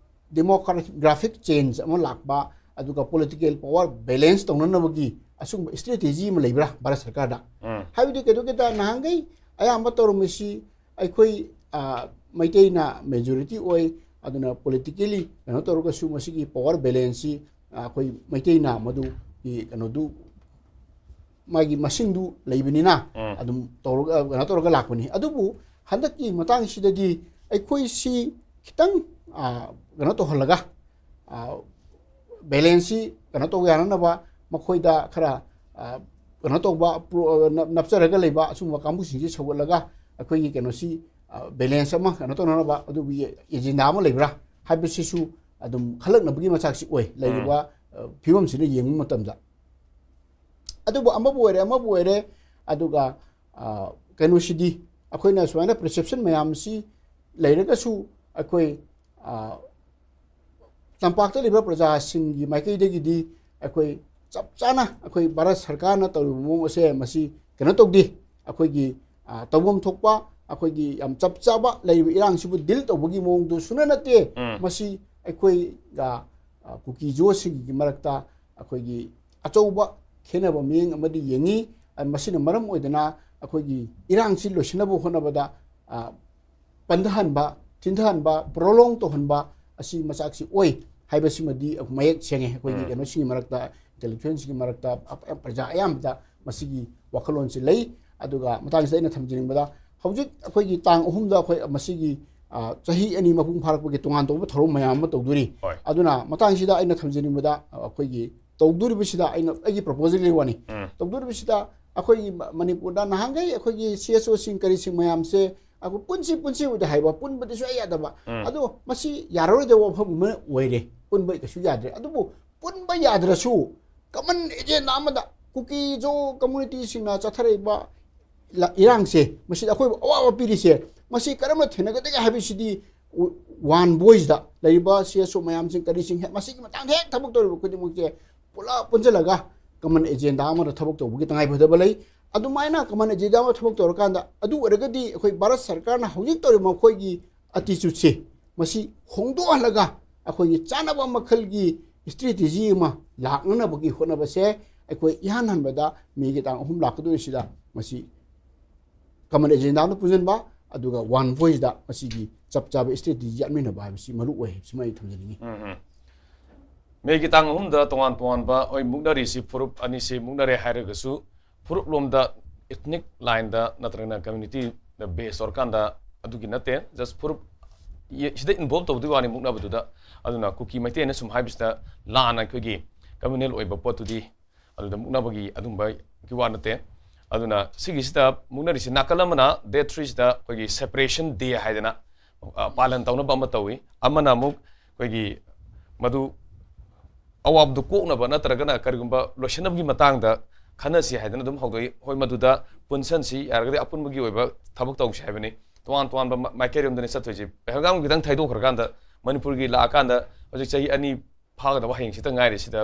ꯗꯦꯃꯣꯒ꯭ꯔꯥꯐꯤꯛ ꯆꯦꯟꯖ ꯑꯃ ꯂꯥꯛꯄ, ꯑꯗꯨꯒ ꯄꯣꯂꯤꯇꯤꯀꯦꯜ ꯄꯋꯥꯔ ꯕꯦꯂꯦꯟꯁ ꯇꯧꯅꯅꯕꯒꯤ ꯑꯁꯤꯒꯨꯝꯕ ꯏꯁꯇ꯭ꯔꯦꯇꯦꯖꯤ ꯑꯃ ꯂꯩꯕ꯭ꯔꯥ ꯚꯥꯔꯠ ꯁꯔꯀꯥꯔꯗ? ꯎꯝ꯫ ꯍꯥꯏꯕꯗꯤ ꯀꯩꯗꯧꯒꯦꯗ, ꯅꯍꯥꯟꯈꯩ ꯑꯌꯥꯝꯕ ꯇꯧꯔꯝꯃꯤꯁꯤ ꯑꯩꯈꯣꯏ, ꯑ, ꯃꯩꯇꯩꯅ ꯃꯦꯖꯣꯔꯤꯇꯤ ꯑꯣꯏ, ꯑꯗꯨꯅ ꯄꯣꯂꯤꯇꯤꯀꯦꯜꯂꯤ ꯀꯩꯅꯣ ꯇꯧꯔꯒꯁꯨ ꯃꯁꯤꯒꯤ ꯄꯋꯥꯔ ꯕꯦꯂꯦꯟꯁꯁꯤ, ꯑ, ꯑꯩꯈꯣꯏ ꯃꯩꯇꯩꯅ ꯃꯗꯨꯒꯤ ꯀꯩꯅꯣꯗꯨ, ꯃꯥꯒꯤ ꯃꯁꯤꯡꯗꯨ ꯂꯩꯕꯅꯤꯅ ꯎꯝ꯫ ꯑꯗꯨꯝ ꯇꯧꯔꯒ, ꯀꯩꯅꯣ ꯇꯧꯔꯒ ꯂꯥꯛꯄꯅꯤ꯫ ꯑꯗꯨꯕꯨ ꯍꯟꯗꯛꯀꯤ ꯃꯇꯥꯡꯁꯤꯗꯗꯤ ꯑꯩꯈꯣꯏꯁꯤ ꯈꯤꯇꯪ, ꯑ, ꯀꯩꯅꯣ ꯇꯧꯍꯜꯂꯒ, ꯑ, ꯕꯦꯂꯦꯟꯁꯁꯤ ꯀꯩꯅꯣ ꯇꯧꯕ ꯌꯥꯅꯅꯕ ꯃꯈꯣꯏꯗ ꯈꯔ, ꯑ, ꯀꯩꯅꯣ ꯇꯧꯕ, ꯄ꯭ꯔꯣ-, ꯅꯞ-, ꯅꯞꯆꯔꯒ ꯂꯩꯕ ꯑꯁꯨꯝꯕ ꯀꯥꯡꯕꯨꯁꯤꯡꯁꯤ ꯁꯧꯒꯠꯂꯒ ꯑꯩꯈꯣꯏꯒꯤ ꯀꯩꯅꯣꯁꯤ, ꯑ, balance ꯑꯃ ꯀꯩꯅꯣ ꯇꯧꯅꯅꯕ ꯑꯗꯨꯒꯤ agenda ꯑꯃ ꯂꯩꯕ꯭ꯔꯥ ꯍꯥꯏꯕꯁꯤꯁꯨ ꯑꯗꯨꯝ ꯈꯜꯂꯛꯅꯕꯒꯤ ꯃꯆꯥꯛꯁꯤ ꯑꯣꯏ, ꯂꯩꯔꯤꯕ, ꯑ, ꯐꯤꯕꯝꯁꯤꯗ ꯌꯦꯡꯕ ꯃꯇꯝꯗ꯫ ꯑꯗꯨꯕꯨ ꯑꯃꯕꯨ ꯑꯣꯏꯔꯦ, ꯑꯃꯕꯨ ꯑꯣꯏꯔꯦ, ꯑꯗꯨꯒ, ꯑ, ꯀꯩꯅꯣꯁꯤꯗꯤ ꯑꯩꯈꯣꯏꯅ ꯁꯨꯃꯥꯏꯅ perception ꯃꯌꯥꯝꯁꯤ ꯂꯩꯔꯒꯁꯨ ꯑꯩꯈꯣꯏ, ꯑ, ꯇꯝꯄꯥꯛꯇ ꯂꯩꯕ ꯄ꯭ꯔꯖꯥꯁꯤꯡꯒꯤ ꯃꯥꯏꯀꯩꯗꯒꯤꯗꯤ ꯑꯩꯈꯣꯏ ꯆꯞ ꯆꯥꯅ ꯑꯩꯈꯣꯏ ꯚꯥꯔꯠ ꯁꯔꯀꯥꯔꯅ ꯇꯧꯔꯤꯕ ꯃꯑꯣꯡ ꯑꯁꯦ ꯃꯁꯤ ꯀꯩꯅꯣ ꯇꯧꯗꯦ꯫ ꯑꯩꯈꯣꯏꯒꯤ, ꯑ, ꯇꯧꯐꯝ ꯊꯣꯛꯄ ꯑꯩꯈꯣꯏꯒꯤ ꯌꯥꯝ ꯆꯞ ꯆꯥꯕ ꯂꯩꯔꯤꯕ ꯏꯔꯥꯡꯁꯤꯕꯨ deal ꯇꯧꯕꯒꯤ ꯃꯑꯣꯡꯗꯨ ꯁꯨꯅ ꯅꯠꯇꯦ꯫ ꯎꯝ꯫ ꯃꯁꯤ ꯑꯩꯈꯣꯏꯒ, ꯑ, ꯀꯨꯀꯤ ꯖꯣꯁꯤꯡꯒꯤ ꯃꯔꯛꯇ ꯑꯩꯈꯣꯏꯒꯤ ꯑꯆꯧꯕ ꯈꯦꯠꯅꯕ ꯃꯤꯠꯌꯦꯡ ꯑꯃꯗꯤ ꯌꯦꯡꯉꯤ꯫ ꯑ, ꯃꯁꯤꯅ ꯃꯔꯝ ꯑꯣꯏꯗꯅ ꯑꯩꯈꯣꯏꯒꯤ ꯏꯔꯥꯡꯁꯤ ꯂꯣꯏꯁꯤꯟꯅꯕ ꯍꯣꯠꯅꯕꯗ, ꯑ, ꯄꯟꯊꯍꯟꯕ, ꯊꯤꯟꯊꯍꯟꯕ, prolong ꯇꯧꯍꯟꯕ ꯑꯁꯤ ꯃꯆꯥꯛꯁꯤ ꯑꯣꯏ ꯍꯥꯏꯕꯁꯤꯃꯗꯤ ꯃꯌꯦꯛ ꯁꯦꯡꯉꯦ꯫ ꯑꯩꯈꯣꯏꯒꯤ ꯎꯝ꯫ ꯀꯩꯅꯣꯁꯤꯡꯒꯤ ꯃꯔꯛꯇ, intellectualꯁꯤꯡꯒꯤ ꯃꯔꯛꯇ, ꯑ-, ꯄ꯭ꯔꯖꯥ ꯑꯌꯥꯝꯕꯗ ꯃꯁꯤꯒꯤ ꯋꯥꯈꯜꯂꯣꯟꯁꯤ ꯂꯩ꯫ ꯑꯗꯨꯒ ꯃꯇꯥꯡꯁꯤꯗ ꯑꯩꯅ ꯊꯝꯖꯅꯤꯡꯕꯗ, ꯍꯧꯖꯤꯛ ꯑꯩꯈꯣꯏꯒꯤ ꯇꯥꯡ ꯑꯍꯨꯝꯗ ꯑꯩꯈꯣꯏ ꯃꯁꯤꯒꯤ, ꯑ, ꯆꯍꯤ ꯑꯅꯤ ꯃꯄꯨꯡ ꯐꯥꯔꯛꯄꯒꯤ ꯇꯣꯉꯥꯟ ꯇꯣꯉꯥꯟꯕ ꯊꯧꯔꯝ ꯃꯌꯥꯝ ꯑꯃ ꯇꯧꯗꯣꯔꯤ꯫ ꯍꯣꯏ꯫ ꯑꯗꯨꯅ ꯃꯇꯥꯡꯁꯤꯗ ꯑꯩꯅ ꯊꯝꯖꯅꯤꯡꯕꯗ, ꯑ, ꯑꯩꯈꯣꯏꯒꯤ ꯇꯧꯗꯣꯔꯤꯕꯁꯤꯗ ꯑꯩꯅ ꯑꯩꯒꯤ proposalꯒꯤ ꯋꯥꯅꯤ꯫ ꯎꯝ꯫ ꯇꯧꯗꯣꯔꯤꯕꯁꯤꯗ ꯑꯩꯈꯣꯏꯒꯤ ꯃ-, ꯃꯅꯤꯄꯨꯔꯗ ꯅꯍꯥꯟꯈꯩ ꯑꯩꯈꯣꯏꯒꯤ CSOꯁꯤꯡ ꯀꯔꯤꯁꯤꯡ ꯃꯌꯥꯝꯁꯦ ꯑꯩꯈꯣꯏ ꯄꯨꯟꯁꯤ ꯄꯨꯟꯁꯤꯕꯨꯗꯤ ꯍꯥꯏꯕ, ꯄꯨꯟꯕꯗꯤ ꯁꯨꯡꯌꯥ ꯌꯥꯗꯕ꯫ ꯎꯝ꯫ ꯑꯗꯣ ꯃꯁꯤ ꯌꯥꯔꯔꯣꯏꯗꯕ ꯋꯥꯐꯝ ꯑꯃ ꯑꯣꯏꯔꯦ꯫ ꯄꯨꯟꯕ ꯀꯩꯁꯨ ꯌꯥꯗ꯭ꯔꯦ꯫ ꯑꯗꯨꯕꯨ ꯄꯨꯟꯕ ꯌꯥꯗ꯭ꯔꯁꯨ common agenda ꯑꯃꯗ ꯀꯨꯀꯤ ꯖꯣ communityꯁꯤꯡꯅ ꯆꯠꯊꯔꯛꯏꯕ ꯂ-, ꯏꯔꯥꯡꯁꯦ, ꯃꯁꯤꯗ ꯑꯩꯈꯣꯏꯕꯨ ꯑꯋꯥꯕ ꯄꯤꯔꯤꯁꯦ, ꯃꯁꯤ ꯀꯔꯝꯅ ꯊꯦꯡꯅꯒꯗꯒꯦ ꯍꯥꯏꯕꯁꯤꯗꯤ ꯎ-, one voiceꯗ ꯂꯩꯔꯤꯕ CSO ꯃꯌꯥꯝꯁꯤꯡ ꯀꯔꯤꯁꯤꯡ ꯍꯦꯛ ꯃꯁꯤꯒꯤ ꯃꯇꯥꯡꯗ ꯍꯦꯛ ꯊꯕꯛ ꯇꯧꯔꯤꯕ ꯈꯨꯗꯤꯡꯃꯛꯁꯦ ꯄꯨꯂꯞ ꯄꯨꯟꯁꯤꯜꯂꯒ common agenda ꯑꯃꯗ ꯊꯕꯛ ꯇꯧꯕꯒꯤ ꯇꯉꯥꯏꯐꯗꯕ ꯂꯩ꯫ ꯑꯗꯨꯃꯥꯏꯅ common agenda ꯑꯃ ꯊꯕꯛ ꯇꯧꯔꯀꯥꯟꯗ, ꯑꯗꯨ ꯑꯣꯏꯔꯒꯗꯤ ꯑꯩꯈꯣꯏ ꯚꯥꯔꯠ ꯁꯔꯀꯥꯔꯅ ꯍꯧꯖꯤꯛ ꯇꯧꯔꯤꯕ ꯃꯈꯣꯏꯒꯤ attitudeꯁꯦ, ꯃꯁꯤ ꯍꯣꯡꯗꯣꯛꯍꯜꯂꯒ ꯑꯩꯈꯣꯏꯒꯤ ꯆꯥꯅꯕ ꯃꯈꯜꯒꯤ strategy ꯑꯃ ꯂꯥꯛꯅꯅꯕꯒꯤ ꯍꯣꯠꯅꯕꯁꯦ ꯑꯩꯈꯣꯏ ꯏꯍꯥꯟ ꯍꯥꯟꯕꯗ ꯃꯦꯒꯤ ꯇꯥꯡ ꯑꯍꯨꯝ ꯂꯥꯛꯀꯗꯣꯏꯁꯤꯗ ꯃꯁꯤ common agenda ꯑꯃ ꯄꯨꯟꯁꯤꯟꯕ, ꯑꯗꯨꯒ one voiceꯗ ꯃꯁꯤꯒꯤ ꯆꯞ ꯆꯥꯕ strategy ꯌꯥꯠꯃꯤꯟꯅꯕ ꯍꯥꯏꯕꯁꯤ ꯃꯔꯨ ꯑꯣꯏ ꯍꯥꯏꯕꯁꯤꯃ ꯑꯩ ꯊꯝꯖꯅꯤꯡꯉꯤ꯫ ꯎꯝ, ꯎꯝ꯫ ꯃꯦꯒꯤ ꯇꯥꯡ ꯑꯍꯨꯝꯗ ꯇꯣꯉꯥꯟ ꯇꯣꯉꯥꯟꯕ, ꯍꯣꯏ, ꯃꯨꯛꯅꯔꯤꯁꯤ ꯐꯨꯔꯨꯞ ꯑꯅꯤꯁꯤ ꯃꯨꯛꯅꯔꯦ ꯍꯥꯏꯔꯒꯁꯨ, ꯐꯨꯔꯨꯞ ꯂꯣꯝꯗ, ethnic lineꯗ ꯅꯠꯇ꯭ꯔꯒꯅ communityꯗ base ꯇꯧꯔꯀꯥꯟꯗ ꯑꯗꯨꯒꯤ ꯅꯠꯇꯦ, just ꯐꯨꯔꯨꯞ ꯌꯦ-, ꯁꯤꯗ involve ꯇꯧꯕꯗꯨꯒꯤ ꯋꯥꯅꯤ ꯃꯨꯛꯅꯕꯗꯨꯗ꯫ ꯑꯗꯨꯅ ꯀꯨꯀꯤ ꯃꯩꯇꯩꯅ ꯁꯨꯝ ꯍꯥꯏꯕꯁꯤꯗ ꯂꯥꯟꯅ ꯑꯩꯈꯣꯏꯒꯤ communal ꯑꯣꯏꯕ ꯄꯣꯠꯇꯨꯗꯤ ꯑꯗꯨꯗ ꯃꯨꯛꯅꯕꯒꯤ ꯑꯗꯨꯝꯕꯒꯤ ꯋꯥ ꯅꯠꯇꯦ꯫ ꯑꯗꯨꯅ ꯁꯤꯒꯤꯁꯤꯗ ꯃꯨꯛꯅꯔꯤꯁꯤ ꯅꯥꯀꯜ ꯑꯃꯅ ꯗꯦꯠ ꯊ꯭ꯔꯤꯁꯤꯗ ꯑꯩꯈꯣꯏꯒꯤ ꯁꯦꯄꯔꯦꯁꯟ ꯗꯦ ꯍꯥꯏꯗꯅ, ꯑ, ꯄꯥꯂꯟ ꯇꯧꯅꯕ ꯑꯃ ꯇꯧꯏ꯫ ꯑꯃꯅ ꯑꯃꯨꯛ ꯑꯩꯈꯣꯏꯒꯤ ꯃꯗꯨ ꯑꯋꯥꯕꯗꯨ ꯀꯣꯛꯅꯕ ꯅꯠꯇ꯭ꯔꯒꯅ ꯀꯔꯤꯒꯨꯝꯕ ꯂꯣꯏꯁꯤꯟꯅꯕꯒꯤ ꯃꯇꯥꯡꯗ ꯈꯟꯅꯁꯤ ꯍꯥꯏꯗꯅ ꯑꯗꯨꯝ ꯍꯧꯗꯣꯛꯏ꯫ ꯍꯣꯏ, ꯃꯗꯨꯗ ꯄꯨꯟꯁꯟꯁꯤ, ꯌꯥꯔꯒꯗꯤ ꯑꯄꯨꯟꯕꯒꯤ ꯑꯣꯏꯕ ꯊꯕꯛ ꯇꯧꯁꯤ ꯍꯥꯏꯕꯅꯤ꯫ ꯇꯣꯉꯥꯟ ꯇꯣꯉꯥꯟꯕ ꯃ-, ꯃꯥꯏꯀꯩꯔꯣꯝꯗꯅꯤ ꯆꯠꯇꯣꯏꯁꯤ꯫ ꯄꯍꯜꯒꯥꯝ ꯈꯤꯇꯪ ꯊꯩꯗꯣꯛꯈ꯭ꯔꯀꯥꯟꯗ ꯃꯅꯤꯄꯨꯔꯒꯤ ꯂꯥꯛꯑꯀꯥꯟꯗ ꯍꯧꯖꯤꯛ ꯆꯍꯤ ꯑꯅꯤ ꯐꯥꯒꯗꯕ ꯍꯌꯦꯡꯁꯤꯇ ꯉꯥꯏꯔꯤꯁꯤꯗ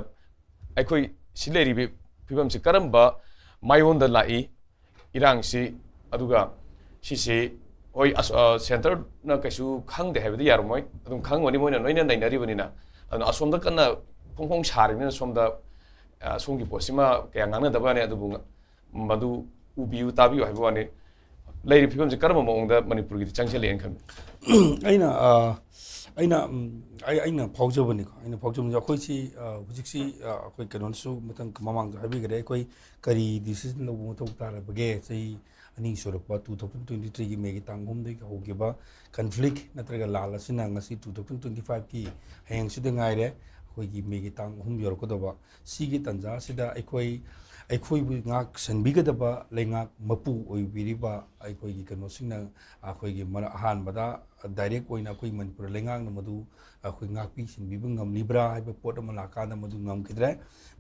ꯑꯩꯈꯣꯏ ꯁꯤ ꯂꯩꯔꯤꯕ ꯐꯤꯕꯝꯁꯤ ꯀꯔꯝꯕ ꯃꯥꯏꯑꯣꯟꯗ ꯂꯥꯛꯏ ꯏꯔꯥꯡꯁꯤ? ꯑꯗꯨꯒ ꯁꯤꯁꯤ ꯍꯣꯏ, ꯑꯁ-, ꯑ, ꯁꯦꯟꯇꯔꯅ ꯀꯩꯁꯨ ꯈꯪꯗꯦ ꯍꯥꯏꯕꯗꯤ ꯌꯥꯔꯝꯃꯣꯏ, ꯑꯗꯨꯝ ꯈꯪꯉꯝꯒꯅꯤ, ꯃꯣꯏꯅ ꯂꯣꯏꯅ ꯅꯩꯅꯔꯤꯕꯅꯤꯅ꯫ ꯑꯗꯨꯅ ꯑꯁꯣꯝꯗ ꯀꯟꯅ ꯐꯣꯡ ꯐꯣꯡ ꯁꯥꯔꯤꯕꯅꯤꯅ ꯁꯣꯝꯗ, ꯑ, ꯁꯣꯝꯒꯤ ꯄꯣꯠꯁꯤꯃ ꯀꯌꯥ ꯉꯥꯡꯅꯗꯕꯅꯤ, ꯑꯗꯨꯕꯨ ꯉ-, ꯃꯗꯨ ꯎꯕꯤꯌꯨ, ꯇꯥꯕꯤꯌꯨ ꯍꯥꯏꯕ ꯋꯥꯅꯤ꯫ ꯂꯩꯔꯤꯕ ꯐꯤꯕꯝꯁꯤ ꯀꯔꯝꯕ ꯃꯑꯣꯡꯗ ꯃꯅꯤꯄꯨꯔꯒꯤꯗꯤ ꯆꯪꯁꯤꯜꯂꯛꯑꯦꯅ ꯈꯟꯕꯤ? ꯑꯩꯅ, ꯑ, ꯑꯩꯅ, ꯎꯝ, ꯑꯩ, ꯑꯩꯅ ꯐꯥꯎꯖꯕꯅꯤꯀꯣ, ꯑꯩꯅ ꯐꯥꯎꯖꯕꯁꯦ ꯑꯩꯈꯣꯏꯁꯤ, ꯑ, ꯍꯧꯖꯤꯛꯁꯤ, ꯑ, ꯑꯩꯈꯣꯏ ꯀꯩꯅꯣꯅꯁꯨ ꯃꯊꯪ ꯃꯃꯥꯡꯗ ꯍꯥꯏꯕꯤꯈ꯭ꯔꯦ, ꯑꯩꯈꯣꯏ ꯀꯔꯤ ꯗꯤꯁꯤꯖꯟ ꯂꯧꯕ ꯃꯊꯧ ꯇꯥꯔꯕꯒꯦ? ꯆꯍꯤ ꯑꯅꯤ ꯁꯨꯔꯛꯄ, ꯇꯨ ꯊꯥꯎꯖꯟ ꯇ꯭ꯋꯦꯟꯇꯤ ꯊ꯭ꯔꯤꯒꯤ ꯃꯦꯒꯤ ꯇꯥꯡ ꯑꯍꯨꯝꯗꯒꯤ ꯍꯧꯈꯤꯕ ꯀꯟꯐ꯭ꯂꯤꯛ ꯅꯠꯇ꯭ꯔꯒ ꯂꯥꯜ ꯑꯁꯤꯅ ꯉꯁꯤ ꯇꯨ ꯊꯥꯎꯖꯟ ꯇ꯭ꯋꯦꯟꯇꯤ ꯐꯥꯏꯚꯀꯤ ꯍꯌꯦꯡꯁꯤꯗ ꯉꯥꯏꯔꯦ, ꯑꯩꯈꯣꯏꯒꯤ ꯃꯦꯒꯤ ꯇꯥꯡ ꯑꯍꯨꯝ ꯌꯧꯔꯛꯀꯗꯧꯕ꯫ ꯁꯤꯒꯤ ꯇꯥꯟꯖꯥꯁꯤꯗ ꯑꯩꯈꯣꯏ, ꯑꯩꯈꯣꯏꯕꯨ ꯉꯥꯛ ꯁꯦꯟꯕꯤꯒꯗꯕ ꯂꯩꯉꯥꯛ ꯃꯄꯨ ꯑꯣꯏꯕꯤꯔꯤꯕ ꯑꯩꯈꯣꯏꯒꯤ ꯀꯩꯅꯣꯁꯤꯡꯅ, ꯑꯩꯈꯣꯏꯒꯤ ꯃꯔ-, ꯑꯍꯥꯟꯕꯗ ꯗꯥꯏꯔꯦꯛ ꯑꯣꯏꯅ ꯑꯩꯈꯣꯏ ꯃꯅꯤꯄꯨꯔ ꯂꯩꯉꯥꯛꯅ ꯃꯗꯨ ꯑꯩꯈꯣꯏ ꯉꯥꯛꯄꯤ ꯁꯦꯟꯕꯤꯕ ꯉꯝꯂꯤꯕ꯭ꯔꯥ ꯍꯥꯏꯕ ꯄꯣꯠ ꯑꯃ ꯂꯥꯛꯀꯥꯟꯗ ꯃꯗꯨ ꯉꯝꯈꯤꯗ꯭ꯔꯦ꯫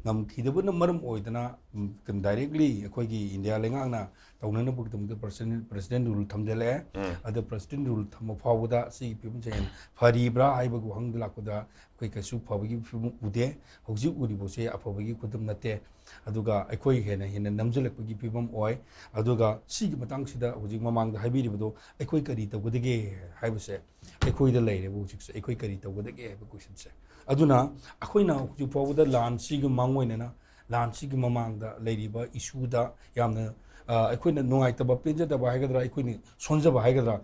ꯉꯝꯈꯤꯗꯕꯅ ꯃꯔꯝ ꯑꯣꯏꯗꯅ, ꯎꯝ, ꯗꯥꯏꯔꯦꯛꯂꯤ ꯑꯩꯈꯣꯏꯒꯤ ꯏꯟꯗꯤꯌꯥ ꯂꯩꯉꯥꯛꯅ ꯇꯧꯅꯅꯕꯒꯤꯗꯃꯛꯇ ꯄ꯭ꯔꯁꯤꯗꯦꯟ, ꯄ꯭ꯔꯁꯤꯗꯦꯟ ꯔꯨꯜ ꯊꯝꯖꯤꯜꯂꯛꯑꯦ꯫ ꯎꯝ꯫ ꯑꯗ ꯄ꯭ꯔꯁꯤꯗꯦꯟ ꯔꯨꯜ ꯊꯝꯕ ꯐꯥꯎꯕꯗ ꯁꯤꯒꯤ ꯐꯤꯕꯝꯁꯦ ꯍꯦꯟꯅ ꯐꯔꯤꯕ꯭ꯔꯥ ꯍꯥꯏꯕꯒꯤ ꯋꯥꯍꯪꯗ ꯂꯥꯛꯄꯗ ꯑꯩꯈꯣꯏ ꯀꯩꯁꯨ ꯐꯕꯒꯤ ꯐꯤꯕꯝ ꯎꯗꯦ꯫ ꯍꯧꯖꯤꯛ ꯎꯔꯤꯕꯁꯦ ꯑꯐꯕꯒꯤ ꯈꯨꯗꯝ ꯅꯠꯇꯦ꯫ ꯑꯗꯨꯒ ꯑꯩꯈꯣꯏ ꯍꯦꯟꯅ ꯍꯦꯟꯅ ꯅꯝꯁꯤꯜꯂꯛꯄꯒꯤ ꯐꯤꯕꯝ ꯑꯣꯏ꯫ ꯑꯗꯨꯒ ꯁꯤꯒꯤ ꯃꯇꯥꯡꯁꯤꯗ ꯍꯧꯖꯤꯛ ꯃꯃꯥꯡꯗ ꯍꯥꯏꯕꯤꯔꯤꯕꯗꯣ ꯑꯩꯈꯣꯏ ꯀꯔꯤ ꯇꯧꯒꯗꯒꯦ ꯍꯥꯏꯕꯁꯦ ꯑꯩꯈꯣꯏꯗ ꯂꯩꯔꯦꯕ ꯍꯧꯖꯤꯛꯁꯦ꯫ ꯑꯩꯈꯣꯏ ꯀꯔꯤ ꯇꯧꯒꯗꯒꯦ ꯍꯥꯏꯕ ꯀꯣꯏꯁꯟꯁꯦ꯫ ꯑꯗꯨꯅ ꯑꯩꯈꯣꯏꯅ ꯍꯧꯖꯤꯛ ꯐꯥꯎꯕꯗ ꯂꯥꯟꯁꯤꯒꯤ ꯃꯥꯡꯑꯣꯏꯅꯅ, ꯂꯥꯟꯁꯤꯒꯤ ꯃꯃꯥꯡꯗ ꯂꯩꯔꯤꯕ ꯏꯁꯨꯗ ꯌꯥꯝꯅ, ꯑ, ꯑꯩꯈꯣꯏꯅ ꯅꯨꯡꯉꯥꯏꯇꯕ, ꯄꯦꯟꯖꯗꯕ ꯍꯥꯏꯒꯗ꯭ꯔꯥ, ꯑꯩꯈꯣꯏꯅ ꯁꯣꯟꯖꯕ ꯍꯥꯏꯒꯗ꯭ꯔꯥ,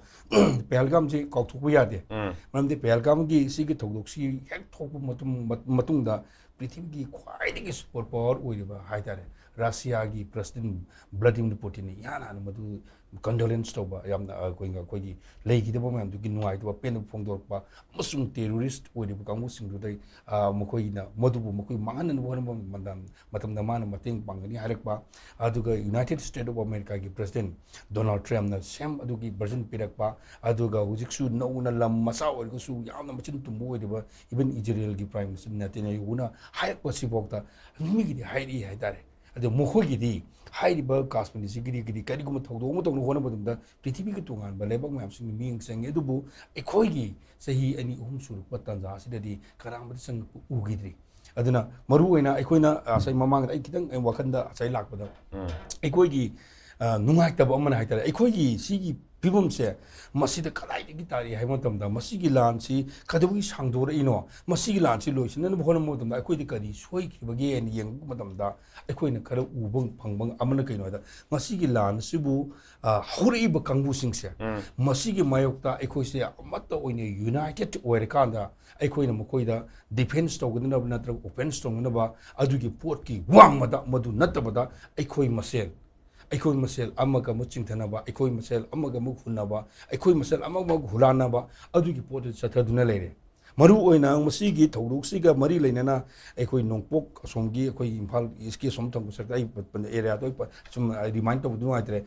ꯄꯦꯍꯜꯒꯥꯝꯁꯤ ꯀꯥꯎꯊꯣꯛꯄ ꯌꯥꯗꯦ꯫ ꯎꯝ꯫ ꯃꯔꯝꯗꯤ ꯄꯦꯍꯜꯒꯥꯝꯒꯤ ꯁꯤꯒꯤ ꯊꯧꯗꯣꯛꯁꯤ ꯍꯦꯛ ꯊꯣꯛꯄ ꯃꯇꯨꯡ, ꯃꯇꯨꯡꯗ ꯄ꯭ꯔꯤꯊꯤꯕꯤꯒꯤ ꯈ꯭ꯋꯥꯏꯗꯒꯤ ꯁꯨꯄꯔ ꯄꯥꯋꯔ ꯑꯣꯏꯔꯤꯕ ꯍꯥꯏꯇꯥꯔꯦ, ꯔꯁꯤꯌꯥꯒꯤ ꯄ꯭ꯔꯁꯤꯗꯦꯟ ꯕ꯭ꯂꯥꯗꯤꯃꯤꯔ ꯄꯨꯇꯤꯟꯅ ꯏꯍꯥꯟ ꯍꯥꯟꯅ ꯃꯗꯨ ꯀꯟꯗꯣꯂꯦꯟꯁ ꯇꯧꯕ, ꯌꯥꯝꯅ ꯑꯩꯈꯣꯏ ꯑꯩꯈꯣꯏꯒꯤ ꯂꯩꯈꯤꯗꯕ ꯃꯌꯥꯝꯗꯨꯒꯤ ꯅꯨꯡꯉꯥꯏꯇꯕ ꯄꯦꯟꯗꯕ ꯐꯣꯡꯗꯣꯔꯛꯄ, ꯑꯃꯁꯨꯡ ꯇꯦꯔꯣꯔꯤꯁ꯭ꯠ ꯑꯣꯏꯔꯤꯕ ꯀꯥꯡꯕꯨꯁꯤꯡꯗꯨꯗꯩ ꯑ, ꯃꯈꯣꯏꯅ ꯃꯗꯨꯕꯨ ꯃꯈꯣꯏ ꯃꯥꯡꯍꯟꯅꯕ ꯍꯣꯠꯅꯕ ꯃꯇꯝ- ꯃꯇꯝꯗ ꯃꯥꯅ ꯃꯇꯦꯡ ꯄꯥꯡꯒꯅꯤ ꯍꯥꯏꯔꯛꯄ꯫ ꯑꯗꯨꯒ United States of Americaꯒꯤ President Donald Trumpꯅ ꯁꯦꯝ ꯑꯗꯨꯒꯤ ꯚꯔꯖꯟ ꯄꯤꯔꯛꯄ꯫ ꯑꯗꯨꯒ ꯍꯧꯖꯤꯛꯁꯨ ꯅꯧꯅ ꯂꯝ ꯃꯆꯥ ꯑꯣꯏꯔꯒꯁꯨ ꯌꯥꯝꯅ ꯃꯆꯤꯟ ꯇꯨꯝꯕ ꯑꯣꯏꯔꯤꯕ even ꯏꯖꯔꯦꯜꯒꯤ Prime Minister ꯅꯦꯇꯟꯌꯥꯍꯨꯅ ꯍꯥꯏꯔꯛꯄꯁꯤꯐꯥꯎꯗ ꯃꯤꯒꯤꯗꯤ ꯍꯥꯏꯔꯛꯏ ꯍꯥꯏꯇꯥꯔꯦ꯫ ꯑꯗꯣ ꯃꯈꯣꯏꯒꯤꯗꯤ ꯍꯥꯏꯔꯤꯕ ꯀꯥꯁꯃꯤꯔꯁꯤꯒꯤꯗꯤ ꯀꯔꯤꯒꯨꯝꯕ ꯊꯧꯗꯣꯛ ꯑꯃ ꯇꯧꯅꯕ ꯍꯣꯠꯅꯕ ꯃꯇꯝꯗ ꯄ꯭ꯔꯤꯊꯤꯕꯤꯒꯤ ꯇꯣꯉꯥꯟꯕ ꯂꯩꯕꯥꯛ ꯃꯌꯥꯝꯁꯤꯡꯅ ꯃꯤꯠꯌꯦꯡ ꯆꯪꯉꯤ꯫ ꯑꯗꯨꯕꯨ ꯑꯩꯈꯣꯏꯒꯤ ꯆꯍꯤ ꯑꯅꯤ ꯑꯍꯨꯝ ꯁꯨꯔꯛꯄ ꯇꯥꯟꯖꯥ ꯑꯁꯤꯗꯗꯤ ꯀꯅꯥꯃꯠꯇ ꯆꯪꯉꯛꯄ ꯎꯈꯤꯗ꯭ꯔꯤ꯫ ꯑꯗꯨꯅ ꯃꯔꯨ ꯑꯣꯏꯅ ꯑꯩꯈꯣꯏꯅ ꯉꯁꯥꯏ ꯃꯃꯥꯡꯗ ꯑꯩ ꯈꯤꯇꯪ ꯑꯩ ꯋꯥꯈꯜꯗ ꯉꯁꯥꯏ ꯂꯥꯛꯄꯗ ꯑꯩꯈꯣꯏꯒꯤ ꯑ, ꯅꯨꯡꯉꯥꯏꯇꯕ ꯑꯃꯅ ꯍꯥꯏꯇꯥꯔꯦ, ꯑꯩꯈꯣꯏꯒꯤ ꯁꯤꯒꯤ ꯐꯤꯕꯝꯁꯦ ꯃꯁꯤꯗ ꯀꯗꯥꯏꯗꯒꯤ ꯇꯥꯔꯛꯏ ꯍꯥꯏꯕ ꯃꯇꯝꯗ, ꯃꯁꯤꯒꯤ ꯂꯥꯟꯁꯤ ꯀꯩꯗꯧꯕꯒꯤ ꯁꯥꯡꯗꯣꯔꯛꯏꯅꯣ, ꯃꯁꯤꯒꯤ ꯂꯥꯟꯁꯤ ꯂꯣꯏꯁꯤꯟꯅꯕ ꯍꯣꯠꯅꯕ ꯃꯇꯝꯗ ꯑꯩꯈꯣꯏꯗꯤ ꯀꯔꯤ ꯁꯣꯏꯈꯤꯕꯒꯦ ꯍꯥꯏꯅ ꯌꯦꯡꯕ ꯃꯇꯝꯗ, ꯑꯩꯈꯣꯏꯅ ꯈꯔ ꯎꯕ ꯐꯪꯕ ꯑꯃꯅ ꯀꯩꯅꯣ ꯍꯥꯏꯗ, ꯃꯁꯤꯒꯤ ꯂꯥꯟ ꯑꯁꯤꯕꯨ ꯑ, ꯍꯧꯔꯛꯏꯕ ꯀꯥꯡꯕꯨꯁꯤꯡꯁꯦ, ꯎꯝ꯫ ꯃꯁꯤꯒꯤ ꯃꯥꯌꯣꯛꯇ ꯑꯩꯈꯣꯏꯁꯦ ꯑꯃꯠꯇ ꯑꯣꯏꯅ ꯌꯨꯅꯥꯏꯇꯦꯠ ꯑꯣꯏꯔꯀꯥꯟꯗ, ꯑꯩꯈꯣꯏꯅ ꯃꯈꯣꯏꯗ ꯗꯤꯐꯦꯟꯁ ꯇꯧꯒꯗꯅꯕ ꯅꯠꯇ꯭ꯔꯒ ꯑꯣꯐꯦꯟꯁ ꯇꯧꯅꯅꯕ ꯑꯗꯨꯒꯤ ꯄꯣꯠꯀꯤ ꯋꯥꯡꯃꯗ, ꯃꯗꯨ ꯅꯠꯇꯕꯗ ꯑꯩꯈꯣꯏ ꯃꯁꯦꯜ, ꯑꯩꯈꯣꯏ ꯃꯁꯦꯜ ꯑꯃꯒ ꯑꯃ ꯆꯤꯡꯊꯅꯕ, ꯑꯩꯈꯣꯏ ꯃꯁꯦꯜ ꯑꯃꯒ ꯑꯃ ꯍꯨꯟꯅꯕ, ꯑꯩꯈꯣꯏ ꯃꯁꯦꯜ ꯑꯃꯒ ꯑꯃ ꯍꯨꯔꯥꯟꯅꯕ, ꯑꯗꯨꯒꯤ ꯄꯣꯠꯇꯨ ꯆꯠꯊꯗꯨꯅ ꯂꯩꯔꯦ꯫ ꯃꯔꯨ ꯑꯣꯏꯅ ꯃꯁꯤꯒꯤ ꯊꯧꯗꯣꯛꯁꯤꯒ ꯃꯔꯤ ꯂꯩꯅꯅ ꯑꯩꯈꯣꯏ ꯅꯣꯡꯄꯣꯛ ꯑꯁꯣꯝꯒꯤ, ꯑꯩꯈꯣꯏ ꯏꯝꯐꯥꯜ ꯏꯁꯀꯤ ꯑꯁꯣꯝ ꯊꯪꯕ ꯁꯔꯨꯛꯇ ꯑꯩ ꯑꯦꯔꯤꯌꯥꯗꯣ ꯑꯩ ꯄ- ꯁꯨꯝ ꯑꯩ ꯔꯤꯃꯥꯏꯟ ꯇꯧꯕꯗꯨ ꯅꯨꯡꯉꯥꯏꯇ꯭ꯔꯦ꯫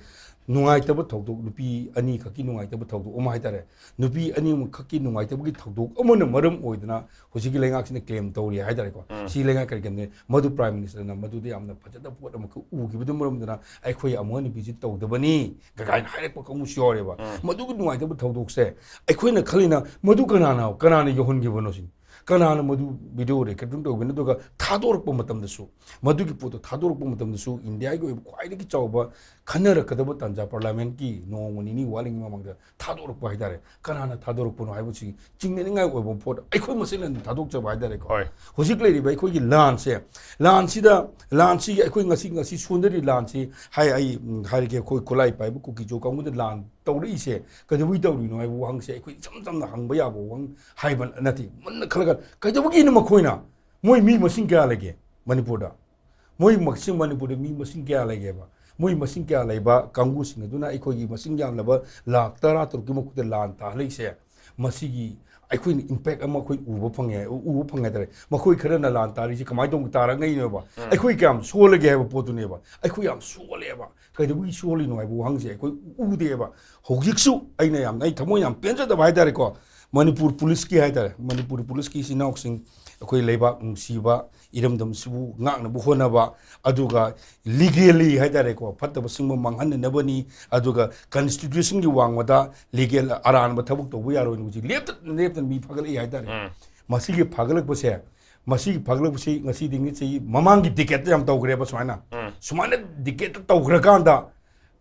ꯅꯨꯡꯉꯥꯏꯇꯕ ꯊꯧꯗꯣꯛ, ꯅꯨꯄꯤ ꯑꯅꯤꯈꯛꯀꯤ ꯅꯨꯡꯉꯥꯏꯇꯕ ꯊꯧꯗꯣꯛ ꯑꯃ ꯍꯥꯏꯇꯥꯔꯦ, ꯅꯨꯄꯤ ꯑꯅꯤꯃꯛꯈꯛꯀꯤ ꯅꯨꯡꯉꯥꯏꯇꯕꯒꯤ ꯊꯧꯗꯣꯛ ꯑꯃꯅ ꯃꯔꯝ ꯑꯣꯏꯗꯅ ꯍꯧꯖꯤꯛꯀꯤ ꯂꯩꯉꯥꯛꯁꯤꯅ ꯀ꯭ꯂꯦꯝ ꯇꯧꯔꯤ ꯍꯥꯏꯇꯥꯔꯦꯀꯣ꯫ ꯎꯝ꯫ ꯁꯤ ꯂꯩꯉꯥꯛ ꯀꯔꯤ ꯀꯔꯤꯅꯣ? ꯃꯗꯨ ꯄ꯭ꯔꯥꯏꯝ ꯃꯤꯅꯤꯁꯇꯔꯅ ꯃꯗꯨꯗ ꯌꯥꯝꯅ ꯐꯖꯗꯕ ꯄꯣꯠ ꯑꯃꯈꯛ ꯎꯈꯤꯕꯗꯨꯅ ꯃꯔꯝ ꯑꯣꯏꯗꯅ ꯑꯩꯈꯣꯏ ꯑꯃꯨꯛ ꯍꯟꯅ ꯚꯤꯖꯤꯠ ꯇꯧꯗꯕꯅꯤ ꯀꯥꯏꯅ ꯍꯥꯏꯔꯛꯄ ꯀꯥꯡꯕꯨꯁꯨ ꯌꯥꯎꯔꯦꯕ꯫ ꯎꯝ꯫ ꯃꯗꯨꯒꯤ ꯅꯨꯡꯉꯥꯏꯇꯕ ꯊꯧꯗꯣꯛꯁꯦ ꯑꯩꯈꯣꯏꯅ ꯈꯜꯂꯤꯅ, ꯃꯗꯨ ꯀꯅꯥꯅ ꯀꯅꯥꯅ ꯌꯧꯍꯟꯈꯤꯕꯅꯣ ꯁꯤꯅꯤ꯫ ꯀꯅꯥꯅ ꯃꯗꯨ ꯚꯤꯗꯤꯑꯣ ꯔꯦꯀꯣꯔꯗꯤꯡ ꯇꯧꯒꯅꯤ? ꯑꯗꯨꯒ ꯊꯥꯗꯣꯔꯛꯄ ꯃꯇꯝꯗꯁꯨ, ꯃꯗꯨꯒꯤ ꯄꯣꯠꯇꯣ ꯊꯥꯗꯣꯔꯛꯄ ꯃꯇꯝꯗꯁꯨ ꯏꯟꯗꯤꯌꯥꯒꯤ ꯑꯣꯏꯕ ꯈ꯭ꯋꯥꯏꯗꯒꯤ ꯆꯥꯎꯕ ꯈꯟꯅꯔꯛꯀꯗꯕ ꯇꯥꯟꯖꯥ, ꯄꯥꯔꯂꯤꯌꯥꯃꯦꯟꯠꯀꯤ ꯅꯣꯡꯃ ꯅꯤꯅꯤ ꯋꯥꯠꯂꯤꯉꯩ ꯃꯃꯥꯡꯗ ꯊꯥꯗꯣꯔꯛꯄ ꯍꯥꯏꯇꯥꯔꯦ꯫ ꯀꯅꯥꯅ ꯊꯥꯗꯣꯔꯛꯄꯅꯣ ꯍꯥꯏꯕꯁꯤ ꯆꯤꯡꯅꯅꯤꯡꯉꯥꯏ ꯑꯣꯏꯕ ꯄꯣꯠ ꯑꯩꯈꯣꯏ ꯃꯁꯦꯜꯅ ꯑꯗꯨꯝ ꯊꯥꯗꯣꯛꯆꯕ ꯍꯥꯏꯇꯥꯔꯦꯀꯣ꯫ ꯍꯣꯏ꯫ ꯍꯧꯖꯤꯛ ꯂꯩꯔꯤꯕ ꯑꯩꯈꯣꯏꯒꯤ ꯂꯥꯟꯁꯦ, ꯂꯥꯟꯁꯤꯗ, ꯂꯥꯟꯁꯤꯒꯤ ꯑꯩꯈꯣꯏ ꯉꯁꯤ, ꯉꯁꯤ ꯁꯣꯟꯅꯔꯤ ꯂꯥꯟꯁꯤ ꯍꯥꯏ-, ꯑꯩ, ꯎꯝ, ꯍꯥꯏꯔꯒꯦ, ꯑꯩꯈꯣꯏ ꯈꯨꯠꯂꯥꯏ ꯄꯥꯏꯕ ꯀꯨꯀꯤꯖꯣ ꯀꯥꯡꯕꯨꯗ ꯂꯥꯟ ꯇꯧꯔꯛꯏꯁꯦ ꯀꯩꯗꯧꯕꯩ ꯇꯧꯔꯤꯅꯣ ꯍꯥꯏꯕ ꯋꯥꯍꯪꯁꯦ ꯑꯩꯈꯣꯏ ꯏꯆꯝ ꯆꯝꯅ ꯍꯪꯕ ꯌꯥꯕ ꯋꯥꯍꯪ ꯍꯥꯏꯕ ꯅꯠꯇꯦ꯫ ꯃꯨꯟꯅ ꯈꯜꯂꯒ ꯀꯩꯗꯧꯕꯒꯤꯅꯣ ꯃꯈꯣꯏꯅ, ꯃꯣꯏ ꯃꯤ ꯃꯁꯤꯡ ꯀꯌꯥ ꯂꯩꯒꯦ ꯃꯅꯤꯄꯨꯔꯗ? ꯃꯣꯏ ꯃꯁꯤꯡ, ꯃꯅꯤꯄꯨꯔꯗ ꯃꯤ ꯃꯁꯤꯡ ꯀꯌꯥ ꯂꯩꯒꯦꯕ? ꯃꯣꯏ ꯃꯁꯤꯡ ꯀꯌꯥ ꯂꯩꯕ ꯀꯥꯡꯕꯨꯁꯤꯡ ꯑꯗꯨꯅ ꯑꯩꯈꯣꯏꯒꯤ ꯃꯁꯤꯡ ꯌꯥꯝꯂꯕ ꯂꯥꯈ ꯇꯔꯥ ꯇꯔꯨꯛꯀꯤ ꯃꯈꯨꯠꯇ ꯂꯥꯟ ꯇꯥꯍꯜꯂꯛꯏꯁꯦ, ꯃꯁꯤꯒꯤ ꯑꯩꯈꯣꯏꯅ impact ꯑꯃ ꯑꯩꯈꯣꯏ ꯎꯕ ꯐꯪꯉꯦ, ꯎꯕ ꯐꯪꯉꯦ ꯍꯥꯏꯇꯥꯔꯦ꯫ ꯃꯈꯣꯏ ꯈꯔꯅ ꯂꯥꯟ ꯇꯥꯔꯤꯁꯦ ꯀꯃꯥꯏꯅ ꯇꯧꯅ ꯇꯥꯔꯛꯅꯩꯅꯣꯕ? ꯑꯩꯈꯣꯏ ꯀꯌꯥꯝ ꯁꯣꯜꯂꯒꯦ ꯍꯥꯏꯕ ꯄꯣꯠꯇꯨꯅꯦꯕ꯫ ꯑꯩꯈꯣꯏ ꯌꯥꯝ ꯁꯣꯜꯂꯦꯕ꯫ ꯀꯩꯗꯧꯕꯒꯤ ꯁꯣꯜꯂꯤꯅꯣ ꯍꯥꯏꯕ ꯋꯥꯍꯪꯁꯦ ꯑꯩꯈꯣꯏ ꯎꯗꯦꯕ꯫ ꯍꯧꯖꯤꯛꯁꯨ ꯑꯩꯅ ꯌꯥꯝꯅ, ꯑꯩ ꯊꯃꯣꯏ ꯌꯥꯝ ꯄꯦꯟꯖꯗꯕ ꯍꯥꯏꯇꯥꯔꯦꯀꯣ, ꯃꯅꯤꯄꯨꯔ ꯄꯨꯂꯤꯁꯀꯤ ꯍꯥꯏꯇꯥꯔꯦ, ꯃꯅꯤꯄꯨꯔ ꯄꯨꯂꯤꯁꯀꯤ ꯏꯆꯤꯟ ꯏꯅꯥꯎꯁꯤꯡ, ꯑꯩꯈꯣꯏ ꯂꯩꯕꯥꯛ ꯅꯨꯡꯁꯤꯕ, ꯏꯔꯝꯗꯝꯁꯤꯕꯨ ꯉꯥꯛꯅꯕ ꯍꯣꯠꯅꯕ, ꯑꯗꯨꯒ legally ꯍꯥꯏꯇꯥꯔꯦꯀꯣ, ꯐꯠꯇꯕ ꯁꯤꯒꯨꯝꯕ ꯃꯥꯡꯍꯟꯅꯅꯕꯅꯤ, ꯑꯗꯨꯒ constitutionꯒꯤ ꯋꯥꯡꯃꯗ legal ꯑꯔꯥꯟꯕ ꯊꯕꯛ ꯇꯧꯕ ꯌꯥꯔꯣꯏꯅ ꯍꯧꯖꯤꯛ ꯂꯦꯞꯇꯅ ꯂꯦꯞꯇꯅ ꯃꯤ ꯐꯥꯒꯠꯂꯛꯏ ꯍꯥꯏꯇꯥꯔꯦ꯫ ꯎꯝ꯫ ꯃꯁꯤꯒꯤ ꯐꯥꯒꯠꯂꯛꯄꯁꯦ, ꯃꯁꯤꯒꯤ ꯐꯥꯒꯠꯂꯛꯄꯁꯤ ꯉꯁꯤꯗꯤ ꯉꯁꯤ ꯃꯃꯥꯡꯒꯤ decadeꯇ ꯌꯥꯝ ꯇꯧꯈ꯭ꯔꯦꯕ ꯁꯨꯃꯥꯏꯅ꯫ ꯎꯝ꯫ ꯁꯨꯃꯥꯏꯅ decadeꯇ ꯇꯧꯈ꯭ꯔꯀꯥꯟꯗ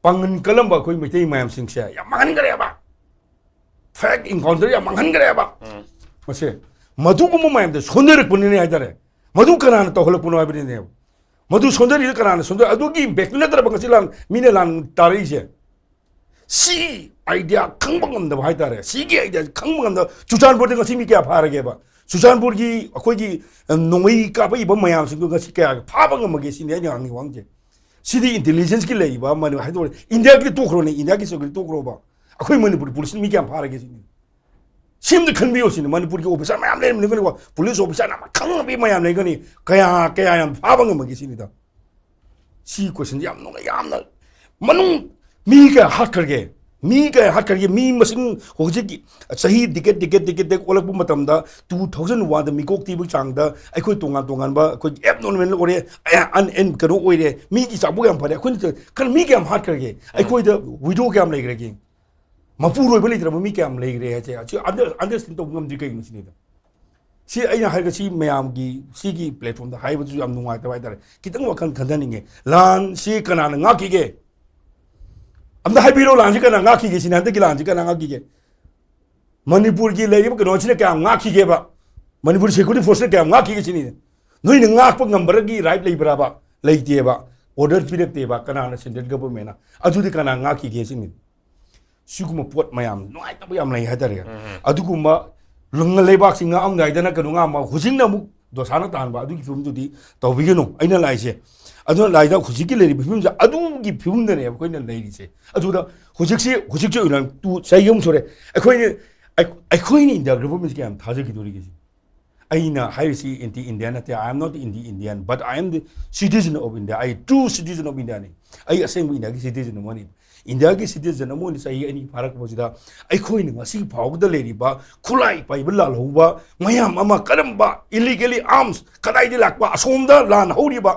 ꯄꯥꯡꯒꯟ ꯀꯜꯂꯝꯕ ꯑꯩꯈꯣꯏ ꯃꯩꯇꯩ ꯃꯌꯥꯝꯁꯤꯡꯁꯦ ꯌꯥꯝ ꯃꯥꯡꯍꯟꯈ꯭ꯔꯦꯕ꯫ Fake encounter ꯌꯥꯝ ꯃꯥꯡꯍꯟꯈ꯭ꯔꯦꯕ꯫ ꯎꯝ꯫ ꯃꯁꯦ, ꯃꯗꯨꯒꯨꯝꯕ ꯃꯌꯥꯝꯗꯣ ꯁꯣꯟꯊꯔꯛꯄꯅꯤꯅꯦ ꯍꯥꯏꯇꯥꯔꯦ꯫ ꯃꯗꯨ ꯀꯅꯥꯅ ꯇꯧꯍꯜꯂꯛꯄꯅꯣ ꯍꯥꯏꯕꯅꯤꯅꯦꯕ꯫ ꯃꯗꯨ ꯁꯣꯟꯊꯔꯤꯗꯨ ꯀꯅꯥꯅ ꯁꯣꯟꯊ-, ꯑꯗꯨꯒꯤ impactꯇꯨ ꯅꯠꯇ꯭ꯔꯕ ꯉꯁꯤ ꯂꯥꯟ, ꯃꯤꯅ ꯂꯥꯟ ꯇꯥꯔꯛꯏꯁꯦ꯫ ꯁꯤ idea ꯈꯪꯕ ꯉꯝꯗꯕ ꯍꯥꯏꯇꯥꯔꯦ꯫ ꯁꯤꯒꯤ idea ꯈꯪꯕ ꯉꯝꯗꯕ꯫ ꯆꯨꯔꯆꯥꯟꯄꯨꯔꯗ ꯉꯁꯤ ꯃꯤ ꯀꯌꯥ ꯐꯥꯔꯒꯦꯕ? ꯆꯨꯔꯆꯥꯟꯄꯨꯔꯒꯤ ꯑꯩꯈꯣꯏꯒꯤ, ꯑ, ꯅꯣꯡꯃꯩ ꯀꯥꯞꯄꯛꯏꯕ ꯃꯌꯥꯝꯁꯤꯡꯗꯣ ꯉꯁꯤ ꯀꯌꯥ ꯐꯥꯕ ꯉꯝꯃꯒꯦ ꯁꯤꯅꯤ ꯑꯩꯅ ꯍꯪꯉꯤ ꯋꯥꯍꯪꯁꯦ꯫ ꯁꯤꯗꯤ intelligenceꯀꯤ ꯂꯩꯔꯤꯕ ꯃꯅꯤ-, ꯍꯥꯏꯗꯣꯔꯦ, Indiaꯒꯤꯗꯤ ꯇꯣꯛꯈ꯭ꯔꯣꯅꯦ, Indiaꯒꯤ security ꯇꯣꯛꯈ꯭ꯔꯣꯕ꯫ ꯑꯩꯈꯣꯏ ꯃꯅꯤꯄꯨꯔ ꯄꯨꯂꯤꯁꯅ ꯃꯤ ꯀꯌꯥꯝ ꯐꯥꯔꯒꯦ ꯁꯤꯅꯤ꯫ ꯁꯤ ꯑꯝꯇ ꯈꯟꯕꯤꯌꯣ ꯁꯤꯅꯤ꯫ ꯃꯅꯤꯄꯨꯔꯒꯤ officer ꯃꯌꯥꯝ ꯂꯩꯔꯝꯒꯅꯤꯀꯣ, ꯄꯨꯂꯤꯁ officer ꯑꯃ ꯈꯪꯉꯕꯤ ꯃꯌꯥꯝ ꯂꯩꯒꯅꯤ, ꯀꯌꯥ, ꯀꯌꯥ ꯌꯥꯝ ꯐꯥꯕ ꯉꯝꯃꯒꯦ ꯁꯤꯅꯤꯗ꯫ ꯁꯤ questionꯁꯦ ꯌꯥꯝ ꯅꯨꯡꯉꯥꯏ, ꯌꯥꯝꯅ ꯃꯅꯨꯡ ꯃꯤ ꯀꯌꯥ ꯍꯥꯠꯈ꯭ꯔꯒꯦ? ꯃꯤ ꯀꯌꯥ ꯍꯥꯠꯈ꯭ꯔꯒꯦ? ꯃꯤ ꯃꯁꯤꯡ ꯍꯧꯖꯤꯛꯀꯤ ꯆꯍꯤ decade, decade, decade, decade ꯑꯣꯜꯂꯛꯄ ꯃꯇꯝꯗ two thousand oneꯗ ꯃꯤꯀꯣꯛ ꯊꯤꯕꯒꯤ ꯆꯥꯡꯗ ꯑꯩꯈꯣꯏ ꯇꯣꯉꯥꯟ ꯇꯣꯉꯥꯟꯕ ꯑꯩꯈꯣꯏꯒꯤ abnormal ꯑꯣꯏꯔꯦ, ꯑ-, un-, ꯑꯟ-, ꯀꯩꯅꯣ ꯑꯣꯏꯔꯦ, ꯃꯤꯒꯤ ꯆꯥꯕꯨ ꯌꯥꯝ ꯐꯔꯦ꯫ ꯑꯩꯈꯣꯏꯅ ꯈꯔ ꯃꯤ ꯀꯌꯥꯝ ꯍꯥꯠꯈ꯭ꯔꯒꯦ? ꯑꯩꯈꯣꯏꯗ widow ꯀꯌꯥꯝ ꯂꯩꯈ꯭ꯔꯒꯦ? ꯃꯄꯨꯔꯣꯏꯕ ꯂꯩꯇ꯭ꯔꯕ ꯃꯤ ꯀꯌꯥꯝ ꯂꯩꯈ꯭ꯔꯦ ꯍꯥꯏꯁꯦ ꯑꯁꯤ under-, understand ꯇꯧꯕ ꯉꯝꯗ꯭ꯔꯤ ꯀꯩꯒꯤꯅꯣ ꯁꯤꯅꯤꯗ꯫ ꯁꯤ ꯑꯩꯅ ꯍꯥꯏꯔꯒ ꯁꯤ ꯃꯌꯥꯝꯒꯤ ꯁꯤꯒꯤ platformꯗ ꯍꯥꯏꯕꯗꯨꯁꯨ ꯌꯥꯝ ꯅꯨꯡꯉꯥꯏꯇꯕ ꯍꯥꯏꯇꯥꯔꯦ꯫ ꯈꯤꯇꯪ ꯋꯥꯈꯜ ꯈꯟꯊꯅꯤꯡꯉꯦ꯫ ꯂꯥꯟꯁꯤ ꯀꯅꯥꯅ ꯉꯥꯛꯈꯤꯒꯦ? ꯑꯝꯇ ꯍꯥꯏꯕꯤꯔꯣ, ꯂꯥꯟꯁꯤ ꯀꯅꯥ ꯉꯥꯛꯈꯤꯒꯦ ꯁꯤꯅꯤ, ꯍꯟꯗꯛꯀꯤ ꯂꯥꯟꯁꯤ ꯀꯅꯥ ꯉꯥꯛꯈꯤꯒꯦ? ꯃꯅꯤꯄꯨꯔꯒꯤ ꯂꯩꯔꯤꯕ ꯀꯩꯅꯣꯁꯤꯅ ꯀꯌꯥꯝ ꯉꯥꯛꯈꯤꯒꯦꯕ? ꯃꯅꯤꯄꯨꯔ security forceꯅ ꯀꯌꯥꯝ ꯉꯥꯛꯈꯤꯒꯦ ꯁꯤꯅꯤ꯫ ꯅꯣꯏꯅ ꯉꯥꯛꯄ ꯉꯝꯕꯒꯤ right ꯂꯩꯕ꯭ꯔꯕ? ꯂꯩꯇꯦꯕ꯫ Order ꯄꯤꯔꯛꯇꯦꯕ ꯀꯅꯥꯅ, central governmentꯅ꯫ ꯑꯗꯨꯗꯤ ꯀꯅꯥ ꯉꯥꯛꯈꯤꯒꯦ ꯁꯤꯅꯤ꯫ ꯁꯤꯒꯨꯝꯕ ꯄꯣꯠ ꯃꯌꯥꯝ ꯅꯨꯡꯉꯥꯏꯇꯕ ꯌꯥꯝ ꯂꯩ ꯍꯥꯏꯇꯥꯔꯦ꯫ ꯎꯝ꯫ ꯑꯗꯨꯒꯨꯝꯕ ꯂꯨꯡ-, ꯂꯩꯕꯥꯛꯁꯤ ꯉꯥꯛꯑꯝꯗꯥꯏꯗꯅ ꯀꯩꯅꯣ ꯉꯥꯛꯑꯝꯕ, ꯍꯧꯖꯤꯛꯅ ꯑꯃꯨꯛ ꯗꯣꯁꯥꯅ ꯇꯥꯟꯕ, ꯑꯗꯨꯒꯤ ꯐꯤꯕꯝꯗꯨꯗꯤ ꯇꯧꯕꯤꯒꯅꯨ꯫ ꯑꯩꯅ ꯂꯥꯛꯏꯁꯦ, ꯑꯗꯨꯅ ꯂꯥꯛꯏꯗ ꯍꯧꯖꯤꯛꯀꯤ ꯂꯩꯔꯤꯕ ꯐꯤꯕꯝꯁꯦ ꯑꯗꯨ ꯒꯤ ꯐꯤꯕꯝꯗꯅꯦꯕ ꯑꯩꯈꯣꯏꯅ ꯂꯩꯔꯤꯁꯦ꯫ ꯑꯗꯨꯗ ꯍꯧꯖꯤꯛꯁꯤ, ꯍꯧꯖꯤꯛꯁꯦ ꯑꯣꯏꯅ ꯇꯨ ꯆꯍꯤ ꯑꯍꯨꯝ ꯁꯨꯔꯦ꯫ ꯑꯩꯈꯣꯏꯅ, ꯑꯩ-, ꯑꯩꯈꯣꯏꯅ ꯏꯟꯗꯤꯌꯥ ꯒꯚꯔꯟꯃꯦꯟꯁꯤ ꯀꯌꯥꯝ ꯊꯥꯖꯈꯤꯗꯣꯔꯤꯒꯦ ꯁꯤ? ꯑꯩꯅ ꯍꯥꯏꯔꯤꯁꯤ ꯑꯦꯟꯇꯤ ꯏꯟꯗꯤꯌꯥ ꯅꯠꯇꯦ, I am not Indian, but I am the citizen of India, I true citizen of India ꯅꯤ꯫ ꯑꯩ ꯑꯁꯦꯡꯕ ꯏꯟꯗꯤꯌꯥꯒꯤ ꯁꯤꯇꯤꯖꯟ ꯑꯃꯅꯤ꯫ ꯏꯟꯗꯤꯌꯥꯒꯤ ꯁꯤꯇꯤꯖꯟ ꯑꯃ ꯑꯣꯏꯅ ꯆꯍꯤ ꯑꯅꯤ ꯐꯥꯔꯛꯄꯁꯤꯗ ꯑꯩꯈꯣꯏꯅ ꯉꯁꯤ ꯐꯥꯎꯕꯗ ꯂꯩꯔꯤꯕ ꯈꯨꯠꯂꯥꯏ ꯄꯥꯏꯕ ꯂꯥꯜꯍꯧꯕ ꯃꯌꯥꯝ ꯑꯃ, ꯀꯔꯝꯕ illegally arms ꯀꯗꯥꯏꯗꯒꯤ ꯂꯥꯛꯄ, ꯑꯁꯣꯝꯗ ꯂꯥꯟ ꯍꯧꯔꯤꯕ,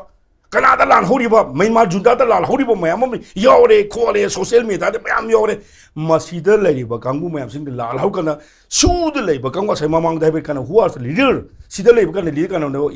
ꯀꯅꯥꯗ ꯂꯥꯟ ꯍꯧꯔꯤꯕ, ꯃ꯭ꯌꯥꯟꯃꯥꯔ ꯖꯨꯟꯇꯥꯗ ꯂꯥꯟ ꯍꯧꯔꯤꯕ ꯃꯌꯥꯝ ꯑꯃ ꯌꯥꯎꯔꯦ ꯈꯣꯠꯂꯦ, ꯁꯣꯁꯤꯌꯦꯜ ꯃꯦꯗꯤꯌꯥꯗ ꯃꯌꯥꯝ ꯌꯥꯎꯔꯦ꯫ ꯃꯁꯤꯗ ꯂꯩꯔꯤꯕ ꯀꯥꯡꯕꯨ ꯃꯌꯥꯝꯁꯤꯡꯗ ꯂꯥꯜ ꯍꯧꯔꯀꯥꯟꯗ ꯁꯨꯗ ꯂꯩꯕ ꯀꯥꯡꯕꯨ, ꯉꯁꯥꯏ ꯃꯃꯥꯡꯗ ꯍꯥꯏꯕ ꯀꯩꯅꯣ, who are the leader? ꯁꯤꯗ ꯂꯩꯕ ꯀꯥꯟꯗ ꯂꯤꯗꯔ ꯀꯅꯥꯅꯣ?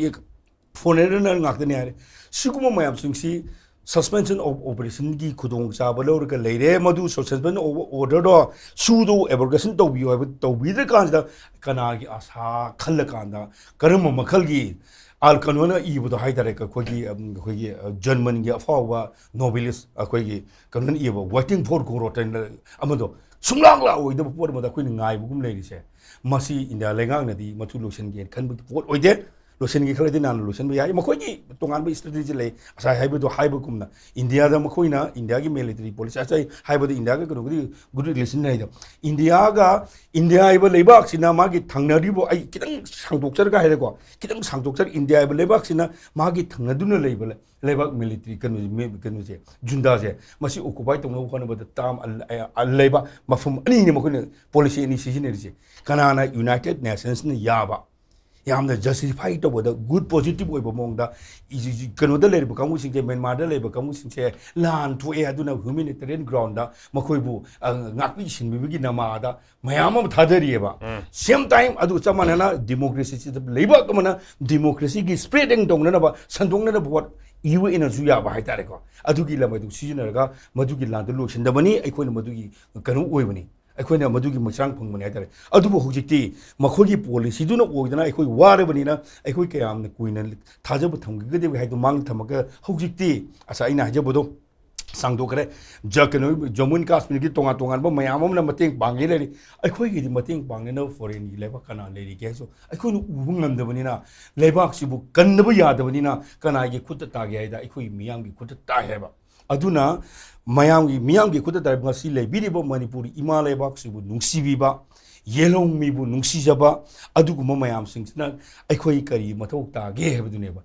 ꯐꯣꯔꯦꯅꯔ ꯉꯥꯛꯇꯅꯤ ꯍꯥꯏꯔꯦ꯫ ꯁꯤꯒꯨꯝꯕ ꯃꯌꯥꯝꯁꯤꯡꯁꯤ suspension of operationꯒꯤ ꯈꯨꯗꯣꯡꯆꯥꯕ ꯂꯧꯔꯒ ꯂꯩꯔꯦ꯫ ꯃꯗꯨ suspension of orderꯗꯣ, ꯁꯨꯗꯣ abrogation ꯇꯧꯕꯤꯌꯨ ꯍꯥꯏꯕ ꯇꯧꯕꯤꯗ꯭ꯔꯀꯥꯟꯁꯤꯗ ꯀꯅꯥꯒꯤ ꯑꯁꯥ ꯈꯜꯂꯀꯥꯟꯗ ꯀꯔꯝꯕ ꯃꯈꯜꯒꯤ ꯑꯥꯜ ꯀꯩꯅꯣꯅ ꯏꯕꯗꯣ ꯍꯥꯏꯇꯥꯔꯦ, ꯑꯩꯈꯣꯏꯒꯤ, ꯎꯝ, ꯑꯩꯈꯣꯏꯒꯤ, ꯑ, ꯖꯔꯃꯟꯒꯤ ꯑꯐꯥꯎꯕ ꯅꯣꯕꯦꯂꯤꯁ ꯑꯩꯈꯣꯏꯒꯤ ꯀꯩꯅꯣꯅ ꯏꯕ Waiting for Godot ꯍꯥꯏꯅ ꯑꯃꯗꯣ, ꯁꯨꯡꯂꯥꯛ ꯂꯥꯛꯑꯣꯏꯗꯕ ꯄꯣꯠ ꯑꯃꯗ ꯑꯩꯈꯣꯏꯅ ꯉꯥꯏꯕꯒꯨꯝ ꯂꯩꯔꯤꯁꯦ꯫ ꯃꯁꯤ ꯏꯟꯗꯤꯌꯥ ꯂꯩꯉꯥꯛꯅꯗꯤ ꯃꯗꯨ ꯂꯣꯏꯁꯤꯟꯒꯦꯅ ꯈꯟꯕꯒꯤ ꯄꯣꯠ ꯑꯣꯏꯗꯦ꯫ ꯂꯣꯏꯁꯤꯟꯒꯦ ꯈꯜꯂꯗꯤ ꯅꯍꯥꯟ ꯂꯣꯏꯁꯤꯟꯕ ꯌꯥꯏ꯫ ꯃꯈꯣꯏꯒꯤ ꯇꯣꯉꯥꯟꯕ strategy ꯂꯩ꯫ ꯉꯁꯥꯏ ꯍꯥꯏꯕꯗꯣ ꯍꯥꯏꯕꯒꯨꯝꯅ ꯏꯟꯗꯤꯌꯥꯗ ꯃꯈꯣꯏꯅ ꯏꯟꯗꯤꯌꯥꯒꯤ military policy, ꯉꯁꯥꯏ ꯍꯥꯏꯕꯗ ꯏꯟꯗꯤꯌꯥꯒ ꯀꯩꯅꯣꯒꯗꯤ good relation ꯂꯩꯗꯣ꯫ ꯏꯟꯗꯤꯌꯥꯒ, ꯏꯟꯗꯤꯌꯥ ꯍꯥꯏꯕ ꯂꯩꯕꯥꯛꯁꯤꯅ ꯃꯥꯒꯤ ꯊꯪꯅꯔꯤꯕ, ꯑꯩ ꯈꯤꯇꯪ ꯁꯥꯡꯗꯣꯛꯆꯔꯒ ꯍꯥꯏꯔꯦꯀꯣ, ꯈꯤꯇꯪ ꯁꯥꯡꯗꯣꯛꯆꯔ, ꯏꯟꯗꯤꯌꯥ ꯍꯥꯏꯕ ꯂꯩꯕꯥꯛꯁꯤꯅ ꯃꯥꯒꯤ ꯊꯪꯅꯗꯨꯅ ꯂꯩꯕ ꯂꯩ-, ꯂꯩꯕꯥꯛ military ꯀꯩꯅꯣ, ꯃꯤ-, ꯀꯩꯅꯣꯁꯦ, ꯖꯨꯟꯗꯥꯁꯦ, ꯃꯁꯤ occupy ꯇꯧꯅꯕ ꯍꯣꯠꯅꯕꯗ ꯇꯥꯝ ꯑ-, ꯑ-, ꯑ-, ꯂꯩꯕꯥꯛ ꯃꯐꯝ ꯑꯅꯤꯅꯤ ꯃꯈꯣꯏꯅ policy ꯑꯅꯤ ꯁꯤꯖꯤꯟꯅꯔꯤꯁꯦ꯫ ꯀꯅꯥꯅ United Nationsꯅ ꯌꯥꯕ, ꯌꯥꯝꯅ justify ꯇꯧꯕꯗ good positive ꯑꯣꯏꯕ ꯃꯑꯣꯡꯗ ꯏ-, ꯏ-, ꯀꯩꯅꯣꯗ ꯂꯩꯔꯤꯕ ꯀꯥꯡꯕꯨꯁꯤꯡꯁꯦ, ꯃ꯭ꯌꯥꯟꯃꯥꯔꯗ ꯂꯩꯔꯤꯕ ꯀꯥꯡꯕꯨꯁꯤꯡꯁꯦ ꯂꯥꯟ ꯊꯣꯛꯑꯦ, ꯑꯗꯨꯅ humanitarian groundꯗ ꯃꯈꯣꯏꯕꯨ, ꯑ, ꯉꯥꯛꯄꯤ ꯁꯤꯟꯕꯤꯕꯒꯤ ꯅꯃꯥꯗ ꯃꯌꯥꯝ ꯑꯃ ꯊꯥꯗꯔꯤꯑꯕ꯫ Same time ꯑꯗꯨꯒ ꯆꯞ ꯃꯥꯟꯅꯅ democracy ꯁꯤꯗ ꯂꯩꯕꯥꯛ ꯑꯃꯅ democracyꯒꯤ spreading ꯇꯧꯅꯅꯕ, ꯁꯟꯗꯣꯛꯅꯅꯕ ꯄꯣꯠ UNꯅꯁꯨ ꯌꯥꯕ ꯍꯥꯏꯇꯥꯔꯦꯀꯣ꯫ ꯑꯗꯨꯒꯤ ꯂꯝ ꯑꯗꯨ ꯁꯤꯖꯤꯟꯅꯔꯒ ꯃꯗꯨꯒꯤ ꯂꯥꯟꯗꯨ ꯂꯣꯏꯁꯤꯟꯗꯕꯅꯤ꯫ ꯑꯩꯈꯣꯏꯅ ꯃꯗꯨꯒꯤ ꯀꯩꯅꯣ ꯑꯣꯏꯕꯅꯤ, ꯑꯩꯈꯣꯏꯅ ꯃꯗꯨꯒꯤ ꯃꯆꯥꯡ ꯐꯪꯕꯅꯤ ꯍꯥꯏꯇꯥꯔꯦ꯫ ꯑꯗꯨꯕꯨ ꯍꯧꯖꯤꯛꯇꯤ ꯃꯈꯣꯏꯒꯤ policyꯗꯨꯅ ꯑꯣꯏꯗꯅ ꯑꯩꯈꯣꯏ ꯋꯥꯔꯕꯅꯤꯅ ꯑꯩꯈꯣꯏ ꯀꯌꯥꯝꯅ ꯀꯨꯏꯅ ꯊꯥꯖꯕ ꯊꯝꯒꯗꯒꯦ ꯍꯥꯏꯗꯣ ꯃꯥꯡꯗ ꯊꯝꯃꯒ ꯍꯧꯖꯤꯛꯇꯤ ꯉꯁꯥꯏ ꯑꯩꯅ ꯍꯥꯏꯖꯕꯗꯣ ꯁꯥꯡꯗꯣꯛꯈ꯭ꯔꯦ꯫ ꯖ-, ꯀꯩꯅꯣ, ꯖꯝꯃꯨ ꯑꯦꯟ ꯀꯥꯁꯃꯤꯔꯒꯤ ꯇꯣꯉꯥꯟ ꯇꯣꯉꯥꯟꯕ ꯃꯌꯥꯝ ꯑꯃꯅ ꯃꯇꯦꯡ ꯄꯥꯡꯒꯦ ꯂꯩꯔꯤ꯫ ꯑꯩꯈꯣꯏꯒꯤꯗꯤ ꯃꯇꯦꯡ ꯄꯥꯡꯅꯅꯕ foreignꯒꯤ ꯂꯩꯕꯥꯛ ꯀꯅꯥ ꯂꯩꯔꯤꯒꯦ ꯍꯥꯏꯁꯨ ꯑꯩꯈꯣꯏꯅ ꯎꯕ ꯉꯝꯗꯕꯅꯤꯅ, ꯂꯩꯕꯥꯛꯁꯤꯕꯨ ꯀꯟꯗꯕ ꯌꯥꯗꯕꯅꯤꯅ ꯀꯅꯥꯒꯤ ꯈꯨꯠꯇ ꯇꯥꯒꯦ ꯍꯥꯏꯗ ꯑꯩꯈꯣꯏ ꯃꯤꯌꯥꯝꯒꯤ ꯈꯨꯠꯇ ꯇꯥꯏ ꯍꯥꯏꯕ꯫ ꯑꯗꯨꯅ ꯃꯌꯥꯝꯒꯤ, ꯃꯤꯌꯥꯝꯒꯤ ꯈꯨꯠꯇ ꯇꯥꯔꯤꯕ ꯉꯁꯤ ꯂꯩꯕꯤꯔꯤꯕ ꯃꯅꯤꯄꯨꯔ ꯏꯃꯥ ꯂꯩꯕꯥꯛꯁꯤꯕꯨ ꯅꯨꯡꯁꯤꯕꯤꯕ, ꯌꯦꯜꯍꯧꯃꯤꯕꯨ ꯅꯨꯡꯁꯤꯖꯕ, ꯑꯗꯨꯒꯨꯝꯕ ꯃꯌꯥꯝꯁꯤꯡꯁꯤꯅ ꯑꯩꯈꯣꯏ ꯀꯔꯤ ꯃꯊꯧ ꯇꯥꯒꯦ ꯍꯥꯏꯕꯗꯨꯅꯦꯕ꯫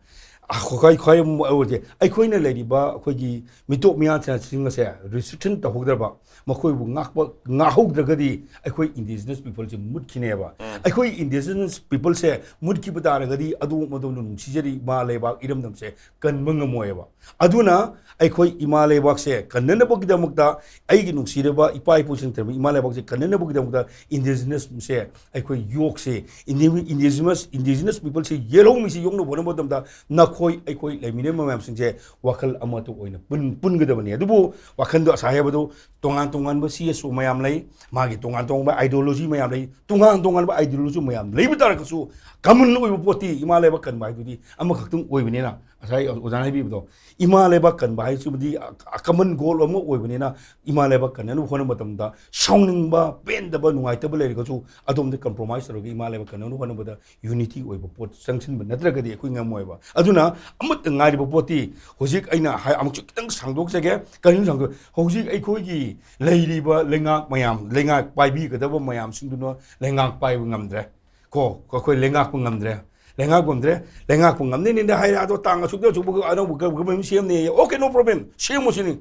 ꯑꯩꯈꯣꯏ, ꯑꯩꯈꯣꯏ, ꯑꯩꯈꯣꯏꯅ ꯂꯩꯔꯤꯕ ꯑꯩꯈꯣꯏꯒꯤ ꯃꯤꯇꯣꯞ ꯃꯤꯌꯥꯟꯁꯤꯡ ꯑꯁꯦ restriction ꯇꯧꯍꯧꯗ꯭ꯔꯕ, ꯃꯈꯣꯏꯕꯨ ꯉꯥꯛꯄ, ꯉꯥꯛꯍꯧꯗ꯭ꯔꯒꯗꯤ ꯑꯩꯈꯣꯏ indigenous peopleꯁꯦ ꯃꯨꯠꯈꯤꯅꯦꯕ꯫ ꯑꯩꯈꯣꯏ indigenous peopleꯁꯦ ꯃꯨꯠꯈꯤꯕ ꯇꯥꯔꯒꯗꯤ ꯑꯗꯨ ꯃꯇꯝꯗ ꯅꯨꯡꯁꯤꯖꯔꯤ ꯏꯃꯥ ꯂꯩꯕꯥꯛ ꯏꯔꯝꯗꯝꯁꯦ ꯀꯟꯕ ꯉꯝꯃꯣꯏꯕ꯫ ꯑꯗꯨꯅ ꯑꯩꯈꯣꯏ ꯏꯃꯥ ꯂꯩꯕꯥꯛꯁꯦ ꯀꯟꯅꯅꯕꯒꯤꯗꯃꯛꯇ, ꯑꯩꯒꯤ ꯅꯨꯡꯁꯤꯔꯕ ꯏꯄꯥ ꯏꯄꯨꯁꯤꯡ ꯊꯝꯕ ꯏꯃꯥ ꯂꯩꯕꯥꯛꯁꯦ ꯀꯟꯅꯅꯕꯒꯤꯗꯃꯛꯇ indigenous ꯁꯦ ꯑꯩꯈꯣꯏ ꯌꯣꯛꯁꯦ, indi-, indigenous, indigenous people ꯁꯦ ꯌꯦꯜꯍꯧꯃꯤꯁꯦ ꯌꯣꯛꯅꯕ ꯍꯣꯠꯅꯕ ꯃꯇꯝꯗ ꯅꯈꯣꯏ ꯑꯩꯈꯣꯏ ꯂꯩꯃꯤꯟꯅꯕ ꯃꯌꯥꯝꯁꯤꯡꯁꯦ ꯋꯥꯈꯜ ꯑꯃꯠꯇ ꯑꯣꯏꯅ ꯄꯨꯟ-, ꯄꯨꯟꯒꯗꯕꯅꯤ꯫ ꯑꯗꯨꯕꯨ ꯋꯥꯈꯜꯗꯣ ꯉꯁꯥꯏ ꯍꯥꯏꯕꯗꯣ ꯇꯣꯉꯥꯟ ꯇꯣꯉꯥꯟꯕ C S O ꯃꯌꯥꯝ ꯂꯩ, ꯃꯥꯒꯤ ꯇꯣꯉꯥꯟ ꯇꯣꯉꯥꯟꯕ ideology ꯃꯌꯥꯝ ꯂꯩ, ꯇꯣꯉꯥꯟ ꯇꯣꯉꯥꯟꯕ ideology ꯃꯌꯥꯝ ꯂꯩꯕ ꯇꯥꯔꯒꯁꯨ common ꯑꯣꯏꯕ ꯄꯣꯠꯇꯤ ꯏꯃꯥ ꯂꯩꯕꯥꯛ ꯀꯟꯕ ꯍꯥꯏꯗꯨꯗꯤ ꯑꯃꯈꯛꯇꯪ ꯑꯣꯏꯕꯅꯤꯅ, ꯉꯁꯥꯏ ꯑꯣꯖꯥꯅ ꯍꯥꯏꯕꯤꯕꯗꯣ, ꯏꯃꯥ ꯂꯩꯕꯥꯛ ꯀꯟꯕ ꯍꯥꯏꯁꯤꯕꯨꯗꯤ common goal ꯑꯃ ꯑꯣꯏꯕꯅꯤꯅ, ꯏꯃꯥ ꯂꯩꯕꯥꯛ ꯀꯟꯅꯅꯕ ꯍꯣꯠꯅꯕ ꯃꯇꯝꯗ ꯁꯥꯎꯅꯤꯡꯕ, ꯄꯦꯟꯗꯕ, ꯅꯨꯡꯉꯥꯏꯇꯕ ꯂꯩꯔꯒꯁꯨ ꯑꯗꯣꯝꯗ compromise ꯇꯧꯔꯒ ꯏꯃꯥ ꯂꯩꯕꯥꯛ ꯀꯟꯅꯅꯕ ꯍꯣꯠꯅꯕꯗ unity ꯑꯣꯏꯕ ꯄꯣꯠ ꯆꯪꯁꯤꯟꯕ ꯅꯠꯇ꯭ꯔꯒꯗꯤ ꯑꯩꯈꯣꯏ ꯉꯝꯃꯣꯏꯕ꯫ ꯑꯗꯨꯅ ꯑꯃꯠꯇ ꯉꯥꯏꯔꯤꯕ ꯄꯣꯠꯇꯤ ꯍꯧꯖꯤꯛ ꯑꯩꯅ ꯍꯥꯏ-, ꯑꯃꯨꯛꯁꯨ ꯈꯤꯇꯪ ꯁꯥꯡꯗꯣꯛꯆꯒꯦ, ꯀꯔꯤꯅꯣ ꯁꯥꯡꯗꯣꯛ-, ꯍꯧꯖꯤꯛ ꯑꯩꯈꯣꯏꯒꯤ ꯂꯩꯔꯤꯕ ꯂꯩꯉꯥꯛ ꯃꯌꯥꯝ, ꯂꯩꯉꯥꯛ ꯄꯥꯏꯕꯤꯒꯗꯕ ꯃꯌꯥꯝꯁꯤꯡꯗꯨꯅ ꯂꯩꯉꯥꯛ ꯄꯥꯏꯕ ꯉꯝꯗ꯭ꯔꯦ꯫ ꯀꯣ, ꯑꯩꯈꯣꯏ ꯂꯩꯉꯥꯛꯄ ꯉꯝꯗ꯭ꯔꯦ, ꯂꯩꯉꯥꯛꯄ ꯉꯝꯗ꯭ꯔꯦ, ꯂꯩꯉꯥꯛꯄ ꯉꯝꯅꯤꯅꯦꯅ ꯍꯥꯏꯔꯦ꯫ ꯑꯗꯣ ꯇꯥꯡ ꯑꯁꯨꯛꯇ ꯑꯁꯨꯛ ꯑꯅꯧꯕ government ꯁꯦꯝꯅꯦꯌꯦ꯫ Okay, no problem, ꯁꯦꯝꯃꯨ ꯁꯤꯅꯤ꯫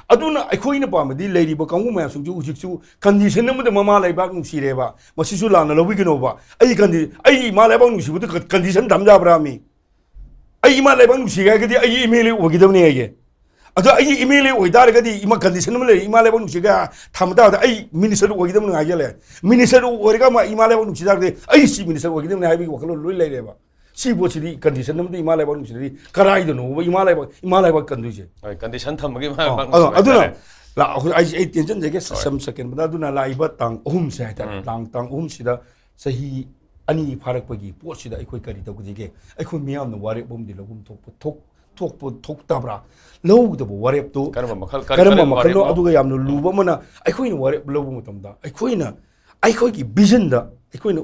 ꯑꯗꯨꯅ ꯑꯩꯈꯣꯏꯅ ꯄꯥꯝꯕꯗꯤ ꯂꯩꯔꯤꯕ ꯀꯥꯡꯕꯨ ꯃꯌꯥꯝꯁꯤꯡꯁꯨ ꯍꯧꯖꯤꯛꯁꯨ condition ꯑꯃꯗ ꯃꯃꯥ ꯂꯩꯕꯥꯛ ꯅꯨꯡꯁꯤꯔꯦꯕ, ꯃꯁꯤꯁꯨ ꯂꯥꯟꯅ ꯂꯧꯕꯤꯒꯅꯣꯕ꯫ ꯑꯩ condi-, ꯑꯩ ꯏꯃꯥ ꯂꯩꯕꯥꯛ ꯅꯨꯡꯁꯤꯕꯗ ꯀ-, condition ꯊꯝ ꯌꯥꯕ꯭ꯔꯥ ꯃꯤ? ꯑꯩ ꯏꯃꯥ ꯂꯩꯕꯥꯛ ꯅꯨꯡꯁꯤꯒꯦ ꯍꯥꯏꯔꯒꯗꯤ ꯑꯩ M L A ꯑꯣꯏꯒꯗꯕꯅꯤ ꯑꯩꯒꯤ꯫ ꯑꯗꯣ ꯑꯩꯒꯤ M L A ꯑꯣꯏꯇꯥꯔꯒꯗꯤ ꯏꯃꯥ condition ꯑꯃ ꯂꯩꯔꯦ, ꯏꯃꯥ ꯂꯩꯕꯥꯛ ꯅꯨꯡꯁꯤꯒꯦ ꯊꯝꯕ ꯇꯥꯔꯗꯤ ꯑꯩ minister ꯑꯣꯏꯒꯗꯕꯅꯤ ꯍꯥꯏꯖꯜꯂꯦ꯫ Minister ꯑꯣꯏꯔꯒ ꯑꯃ ꯏꯃꯥ ꯂꯩꯕꯥꯛ ꯅꯨꯡꯁꯤ ꯇꯥꯔꯒꯗꯤ ꯑꯩ chief minister ꯑꯣꯏꯒꯗꯕꯅꯤ ꯍꯥꯏꯕꯒꯤ ꯋꯥꯈꯜꯂꯣꯟ ꯂꯣꯏ ꯂꯩꯔꯦꯕ꯫ ꯁꯤ ꯄꯣꯠꯁꯤꯗꯤ condition ꯑꯃꯗ ꯏꯃꯥ ꯂꯩꯕꯥꯛ ꯅꯨꯡꯁꯤꯔꯗꯤ ꯀꯗꯥꯏꯗꯅꯣꯕ ꯏꯃꯥ ꯂꯩꯕꯥꯛ, ꯏꯃꯥ ꯂꯩꯕꯥꯛ ꯀꯟꯗꯣꯏꯁꯦ? ꯍꯣꯏ, condition ꯊꯝꯕꯒꯤ ꯏꯃꯥ ꯑꯣ, ꯂꯩꯕꯥꯛ ꯑꯗꯣ, ꯅꯨꯡꯁꯤꯕ ꯑꯗꯨꯅ ꯍꯥꯏꯇꯥꯔꯦ꯫ ꯂꯥ-, ꯑꯩꯈꯣꯏ, ꯑꯩ, ꯑꯩ ꯇꯦꯟꯁꯤꯟꯖꯒꯦ, ꯍꯣꯏ꯫ ꯁꯝ ꯁꯦꯀꯦꯟꯕꯗ, ꯑꯗꯨꯅ ꯂꯥꯛꯏꯕ ꯇꯥꯡ ꯑꯍꯨꯝꯁꯦ ꯍꯥꯏꯇꯥꯔꯦ, ꯎꯝ꯫ ꯇꯥꯡ, ꯇꯥꯡ ꯑꯍꯨꯝꯁꯤꯗ ꯆꯍꯤ ꯑꯅꯤ ꯐꯥꯔꯛꯄꯒꯤ ꯄꯣꯠꯁꯤꯗ ꯑꯩꯈꯣꯏ ꯀꯔꯤ ꯇꯧꯒꯗꯒꯦ? ꯑꯩꯈꯣꯏ ꯃꯤꯌꯥꯝꯅ ꯋꯥꯔꯦꯞ ꯑꯃꯗꯤ ꯂꯧꯐꯝ ꯊꯣꯛꯄ, ꯊꯣꯛ-, ꯊꯣꯛꯄ, ꯊꯣꯛꯇꯕ꯭ꯔꯥ? ꯂꯧꯒꯗꯕ ꯋꯥꯔꯦꯞꯇꯨ ꯀꯔꯝꯕ ꯃꯈꯜ, ꯀꯔꯤ, ꯀꯔꯝꯕ ꯀꯔꯤ ꯃꯈꯜꯅꯣ? ꯋꯥꯔꯦꯞꯅꯣ? ꯑꯗꯨꯒ ꯌꯥꯝꯅ ꯂꯨꯕ ꯑꯃꯅ, ꯑꯩꯈꯣꯏꯅ ꯋꯥꯔꯦꯞ ꯂꯧꯕ ꯃꯇꯝꯗ ꯑꯩꯈꯣꯏꯅ, ꯑꯩꯈꯣꯏꯒꯤ visionꯗ ꯑꯩꯈꯣꯏꯅ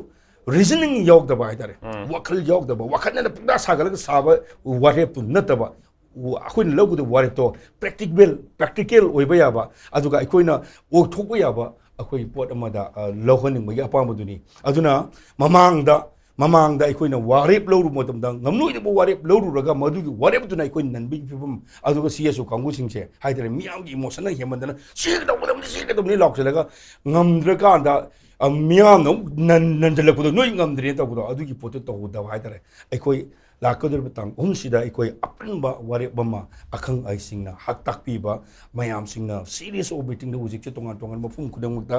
reasoning ꯌꯥꯎꯗꯕ ꯍꯥꯏꯇꯥꯔꯦ, ꯎꯝ꯫ ꯋꯥꯈꯜ ꯌꯥꯎꯗꯕ, ꯋꯥꯈꯜꯅ ꯄꯨꯡꯇꯥ ꯁꯥꯒꯠꯂꯒ ꯁꯥꯕ ꯋꯥꯔꯦꯞꯇꯨ ꯅꯠꯇꯕ, ꯑꯩꯈꯣꯏꯅ ꯂꯧꯒꯗꯕ ꯋꯥꯔꯦꯞꯇꯣ ꯄ꯭ꯔꯦꯛꯇꯤꯀꯦꯜ ꯄ꯭ꯔꯦꯛꯇꯤꯀꯦꯜ ꯑꯣꯏꯕ ꯌꯥꯕ, ꯑꯗꯨꯒ ꯑꯩꯈꯣꯏꯅ ꯑꯣꯏꯊꯣꯛꯄ ꯌꯥꯕ ꯑꯩꯈꯣꯏꯒꯤ ꯄꯣꯠ ꯑꯃꯗ ꯂꯧꯍꯟꯅꯤꯡꯕꯒꯤ ꯑꯄꯥꯝꯕꯗꯨꯅꯤ꯫ ꯑꯗꯨꯅ ꯃꯃꯥꯡꯗ ꯃꯃꯥꯡꯗ ꯑꯩꯈꯣꯏꯅ ꯋꯥꯔꯦꯞ ꯂꯧꯔꯨꯕ ꯃꯇꯝꯗ ꯉꯝꯂꯣꯏꯗꯕ ꯋꯥꯔꯦꯞ ꯂꯧꯔꯨꯔꯒ ꯃꯗꯨꯒꯤ ꯋꯥꯔꯦꯞꯇꯨꯅ ꯑꯩꯈꯣꯏ ꯅꯟꯕꯒꯤ ꯐꯤꯕꯝ, ꯑꯗꯨꯒ ꯁꯤ ꯑꯦꯁ ꯑꯣ ꯀꯥꯡꯕꯨꯁꯤꯡꯁꯦ ꯍꯥꯏꯇꯥꯔꯦ, ꯃꯤꯌꯥꯝꯒꯤ ꯏꯃꯣꯁꯟꯅ ꯍꯦꯟꯃꯟꯗꯅ ꯁꯤ ꯀꯩꯗꯧꯒꯗꯕꯅꯤ, ꯁꯤ ꯀꯩꯗꯧꯕꯅꯤ ꯂꯥꯎꯁꯤꯜꯂꯒ ꯉꯝꯗ꯭ꯔꯀꯥꯟꯗ ꯃꯤꯌꯥꯝꯅ ꯑꯃꯨꯛ ꯅꯟ ꯅꯟꯁꯤꯜꯂꯛꯄꯗꯣ, ꯅꯣꯏ ꯉꯝꯗ꯭ꯔꯦꯅ ꯇꯧꯕꯗꯣ, ꯑꯗꯨꯒꯤ ꯄꯣꯠꯇꯨ ꯇꯧꯗꯕ ꯍꯥꯏꯇꯥꯔꯦ꯫ ꯑꯩꯈꯣꯏ ꯂꯥꯛꯀꯗꯧꯔꯤꯕ ꯇꯥꯡ ꯑꯍꯨꯝꯁꯤꯗ ꯑꯩꯈꯣꯏ ꯑꯄꯨꯟꯕ ꯋꯥꯔꯦꯞ ꯑꯃ ꯑꯈꯪ ꯑꯍꯩꯁꯤꯡꯅ ꯍꯛ ꯇꯥꯛꯄꯤꯕ ꯃꯌꯥꯝꯁꯤꯡꯅ ꯁꯤꯔꯤꯌꯁ ꯑꯣꯏꯕ ꯃꯤꯇꯤꯡꯗ ꯍꯧꯖꯤꯛꯁꯦ ꯇꯣꯉꯥꯟ ꯇꯣꯉꯥꯟꯕ ꯃꯐꯝ ꯈꯨꯗꯤꯡꯃꯛꯇ